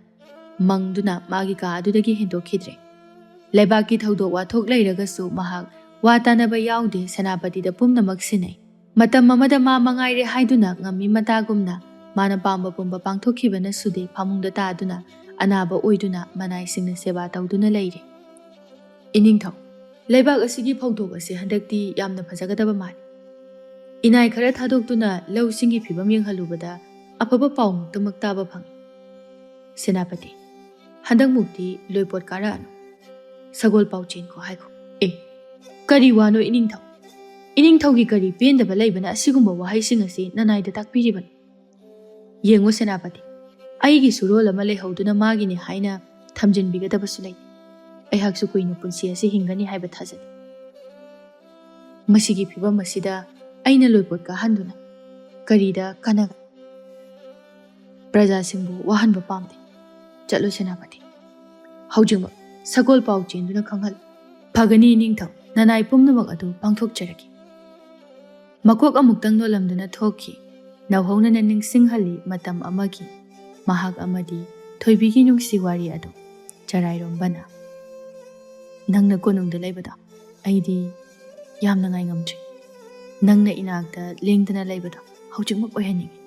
ꯃꯪꯗꯨꯅ ꯃꯥꯒꯤ ꯀꯥ ꯑꯗꯨꯗꯒꯤ ꯍꯦꯟꯗꯣꯛꯈꯤꯗ꯭ꯔꯦ꯫ ꯂꯩꯕꯥꯛꯀꯤ ꯊꯧꯗꯣꯛ ꯋꯥꯊꯣꯛ ꯂꯩꯔꯒꯁꯨ ꯃꯍꯥꯛ ꯋꯥ ꯇꯥꯅꯕ ꯌꯥꯎꯗꯦ, ꯁꯦꯅꯥꯄꯇꯤꯗ ꯄꯨꯝꯅꯃꯛ ꯁꯤꯟꯅꯩ꯫ ꯃꯇꯝ ꯑꯃꯗ ꯃꯥ ꯃꯉꯥꯏꯔꯦ ꯍꯥꯏꯗꯨꯅ ꯉꯝꯃꯤ ꯃꯇꯥꯒꯨꯝꯅ ꯃꯥꯅ ꯄꯥꯝꯕ ꯄꯨꯝꯕ ꯄꯥꯡꯊꯣꯛꯈꯤꯕꯅ ꯁꯨꯗꯦ ꯐꯃꯨꯡꯗ ꯇꯥꯗꯨꯅ ꯑꯅꯥꯕ ꯑꯣꯏꯗꯨꯅ ꯃꯅꯥꯏꯁꯤꯡꯅ ꯁꯦꯕꯥ ꯇꯧꯗꯨꯅ ꯂꯩꯔꯦ꯫ ꯏꯅꯤꯡꯊꯧ, ꯂꯩꯕꯥꯛ ꯑꯁꯤꯒꯤ ꯐꯧꯗꯣꯛ ꯑꯁꯤ ꯍꯟꯗꯛꯇꯤ ꯌꯥꯝꯅ ꯐꯖꯒꯗꯕ ꯃꯥꯜꯂꯤ꯫ ꯏꯅꯥꯏ ꯈꯔ ꯊꯥꯗꯣꯛꯇꯨꯅ ꯂꯧꯁꯤꯡꯒꯤ ꯐꯤꯕꯝ ꯌꯦꯡꯍꯜꯂꯨꯕꯗ ꯑꯐꯕ ꯄꯥꯎ ꯉꯥꯛꯇꯃꯛ ꯇꯥꯕ ꯐꯪꯏ꯫ ꯁꯦꯅꯥꯄꯇꯤ, ꯍꯟꯗꯛꯃꯨꯛꯇꯤ ꯂꯣꯏꯄꯣꯠ ꯀꯥꯔꯛꯑꯅꯨ꯫ ꯁꯒꯣꯜ ꯄꯥꯎ ꯆꯦꯟꯈꯣ ꯍꯥꯏꯈꯣ꯫ ꯑꯦ, ꯀꯔꯤ ꯋꯥꯅꯣ ꯏꯅꯤꯡꯊꯧ? ꯏꯅꯤꯡꯊꯧꯒꯤ ꯀꯔꯤ ꯄꯦꯟꯗꯕ ꯂꯩꯕꯅ ꯑꯁꯤꯒꯨꯝꯕ ꯋꯥꯍꯩꯁꯤꯡ ꯑꯁꯤ ꯅꯅꯥꯏꯗ ꯇꯥꯛꯄꯤꯔꯤꯕꯅꯣ? ꯌꯦꯡꯉꯨ ꯁꯦꯅꯥꯄꯇꯤ, ꯑꯩꯒꯤꯁꯨ ꯔꯣꯜ ꯑꯃ ꯂꯩꯍꯧꯗꯨꯅ ꯃꯥꯒꯤꯅꯤ ꯍꯥꯏꯅ ꯊꯝꯖꯤꯟꯕꯤꯒꯗꯕꯁꯨ ꯂꯩ꯫ ꯑꯩꯍꯥꯛꯁꯨ ꯀꯨꯏꯅ ꯄꯨꯟꯁꯤ ꯑꯁꯤ ꯍꯤꯡꯒꯅꯤ ꯍꯥꯏꯕ ꯊꯥꯖꯗꯦ꯫ ꯃꯁꯤꯒꯤ ꯐꯤꯕꯝ ꯑꯁꯤꯗ ꯑꯩꯅ ꯂꯣꯏꯄꯣꯠ ꯀꯥꯍꯟꯗꯨꯅ ꯀꯔꯤꯗ ꯀꯥꯟꯅꯒꯅꯤ? ꯄ꯭ꯔꯖꯥꯁꯤꯡꯕꯨ ꯋꯥꯍꯟꯕ ꯄꯥꯝꯗꯦ꯫ ꯆꯠꯂꯨ ꯁꯦꯅꯥꯄꯇꯤ꯫ ꯍꯧꯖꯤꯛꯃꯛ ꯁꯒꯣꯜ ꯄꯥꯎ ꯆꯦꯟꯗꯨꯅ ꯈꯪꯍꯜꯂꯨ꯫ ꯐꯒꯅꯤ ꯏꯅꯤꯡꯊꯧ, ꯅꯅꯥꯏ ꯄꯨꯝꯅꯃꯛ ꯑꯗꯨ ꯄꯥꯡꯊꯣꯛꯆꯔꯒꯦ꯫ ꯃꯀꯣꯛ ꯑꯃꯨꯛꯇꯪ ꯅꯣꯜꯂꯝꯗꯨꯅ ꯊꯣꯛꯈꯤ꯫ ꯅꯧꯍꯧꯅꯅ ꯅꯤꯡꯁꯤꯡꯍꯜꯂꯤ ꯃꯇꯝ ꯑꯃꯒꯤ ꯃꯍꯥꯛ ꯑꯃꯗꯤ ꯊꯣꯏꯕꯤꯒꯤ ꯅꯨꯡꯁꯤ ꯋꯥꯔꯤ ꯑꯗꯨ꯫ ꯆꯔꯥꯏꯔꯣꯝꯕꯅ, "ꯅꯪꯅ ꯀꯣꯅꯨꯡꯗ ꯂꯩꯕꯗꯣ ꯑꯩꯗꯤ ꯌꯥꯝꯅ ꯉꯥꯏꯉꯝꯗ꯭ꯔꯦ꯫ ꯅꯪꯅ ꯏꯅꯥꯛꯇ ꯂꯦꯡꯗꯅ ꯂꯩꯕꯗꯣ ꯍꯧꯖꯤꯛꯃꯛ ꯑꯣꯏꯍꯟꯅꯤꯡꯉꯤ꯫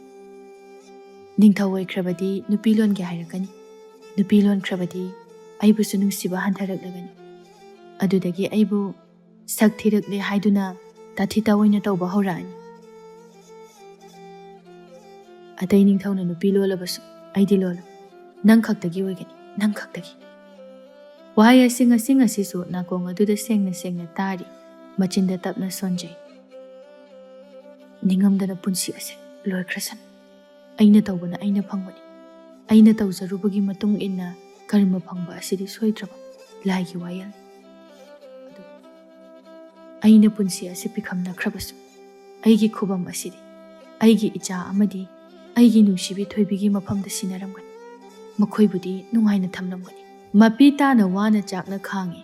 ꯅꯤꯡꯊꯧ ꯑꯣꯏꯈ꯭ꯔꯕꯗꯤ ꯅꯨꯄꯤ ꯂꯣꯟꯒꯦ ꯍꯥꯏꯔꯛꯀꯅꯤ꯫ ꯅꯨꯄꯤ ꯂꯣꯟꯈ꯭ꯔꯕꯗꯤ ꯑꯩꯕꯨꯁꯨ ꯅꯨꯡꯁꯤꯕ ꯍꯟꯊꯔꯛꯂꯒꯅꯤ꯫ ꯑꯗꯨꯗꯒꯤ ꯑꯩꯕꯨ ꯁꯛ ꯊꯤꯔꯛꯂꯦ ꯍꯥꯏꯗꯨꯅ ꯇꯥꯊꯤ ꯇꯥꯑꯣꯏꯅ ꯇꯧꯕ ꯍꯧꯔꯛꯑꯅꯤ꯫ ꯑꯇꯩ ꯅꯤꯡꯊꯧꯅ ꯅꯨꯄꯤ ꯂꯣꯜꯂꯕꯁꯨ ꯑꯩꯗꯤ ꯂꯣꯜꯂꯣꯏ꯫ ꯅꯪ ꯈꯛꯇꯒꯤ ꯑꯣꯏꯒꯅꯤ, ꯅꯪ ꯈꯛꯇꯒꯤ꯫" ꯋꯥꯍꯩ ꯑꯁꯤ ꯉꯁꯤ ꯉꯁꯤꯁꯨ ꯅꯥꯀꯣꯡ ꯑꯗꯨꯗ ꯁꯦꯡꯅ ꯁꯦꯡꯅ ꯇꯥꯔꯤ, ꯃꯆꯤꯟꯗ ꯇꯞꯅ ꯁꯣꯟꯖꯩ꯫ "ꯅꯤꯡꯉꯝꯗꯅ ꯄꯨꯟꯁꯤ ꯑꯁꯦ ꯂꯣꯏꯈ꯭ꯔꯁꯅꯨ꯫ ꯑꯩꯅ ꯇꯧꯕꯅ ꯑꯩꯅ ꯐꯪꯕꯅꯤ꯫ ꯑꯩꯅ ꯇꯧꯖꯔꯨꯕꯒꯤ ꯃꯇꯨꯡ ꯏꯟꯅ ꯀꯔꯃ ꯐꯪꯕ ꯑꯁꯤꯗꯤ ꯁꯣꯏꯗ꯭ꯔꯕ ꯂꯥꯏꯒꯤ ꯋꯥꯌꯦꯜ꯫ ꯑꯩꯅ ꯄꯨꯟꯁꯤ ꯑꯁꯤ ꯄꯤꯈꯝꯅꯈ꯭ꯔꯕꯁꯨ, ꯑꯩꯒꯤ ꯈꯨꯕꯝ ꯑꯁꯤꯗꯤ ꯑꯩꯒꯤ ꯏꯆꯥ ꯑꯃꯗꯤ ꯑꯩꯒꯤ ꯅꯨꯡꯁꯤꯕꯤ ꯊꯣꯏꯕꯤꯒꯤ ꯃꯐꯝꯗ ꯁꯤꯟꯅꯔꯝꯒꯅꯤ꯫ ꯃꯈꯣꯏꯕꯨꯗꯤ ꯅꯨꯡꯉꯥꯏꯅ ꯊꯝꯂꯝꯒꯅꯤ꯫ ꯃꯄꯤ ꯇꯥꯅ ꯋꯥꯅ ꯆꯥꯛꯅ ꯈꯥꯡꯉꯤ꯫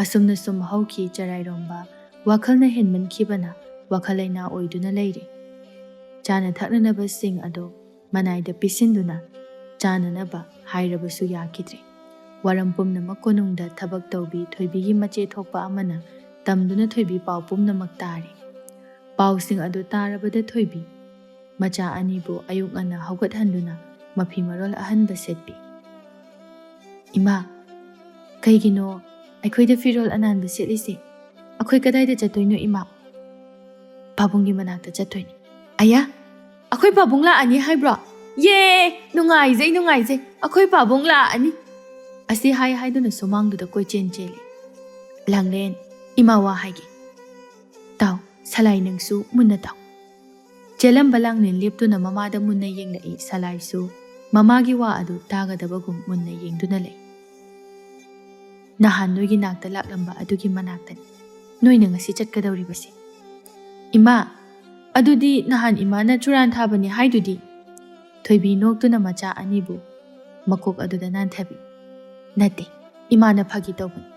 ꯑꯁꯨꯝꯅ ꯁꯨꯝ ꯍꯧꯈꯤ ꯆꯔꯥꯏꯔꯣꯝꯕ꯫ ꯋꯥꯈꯜꯅ ꯍꯦꯟꯃꯟꯈꯤꯕꯅ ꯋꯥꯈꯜ ꯂꯩꯅꯥ ꯑꯣꯏꯗꯨꯅ ꯂꯩꯔꯦ꯫ ꯆꯥꯅ ꯊꯛꯅꯅꯕꯁꯤꯡ ꯑꯗꯨ ꯃꯅꯥꯏꯗ ꯄꯤꯁꯤꯟꯗꯨꯅ ꯆꯥꯅꯅꯕ ꯍꯥꯏꯔꯕꯁꯨ ꯌꯥꯈꯤꯗ꯭ꯔꯦ꯫ ꯋꯥꯔꯝ ꯄꯨꯝꯅꯃꯛ ꯀꯣꯅꯨꯡꯗ ꯊꯕꯛ ꯇꯧꯕꯤ ꯊꯣꯏꯕꯤꯒꯤ ꯃꯆꯦ ꯊꯣꯛꯄ ꯑꯃꯅ ꯇꯝꯗꯨꯅ ꯊꯣꯏꯕꯤ ꯄꯥꯎ ꯄꯨꯝꯅꯃꯛ ꯇꯥꯔꯦ꯫ ꯄꯥꯎꯁꯤꯡ ꯑꯗꯨ ꯇꯥꯔꯕꯗ ꯊꯣꯏꯕꯤ ꯃꯆꯥ ꯑꯅꯤꯕꯨ ꯑꯌꯨꯛ ꯉꯟꯅ ꯍꯧꯒꯠꯍꯟꯗꯨꯅ ꯃꯐꯤ ꯃꯔꯣꯜ ꯑꯍꯟꯕ ꯁꯦꯠꯄꯤ꯫ "ꯏꯃꯥ, ꯀꯩꯒꯤꯅꯣ ꯑꯩꯈꯣꯏꯗ ꯐꯤꯔꯣꯜ ꯑꯅꯥꯟꯕ ꯁꯦꯠꯂꯤꯁꯦ? ꯑꯩꯈꯣꯏ ꯀꯗꯥꯏꯗ ꯆꯠꯇꯣꯏꯅꯣ ꯏꯃꯥ?" "ꯄꯥꯕꯨꯡꯒꯤ ꯃꯅꯥꯛꯇ ꯆꯠꯇꯣꯏꯅꯤ꯫" "ꯑꯌꯥ, ꯑꯩꯈꯣꯏ ꯄꯥꯕꯨꯡ ꯂꯥꯛꯑꯅꯤ ꯍꯥꯏꯕ꯭ꯔꯣ? ꯌꯦ, ꯅꯨꯡꯉꯥꯏꯖꯩ, ꯅꯨꯡꯉꯥꯏꯖꯩ, ꯑꯩꯈꯣꯏ ꯄꯥꯕꯨꯡ ꯂꯥꯛꯑꯅꯤ!" ꯑꯁꯤ ꯍꯥꯏ ꯍꯥꯏꯗꯨꯅ ꯁꯨꯃꯥꯡꯗꯨꯗ ꯀꯣꯏꯆꯦꯟ ꯆꯦꯜꯂꯤ꯫ "ꯂꯥꯡꯂꯦꯟ, ꯏꯃꯥ ꯋꯥ ꯍꯥꯏꯒꯦ꯫ ꯇꯥꯎ, ꯁꯂꯥꯏ ꯅꯪꯁꯨ ꯃꯨꯟꯅ ꯇꯥꯎ꯫" ꯆꯦꯜꯂꯝꯕ ꯂꯥꯡꯂꯦꯟ ꯂꯦꯞꯇꯨꯅ ꯃꯃꯥꯗ ꯃꯨꯟꯅ ꯌꯦꯡꯂꯛꯏ꯫ ꯁꯂꯥꯏꯁꯨ ꯃꯃꯥꯒꯤ ꯋꯥ ꯑꯗꯨ ꯇꯥꯒꯗꯕꯒꯨꯝ ꯃꯨꯟꯅ ꯌꯦꯡꯗꯨꯅ ꯂꯩ꯫ "ꯅꯍꯥꯟ ꯅꯣꯏꯒꯤ ꯅꯥꯛꯇ ꯂꯥꯛꯂꯝꯕ ꯑꯗꯨꯒꯤ ꯃꯅꯥꯛꯇꯅꯤ ꯅꯣꯏꯅ ꯉꯁꯤ ꯆꯠꯀꯗꯧꯔꯤꯕꯁꯦ꯫" "ꯏꯃꯥ, ꯑꯗꯨꯗꯤ ꯅꯍꯥꯟ ꯏꯃꯥꯅ ꯆꯨꯔꯥꯟ ꯊꯥꯕꯅꯤ ꯍꯥꯏꯗꯨꯗꯤ?" ꯊꯣꯏꯕꯤ ꯅꯣꯛꯇꯨꯅ ꯃꯆꯥ ꯑꯅꯤꯕꯨ ꯃꯀꯣꯛ ꯑꯗꯨꯗ ꯅꯥꯟꯊꯕꯤ꯫ "ꯅꯠꯇꯦ, ꯏꯃꯥꯅ ꯐꯥꯒꯤ ꯇꯧꯕꯅꯤ꯫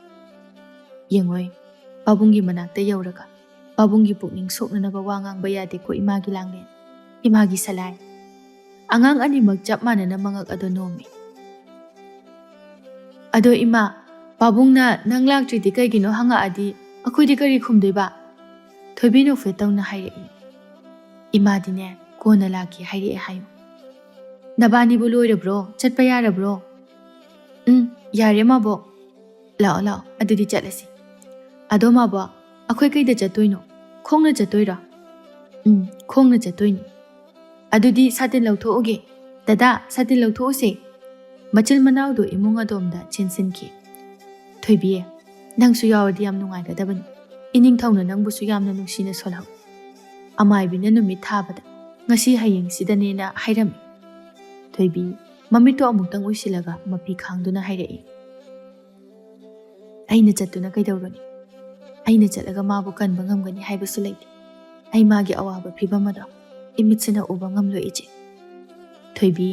ꯌꯦꯡꯉꯣꯏ, ꯄꯥꯕꯨꯡꯒꯤ ꯃꯅꯥꯛꯇ ꯌꯧꯔꯒ ꯄꯥꯕꯨꯡꯒꯤ ꯄꯨꯛꯅꯤꯡ ꯁꯣꯛꯅꯅꯕ ꯋꯥ ꯉꯥꯡꯕ ꯌꯥꯗꯦꯀꯣ ꯏꯃꯥꯒꯤ ꯂꯥꯡꯂꯦꯟ, ꯏꯃꯥꯒꯤ ꯁꯂꯥꯏ꯫" ꯑꯉꯥꯡ ꯑꯅꯤꯃꯛ ꯆꯞ ꯃꯥꯟꯅꯅ ꯃꯉꯛ ꯑꯗꯨ ꯅꯣꯝꯃꯤ꯫ "ꯑꯗꯣ ꯏꯃꯥ, ꯄꯥꯕꯨꯡꯅ ꯅꯪ ꯂꯥꯛꯇ꯭ꯔꯤꯗꯤ ꯀꯩꯒꯤꯅꯣ ꯍꯪꯉꯛꯑꯗꯤ ꯑꯩꯈꯣꯏꯗꯤ ꯀꯔꯤ ꯈꯨꯝꯗꯣꯏꯕ?" ꯊꯣꯏꯕꯤ ꯅꯣꯛꯐꯦꯠ ꯇꯧꯅ ꯍꯥꯏꯔꯛꯏ꯫ "ꯏꯃꯥꯗꯤꯅꯦ ꯀꯣꯟꯅ ꯂꯥꯛꯀꯦ ꯍꯥꯏꯔꯛꯑꯦ ꯍꯥꯏꯌꯨ꯫" "ꯅꯕꯥꯅꯤꯕꯨ ꯂꯣꯏꯔꯕ꯭ꯔꯣ? ꯆꯠꯄ ꯌꯥꯔꯕ꯭ꯔꯣ?" "ꯎꯝ, ꯌꯥꯔꯦ ꯃꯥꯕꯣꯛ꯫" "ꯂꯥꯛꯑꯣ, ꯂꯥꯛꯑꯣ, ꯑꯗꯨꯗꯤ ꯆꯠꯂꯁꯤ꯫ ꯑꯗꯣ ꯃꯥꯕꯣꯛ, ꯑꯩꯈꯣꯏ ꯀꯩꯗ ꯆꯠꯇꯣꯏꯅꯣ? ꯈꯣꯡꯅ ꯆꯠꯇꯣꯏꯔꯣ?" "ꯎꯝ, ꯈꯣꯡꯅ ꯆꯠꯇꯣꯏꯅꯤ꯫" "ꯑꯗꯨꯗꯤ ꯁꯥꯇꯤꯟ ꯂꯧꯊꯣꯛꯎꯒꯦ꯫ ꯗꯗꯥ, ꯁꯥꯇꯤꯟ ꯂꯧꯊꯣꯛꯎꯁꯦ꯫" ꯃꯆꯤꯜ ꯃꯅꯥꯎꯗꯨ ꯏꯃꯨꯡ ꯑꯗꯣꯝꯗ ꯆꯦꯟꯁꯤꯟꯈꯤ꯫ "ꯊꯣꯏꯕꯤ, ꯅꯪꯁꯨ ꯌꯥꯎꯔꯗꯤ ꯌꯥꯝ ꯅꯨꯡꯉꯥꯏꯒꯗꯕꯅꯤ꯫ ꯏꯅꯤꯡꯊꯧꯅ ꯅꯪꯕꯨꯁꯨ ꯌꯥꯝꯅ ꯅꯨꯡꯁꯤꯅ ꯁꯣꯜꯍꯧ꯫" ꯑꯃꯥꯏꯕꯤꯅ ꯅꯨꯃꯤꯠ ꯊꯥꯕꯗ ꯉꯁꯤ ꯍꯌꯦꯡꯁꯤꯗꯅꯦꯅ ꯍꯥꯏꯔꯝꯃꯤ꯫ ꯊꯣꯏꯕꯤ ꯃꯃꯤꯠꯇꯣ ꯑꯃꯨꯛꯇꯪ ꯎꯏꯁꯤꯜꯂꯒ ꯃꯄꯤ ꯈꯥꯡꯗꯨꯅ ꯍꯥꯏꯔꯛꯏ, "ꯑꯩꯅ ꯆꯠꯇꯨꯅ ꯀꯩꯗꯧꯔꯨꯅꯤ? ꯑꯩꯅ ꯆꯠꯂꯒ ꯃꯥꯕꯨ ꯀꯟꯕ ꯉꯝꯒꯅꯤ ꯍꯥꯏꯕꯁꯨ ꯂꯩꯇꯦ꯫ ꯑꯩ ꯃꯥꯒꯤ ꯑꯋꯥꯕ ꯐꯤꯚꯝ ꯑꯗꯣ ꯏꯃꯤꯠꯁꯤꯅ ꯎꯕ ꯉꯝꯂꯣꯏ ꯏꯆꯦ꯫ ꯊꯣꯏꯕꯤ,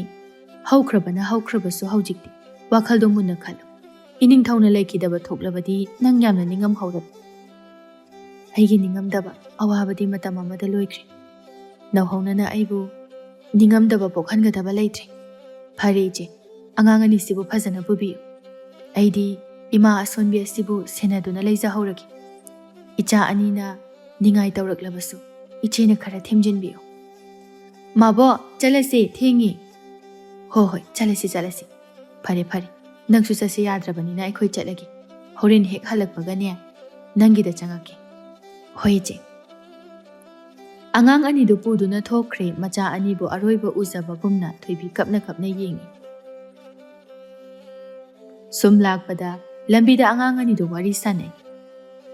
ꯍꯧꯈ꯭ꯔꯕꯅ ꯍꯧꯈ꯭ꯔꯕꯁꯨ ꯍꯧꯖꯤꯛꯇꯤ ꯋꯥꯈꯜꯗꯣ ꯃꯨꯟꯅ ꯈꯜꯂꯨ꯫ ꯏꯅꯤꯡꯊꯧꯅ ꯂꯩꯈꯤꯗꯕ ꯊꯣꯛꯂꯕꯗꯤ ꯅꯪ ꯌꯥꯝꯅ ꯅꯤꯡꯉꯝꯍꯧꯔꯕ꯫ ꯑꯩꯒꯤ ꯅꯤꯡꯉꯝꯗꯕ ꯑꯋꯥꯕꯗꯤ ꯃꯇꯝ ꯑꯃꯗ ꯂꯣꯏꯈ꯭ꯔꯦ꯫ ꯅꯧꯍꯧꯅꯅ ꯑꯩꯕꯨ ꯅꯤꯡꯉꯝꯗꯕ ꯄꯣꯛꯍꯟꯒꯗꯕ ꯂꯩꯇ꯭ꯔꯦ꯫ ꯐꯔꯦ ꯏꯆꯦ, ꯑꯉꯥꯡ ꯑꯅꯤꯁꯤꯕꯨ ꯐꯖꯅ ꯄꯨꯕꯤꯌꯨ꯫ ꯑꯩꯗꯤ ꯏꯃꯥ ꯑꯁꯣꯟꯕꯤ ꯑꯁꯤꯕꯨ ꯁꯦꯟꯅꯗꯨꯅ ꯂꯩꯖꯍꯧꯔꯒꯦ꯫ ꯏꯆꯥ ꯑꯅꯤꯅ ꯅꯤꯡꯉꯥꯏ ꯇꯧꯔꯛꯂꯕꯁꯨ ꯏꯆꯦꯅ ꯈꯔ ꯊꯦꯝꯖꯤꯟꯕꯤꯌꯨ꯫ ꯃꯥꯕꯣ, ꯆꯠꯂꯁꯦ, ꯊꯦꯡꯉꯦ꯫ ꯍꯣ ꯍꯣꯏ, ꯆꯠꯂꯁꯤ, ꯆꯠꯂꯁꯤ꯫ ꯐꯔꯦ, ꯐꯔꯦ, ꯅꯪꯁꯨ ꯆꯠꯁꯦ ꯌꯥꯗ꯭ꯔꯕꯅꯤꯅ ꯑꯩꯈꯣꯏ ꯆꯠꯂꯒꯦ꯫ ꯍꯣꯔꯦꯟ ꯍꯦꯛ ꯍꯜꯂꯛꯄꯒꯅꯦ, ꯅꯪꯒꯤꯗ ꯆꯪꯉꯛꯀꯦ꯫ ꯍꯣꯏ ꯏꯆꯦ꯫ ꯑꯉꯥꯡ ꯑꯅꯤꯗꯨ ꯄꯨꯗꯨꯅ ꯊꯣꯛꯈ꯭ꯔꯦ꯫ ꯃꯆꯥ ꯑꯅꯤꯕꯨ ꯑꯔꯣꯏꯕ ꯎꯖꯕꯒꯨꯝꯅ ꯊꯣꯏꯕꯤ ꯀꯞꯅ ꯀꯞꯅ ꯌꯦꯡꯉꯤ꯫ ꯁꯨꯝ ꯂꯥꯛꯄꯗ ꯂꯝꯕꯤꯗ ꯑꯉꯥꯡ ꯑꯅꯤꯗꯨ ꯋꯥꯔꯤ ꯁꯥꯟꯅꯩ꯫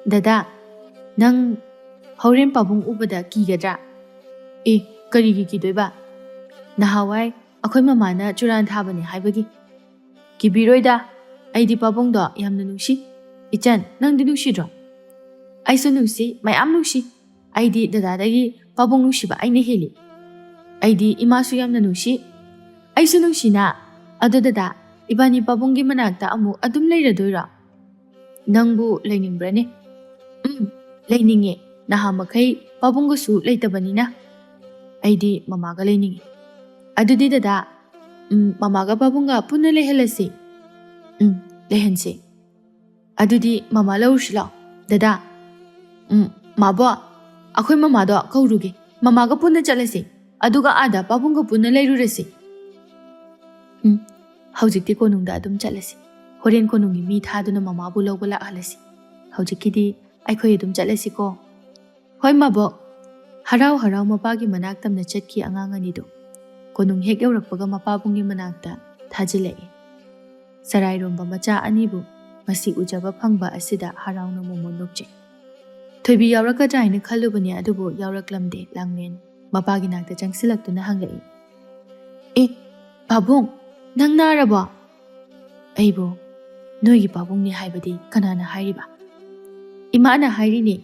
"ꯗꯗꯥ, ꯅꯪ ꯍꯣꯔꯦꯟ ꯄꯥꯕꯨꯡ ꯎꯕꯗ ꯀꯤꯒꯗ꯭ꯔꯥ?" "ꯑꯦ, ꯀꯔꯤꯒꯤ ꯀꯤꯗꯣꯏꯕ? ꯅꯍꯥꯟꯋꯥꯏ ꯑꯩꯈꯣꯏ ꯃꯃꯥꯅ ꯆꯨꯔꯥꯟ ꯊꯥꯕꯅꯦ ꯍꯥꯏꯕꯒꯤ꯫ ꯀꯤꯕꯤꯔꯣꯏꯗ, ꯑꯩꯗꯤ ꯄꯥꯕꯨꯡꯗꯣ ꯌꯥꯝꯅ ꯅꯨꯡꯁꯤ꯫ ꯏꯆꯟ, ꯅꯪꯗꯤ ꯅꯨꯡꯁꯤꯗ꯭ꯔꯣ?" "ꯑꯩꯁꯨ ꯅꯨꯡꯁꯤ, ꯃꯌꯥꯝ ꯅꯨꯡꯁꯤ꯫ ꯑꯩꯗꯤ ꯗꯗꯥꯗꯒꯤ ꯄꯥꯕꯨꯡ ꯅꯨꯡꯁꯤꯕ ꯑꯩꯅ ꯍꯦꯜꯂꯤ꯫ ꯑꯩꯗꯤ ꯏꯃꯥꯁꯨ ꯌꯥꯝꯅ ꯅꯨꯡꯁꯤ꯫" "ꯑꯩꯁꯨ ꯅꯨꯡꯁꯤꯅ꯫ ꯑꯗꯣ ꯗꯗꯥ, ꯏꯕꯥꯅꯤ ꯄꯥꯕꯨꯡꯒꯤ ꯃꯅꯥꯛꯇ ꯑꯃꯨꯛ ꯑꯗꯨꯝ ꯂꯩꯔꯗꯣꯏꯔꯣ? ꯅꯪꯕꯨ ꯂꯩꯅꯤꯡꯕ꯭ꯔꯅꯦ?" "ꯎꯝ, ꯂꯩꯅꯤꯡꯉꯦ꯫ ꯅꯍꯥ ꯃꯈꯩ ꯄꯥꯕꯨꯡꯒꯁꯨ ꯂꯩꯇꯕꯅꯤꯅ꯫ ꯑꯩꯗꯤ ꯃꯃꯥꯒ ꯂꯩꯅꯤꯡꯉꯤ꯫" "ꯑꯗꯨꯗꯤ ꯗꯗꯥ, ꯎꯝ, ꯃꯃꯥꯒ ꯄꯥꯕꯨꯡꯒ ꯄꯨꯟꯅ ꯂꯩꯍꯜꯂꯁꯤ꯫" "ꯎꯝ, ꯂꯩꯍꯟꯁꯤ꯫" "ꯑꯗꯨꯗꯤ ꯃꯃꯥ ꯂꯧꯔꯨꯁꯤ ꯂꯥꯛꯑꯣ, ꯗꯗꯥ꯫" "ꯎꯝ, ꯃꯥꯕꯣ, ꯑꯩꯈꯣꯏ ꯃꯃꯥꯗꯣ ꯀꯧꯔꯨꯒꯦ꯫ ꯃꯃꯥꯒ ꯄꯨꯟꯅ ꯆꯠꯂꯁꯤ꯫ ꯑꯗꯨꯒ ꯑꯥꯗ ꯄꯥꯕꯨꯡꯒ ꯄꯨꯟꯅ ꯂꯩꯔꯨꯔꯁꯤ꯫" "ꯎꯝ, ꯍꯧꯖꯤꯛꯇꯤ ꯀꯣꯅꯨꯡꯗ ꯑꯗꯨꯝ ꯆꯠꯂꯁꯤ꯫ ꯍꯣꯔꯦꯟ ꯀꯣꯅꯨꯡꯒꯤ ꯃꯤ ꯊꯥꯗꯨꯅ ꯃꯃꯥꯕꯨ ꯂꯧꯕ ꯂꯥꯛꯍꯜꯂꯁꯤ꯫ ꯍꯧꯖꯤꯛꯀꯤꯗꯤ ꯑꯩꯈꯣꯏ ꯑꯗꯨꯝ ꯆꯠꯂꯁꯤꯀꯣ꯫" "ꯍꯣꯏ ꯃꯥꯕꯣꯛ꯫" ꯍꯔꯥꯎ ꯍꯔꯥꯎ ꯃꯄꯥꯒꯤ ꯃꯅꯥꯛ ꯇꯝꯅ ꯆꯠꯈꯤ ꯑꯉꯥꯡ ꯑꯅꯤꯗꯨ꯫ ꯀꯣꯅꯨꯡ ꯍꯦꯛ ꯌꯧꯔꯛꯄꯒ ꯃꯄꯥꯕꯨꯡꯒꯤ ꯃꯅꯥꯛꯇ ꯊꯥꯖꯤꯜꯂꯛꯏ꯫ ꯆꯔꯥꯏꯔꯣꯝꯕ ꯃꯆꯥ ꯑꯅꯤꯕꯨ ꯉꯁꯤ ꯎꯖꯕ ꯐꯪꯕ ꯑꯁꯤꯗ ꯍꯔꯥꯎꯅ ꯃꯣꯃꯣꯟ ꯅꯣꯛꯆꯩ꯫ ꯊꯣꯏꯕꯤ ꯌꯥꯎꯔꯛꯀꯗ꯭ꯔꯥ ꯍꯥꯏꯅ ꯈꯜꯂꯨꯕꯅꯤ, ꯑꯗꯨꯕꯨ ꯌꯥꯎꯔꯛꯂꯝꯗꯦ꯫ ꯂꯥꯡꯂꯦꯟ ꯃꯄꯥꯒꯤ ꯅꯥꯛꯇ ꯆꯪꯁꯤꯜꯂꯛꯇꯨꯅ ꯍꯪꯂꯛꯏ, "ꯑꯦ, ꯄꯥꯕꯨꯡ, ꯅꯪ ꯅꯥꯔꯕꯣ?" "ꯑꯩꯕꯨ ꯅꯣꯏꯒꯤ ꯄꯥꯕꯨꯡꯅꯤ ꯍꯥꯏꯕꯗꯤ ꯀꯅꯥꯅ ꯍꯥꯏꯔꯤꯕ?" ꯏꯃꯥꯅ ꯍꯥꯏꯔꯤꯅꯦ꯫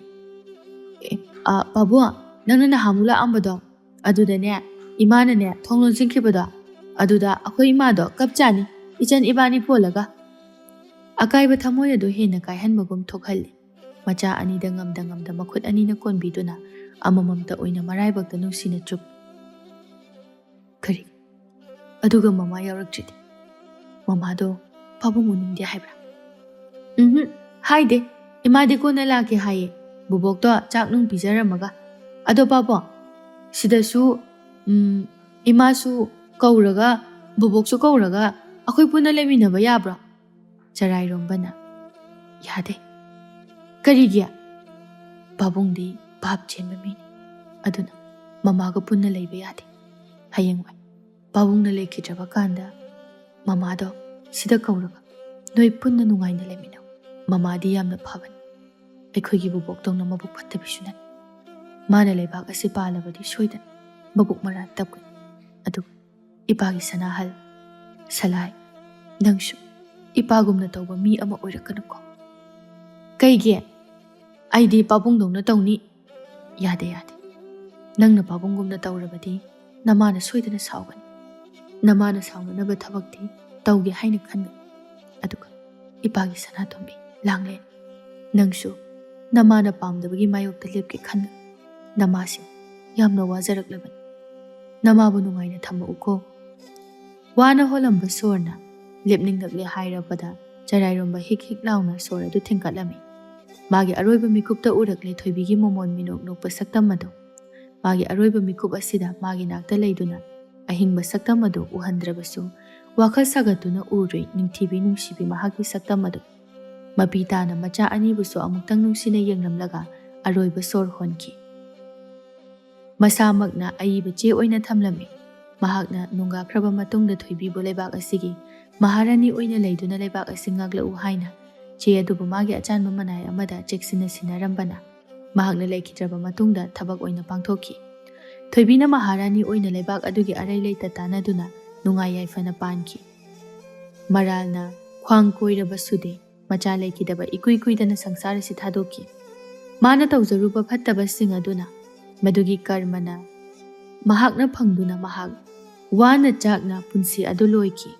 "ꯑꯦ, ꯑ, ꯄꯥꯕꯨꯡ, ꯅꯪꯅ ꯅꯍꯥꯟꯃꯨꯛ ꯂꯥꯛꯑꯝꯕꯗꯣ, ꯑꯗꯨꯗꯅꯦ, ꯏꯃꯥꯅꯅꯦ ꯊꯣꯡ ꯂꯣꯟꯁꯤꯟꯈꯤꯕꯗꯣ, ꯑꯗꯨꯗ ꯑꯩꯈꯣꯏ ꯏꯃꯥꯗꯣ ꯀꯞꯆꯥꯅꯤ, ꯏꯆꯟ ꯏꯕꯥꯅꯤ ꯄꯣꯜꯂꯒ"꯫ ꯑꯀꯥꯏꯕ ꯊꯃꯣꯏ ꯑꯗꯨ ꯍꯦꯟꯅ ꯀꯥꯏꯍꯟꯕꯒꯨꯝ ꯊꯣꯛꯍꯜꯂꯤ꯫ ꯃꯆꯥ ꯑꯅꯤꯗ ꯉꯝꯗ ꯉꯝꯗ ꯃꯈꯨꯠ ꯑꯅꯤꯅ ꯀꯣꯟꯕꯤꯗꯨꯅ ꯑꯃꯃꯝꯇ ꯑꯣꯏꯅ ꯃꯔꯥꯏꯕꯛꯇ ꯅꯨꯡꯁꯤꯅ ꯆꯨꯞ꯫ "ꯀꯔꯤ? ꯑꯗꯨꯒ ꯃꯃꯥ ꯌꯥꯎꯔꯛꯇ꯭ꯔꯤꯗꯤ? ꯃꯃꯥꯗꯣ ꯄꯥꯕꯨꯡ ꯎꯅꯤꯡꯗꯦ ꯍꯥꯏꯕ꯭ꯔꯥ?" "ꯎꯝꯍꯨꯝ, ꯍꯥꯏꯗꯦ꯫ ꯏꯃꯥꯗꯤ ꯀꯣꯟꯅ ꯂꯥꯛꯀꯦ ꯍꯥꯏꯌꯦ, ꯕꯨꯕꯣꯛꯇꯣ ꯆꯥꯛ ꯅꯨꯡ ꯄꯤꯖꯔꯝꯃꯒ꯫ ꯑꯗꯣ ꯄꯥꯕꯨꯡ, ꯁꯤꯗꯁꯨ, ꯎꯝ, ꯏꯃꯥꯁꯨ ꯀꯧꯔꯒ, ꯕꯨꯕꯣꯛꯁꯨ ꯀꯧꯔꯒ ꯑꯩꯈꯣꯏ ꯄꯨꯟꯅ ꯂꯩꯃꯤꯟꯅꯕ ꯌꯥꯕ꯭ꯔꯣ?" ꯆꯔꯥꯏꯔꯣꯝꯕꯅ, "ꯌꯥꯗꯦ"꯫ "ꯀꯔꯤꯒꯤ?" "ꯄꯥꯕꯨꯡꯗꯤ ꯚꯥꯞ ꯆꯦꯟꯕ ꯃꯤꯅꯤ, ꯑꯗꯨꯅ ꯃꯃꯥꯒ ꯄꯨꯟꯅ ꯂꯩꯕ ꯌꯥꯗꯦ꯫ ꯍꯌꯦꯡꯋꯥꯏ ꯄꯥꯕꯨꯡꯅ ꯂꯩꯈꯤꯗ꯭ꯔꯕ ꯀꯥꯟꯗ ꯃꯃꯥꯗꯣ ꯁꯤꯗ ꯀꯧꯔꯒ ꯅꯣꯏ ꯄꯨꯟꯅ ꯅꯨꯡꯉꯥꯏꯅ ꯂꯩꯃꯤꯟꯅꯧ꯫ ꯃꯃꯥꯗꯤ ꯌꯥꯝꯅ ꯐꯕꯅꯤ, ꯑꯩꯈꯣꯏꯒꯤ ꯕꯨꯕꯣꯛꯇꯧꯅ ꯃꯕꯨꯛ ꯐꯠꯇꯕꯤꯁꯨ ꯅꯠꯇꯦ꯫ ꯃꯥꯅ ꯂꯩꯕꯥꯛ ꯑꯁꯤ ꯄꯥꯜꯂꯕꯗꯤ ꯁꯣꯏꯗꯅ ꯃꯕꯨꯛ ꯃꯔꯥ ꯇꯞꯀꯅꯤ꯫ ꯑꯗꯨꯒ ꯏꯄꯥꯒꯤ ꯁꯅꯥꯍꯜ, ꯁꯂꯥꯏ, ꯅꯪꯁꯨ ꯏꯄꯥꯒꯨꯝꯅ ꯇꯧꯕ ꯃꯤ ꯑꯃ ꯑꯣꯏꯔꯛꯀꯅꯨꯀꯣ"꯫ "ꯀꯩꯒꯤ? ꯑꯩꯗꯤ ꯄꯥꯕꯨꯡꯗꯧꯅ ꯇꯧꯅꯤ"꯫ "ꯌꯥꯗꯦ, ꯌꯥꯗꯦ꯫ ꯅꯪꯅ ꯄꯥꯕꯨꯡꯒꯨꯝꯅ ꯇꯧꯔꯕꯗꯤ ꯅꯃꯥꯅ ꯁꯣꯏꯗꯅ ꯁꯥꯎꯒꯅꯤ꯫ ꯅꯃꯥꯅ ꯁꯥꯎꯅꯅꯕ ꯊꯕꯛꯇꯤ ꯇꯧꯒꯦ ꯍꯥꯏꯅ ꯈꯟꯒꯅꯤ꯫ ꯑꯗꯨꯒ ꯏꯄꯥꯒꯤ ꯁꯅꯥꯇꯣꯝꯕꯤ, ꯂꯥꯡꯂꯦꯟ, ꯅꯪꯁꯨ ꯅꯃꯥꯅ ꯄꯥꯝꯗꯕꯒꯤ ꯃꯥꯌꯣꯛꯇ ꯂꯦꯞꯀꯦ ꯈꯟꯒꯅꯨ꯫ ꯅꯃꯥꯁꯤ ꯌꯥꯝꯅ ꯋꯥꯖꯔꯛꯂꯕꯅꯤ꯫ ꯅꯃꯥꯕꯨ ꯅꯨꯡꯉꯥꯏꯅ ꯊꯝꯃꯛꯎꯀꯣ"꯫ ꯋꯥꯅ ꯍꯣꯜꯂꯝꯕ ꯁꯣꯔꯅ ꯂꯦꯞꯅꯤꯡꯂꯛꯂꯦ ꯍꯥꯏꯔꯕꯗ ꯆꯔꯥꯏꯔꯣꯝꯕ ꯍꯤꯛ ꯍꯤꯛ ꯂꯥꯎꯅ ꯁꯣꯔ ꯑꯗꯨ ꯊꯤꯡꯀꯠꯂꯝꯃꯤ꯫ ꯃꯥꯒꯤ ꯑꯔꯣꯏꯕ ꯃꯤꯀꯨꯞꯇ ꯎꯔꯛꯂꯦ ꯊꯣꯏꯕꯤꯒꯤ ꯃꯣꯃꯣꯟ ꯃꯤꯅꯣꯛ ꯅꯣꯛꯄ ꯁꯛꯇꯝ ꯑꯗꯨ꯫ ꯃꯥꯒꯤ ꯑꯔꯣꯏꯕ ꯃꯤꯀꯨꯞ ꯑꯁꯤꯗ ꯃꯥꯒꯤ ꯅꯥꯛꯇ ꯂꯩꯗꯨꯅ ꯑꯍꯤꯡꯕ ꯁꯛꯇꯝ ꯑꯗꯨ ꯎꯍꯟꯗ꯭ꯔꯕꯁꯨ, ꯋꯥꯈꯜ ꯁꯥꯒꯠꯇꯨꯅ ꯎꯔꯨꯏ ꯅꯤꯡꯊꯤꯕꯤ ꯅꯨꯡꯁꯤꯕꯤ ꯃꯍꯥꯛꯀꯤ ꯁꯛꯇꯝ ꯑꯗꯨ꯫ ꯃꯄꯤ ꯇꯥꯅ ꯃꯆꯥ ꯑꯅꯤꯕꯨꯁꯨ ꯑꯃꯨꯛꯇꯪ ꯅꯨꯡꯁꯤꯅ ꯌꯦꯡꯂꯝꯂꯒ ꯑꯔꯣꯏꯕ ꯁꯣꯔ ꯍꯣꯟꯈꯤ꯫ ꯃꯁꯥꯃꯛꯅ ꯑꯏꯕ ꯆꯦ ꯑꯣꯏꯅ ꯊꯝꯂꯝꯃꯤ꯫ ꯃꯍꯥꯛꯅ ꯅꯣꯡꯒꯥꯈ꯭ꯔꯕ ꯃꯇꯨꯡꯗ ꯊꯣꯏꯕꯤꯕꯨ ꯂꯩꯕꯥꯛ ꯑꯁꯤꯒꯤ ꯃꯍꯥꯔꯥꯅꯤ ꯑꯣꯏꯅ ꯂꯩꯗꯨꯅ ꯂꯩꯕꯥꯛ ꯑꯁꯤ ꯉꯥꯛꯂꯛꯎ ꯍꯥꯏꯅ ꯆꯦ ꯑꯗꯨꯕꯨ ꯃꯥꯒꯤ ꯑꯆꯥꯟꯕ ꯃꯅꯥꯏ ꯑꯃꯗ ꯆꯦꯛꯁꯤꯟꯅ ꯁꯤꯟꯅꯔꯝꯕꯅ, ꯃꯍꯥꯛꯅ ꯂꯩꯈꯤꯗ꯭ꯔꯕ ꯃꯇꯨꯡꯗ ꯊꯕꯛ ꯑꯣꯏꯅ ꯄꯥꯡꯊꯣꯛꯈꯤ꯫ ꯊꯣꯏꯕꯤꯅ ꯃꯍꯥꯔꯥꯅꯤ ꯑꯣꯏꯅ ꯂꯩꯕꯥꯛ ꯑꯗꯨꯒꯤ ꯑꯔꯩ ꯂꯩꯇ ꯇꯥꯟꯅꯗꯨꯅ ꯅꯨꯡꯉꯥꯏ ꯌꯥꯏꯐꯅ ꯄꯥꯟꯈꯤ꯫ ꯃꯔꯥꯜꯅ ꯈ꯭ꯋꯥꯡ ꯀꯣꯏꯔꯕ ꯁꯨꯗꯦ꯫ ꯃꯆꯥ ꯂꯩꯈꯤꯗꯕ ꯏꯀꯨꯏ ꯀꯨꯏꯗꯅ ꯁꯪꯁꯥꯔ ꯑꯁꯤ ꯊꯥꯗꯣꯛꯈꯤ꯫ ꯃꯥꯅ ꯇꯧꯖꯔꯨꯕ ꯐꯠꯇꯕꯁꯤꯡ ꯑꯗꯨꯅ, ꯃꯗꯨꯒꯤ ꯀꯔꯃꯅ ꯃꯍꯥꯛꯅ ꯐꯪꯗꯨꯅ ꯃꯍꯥꯛ ꯋꯥꯅ ꯆꯥꯛꯅ ꯄꯨꯟꯁꯤ ꯑꯗꯨ ꯂꯣꯏꯈꯤ꯫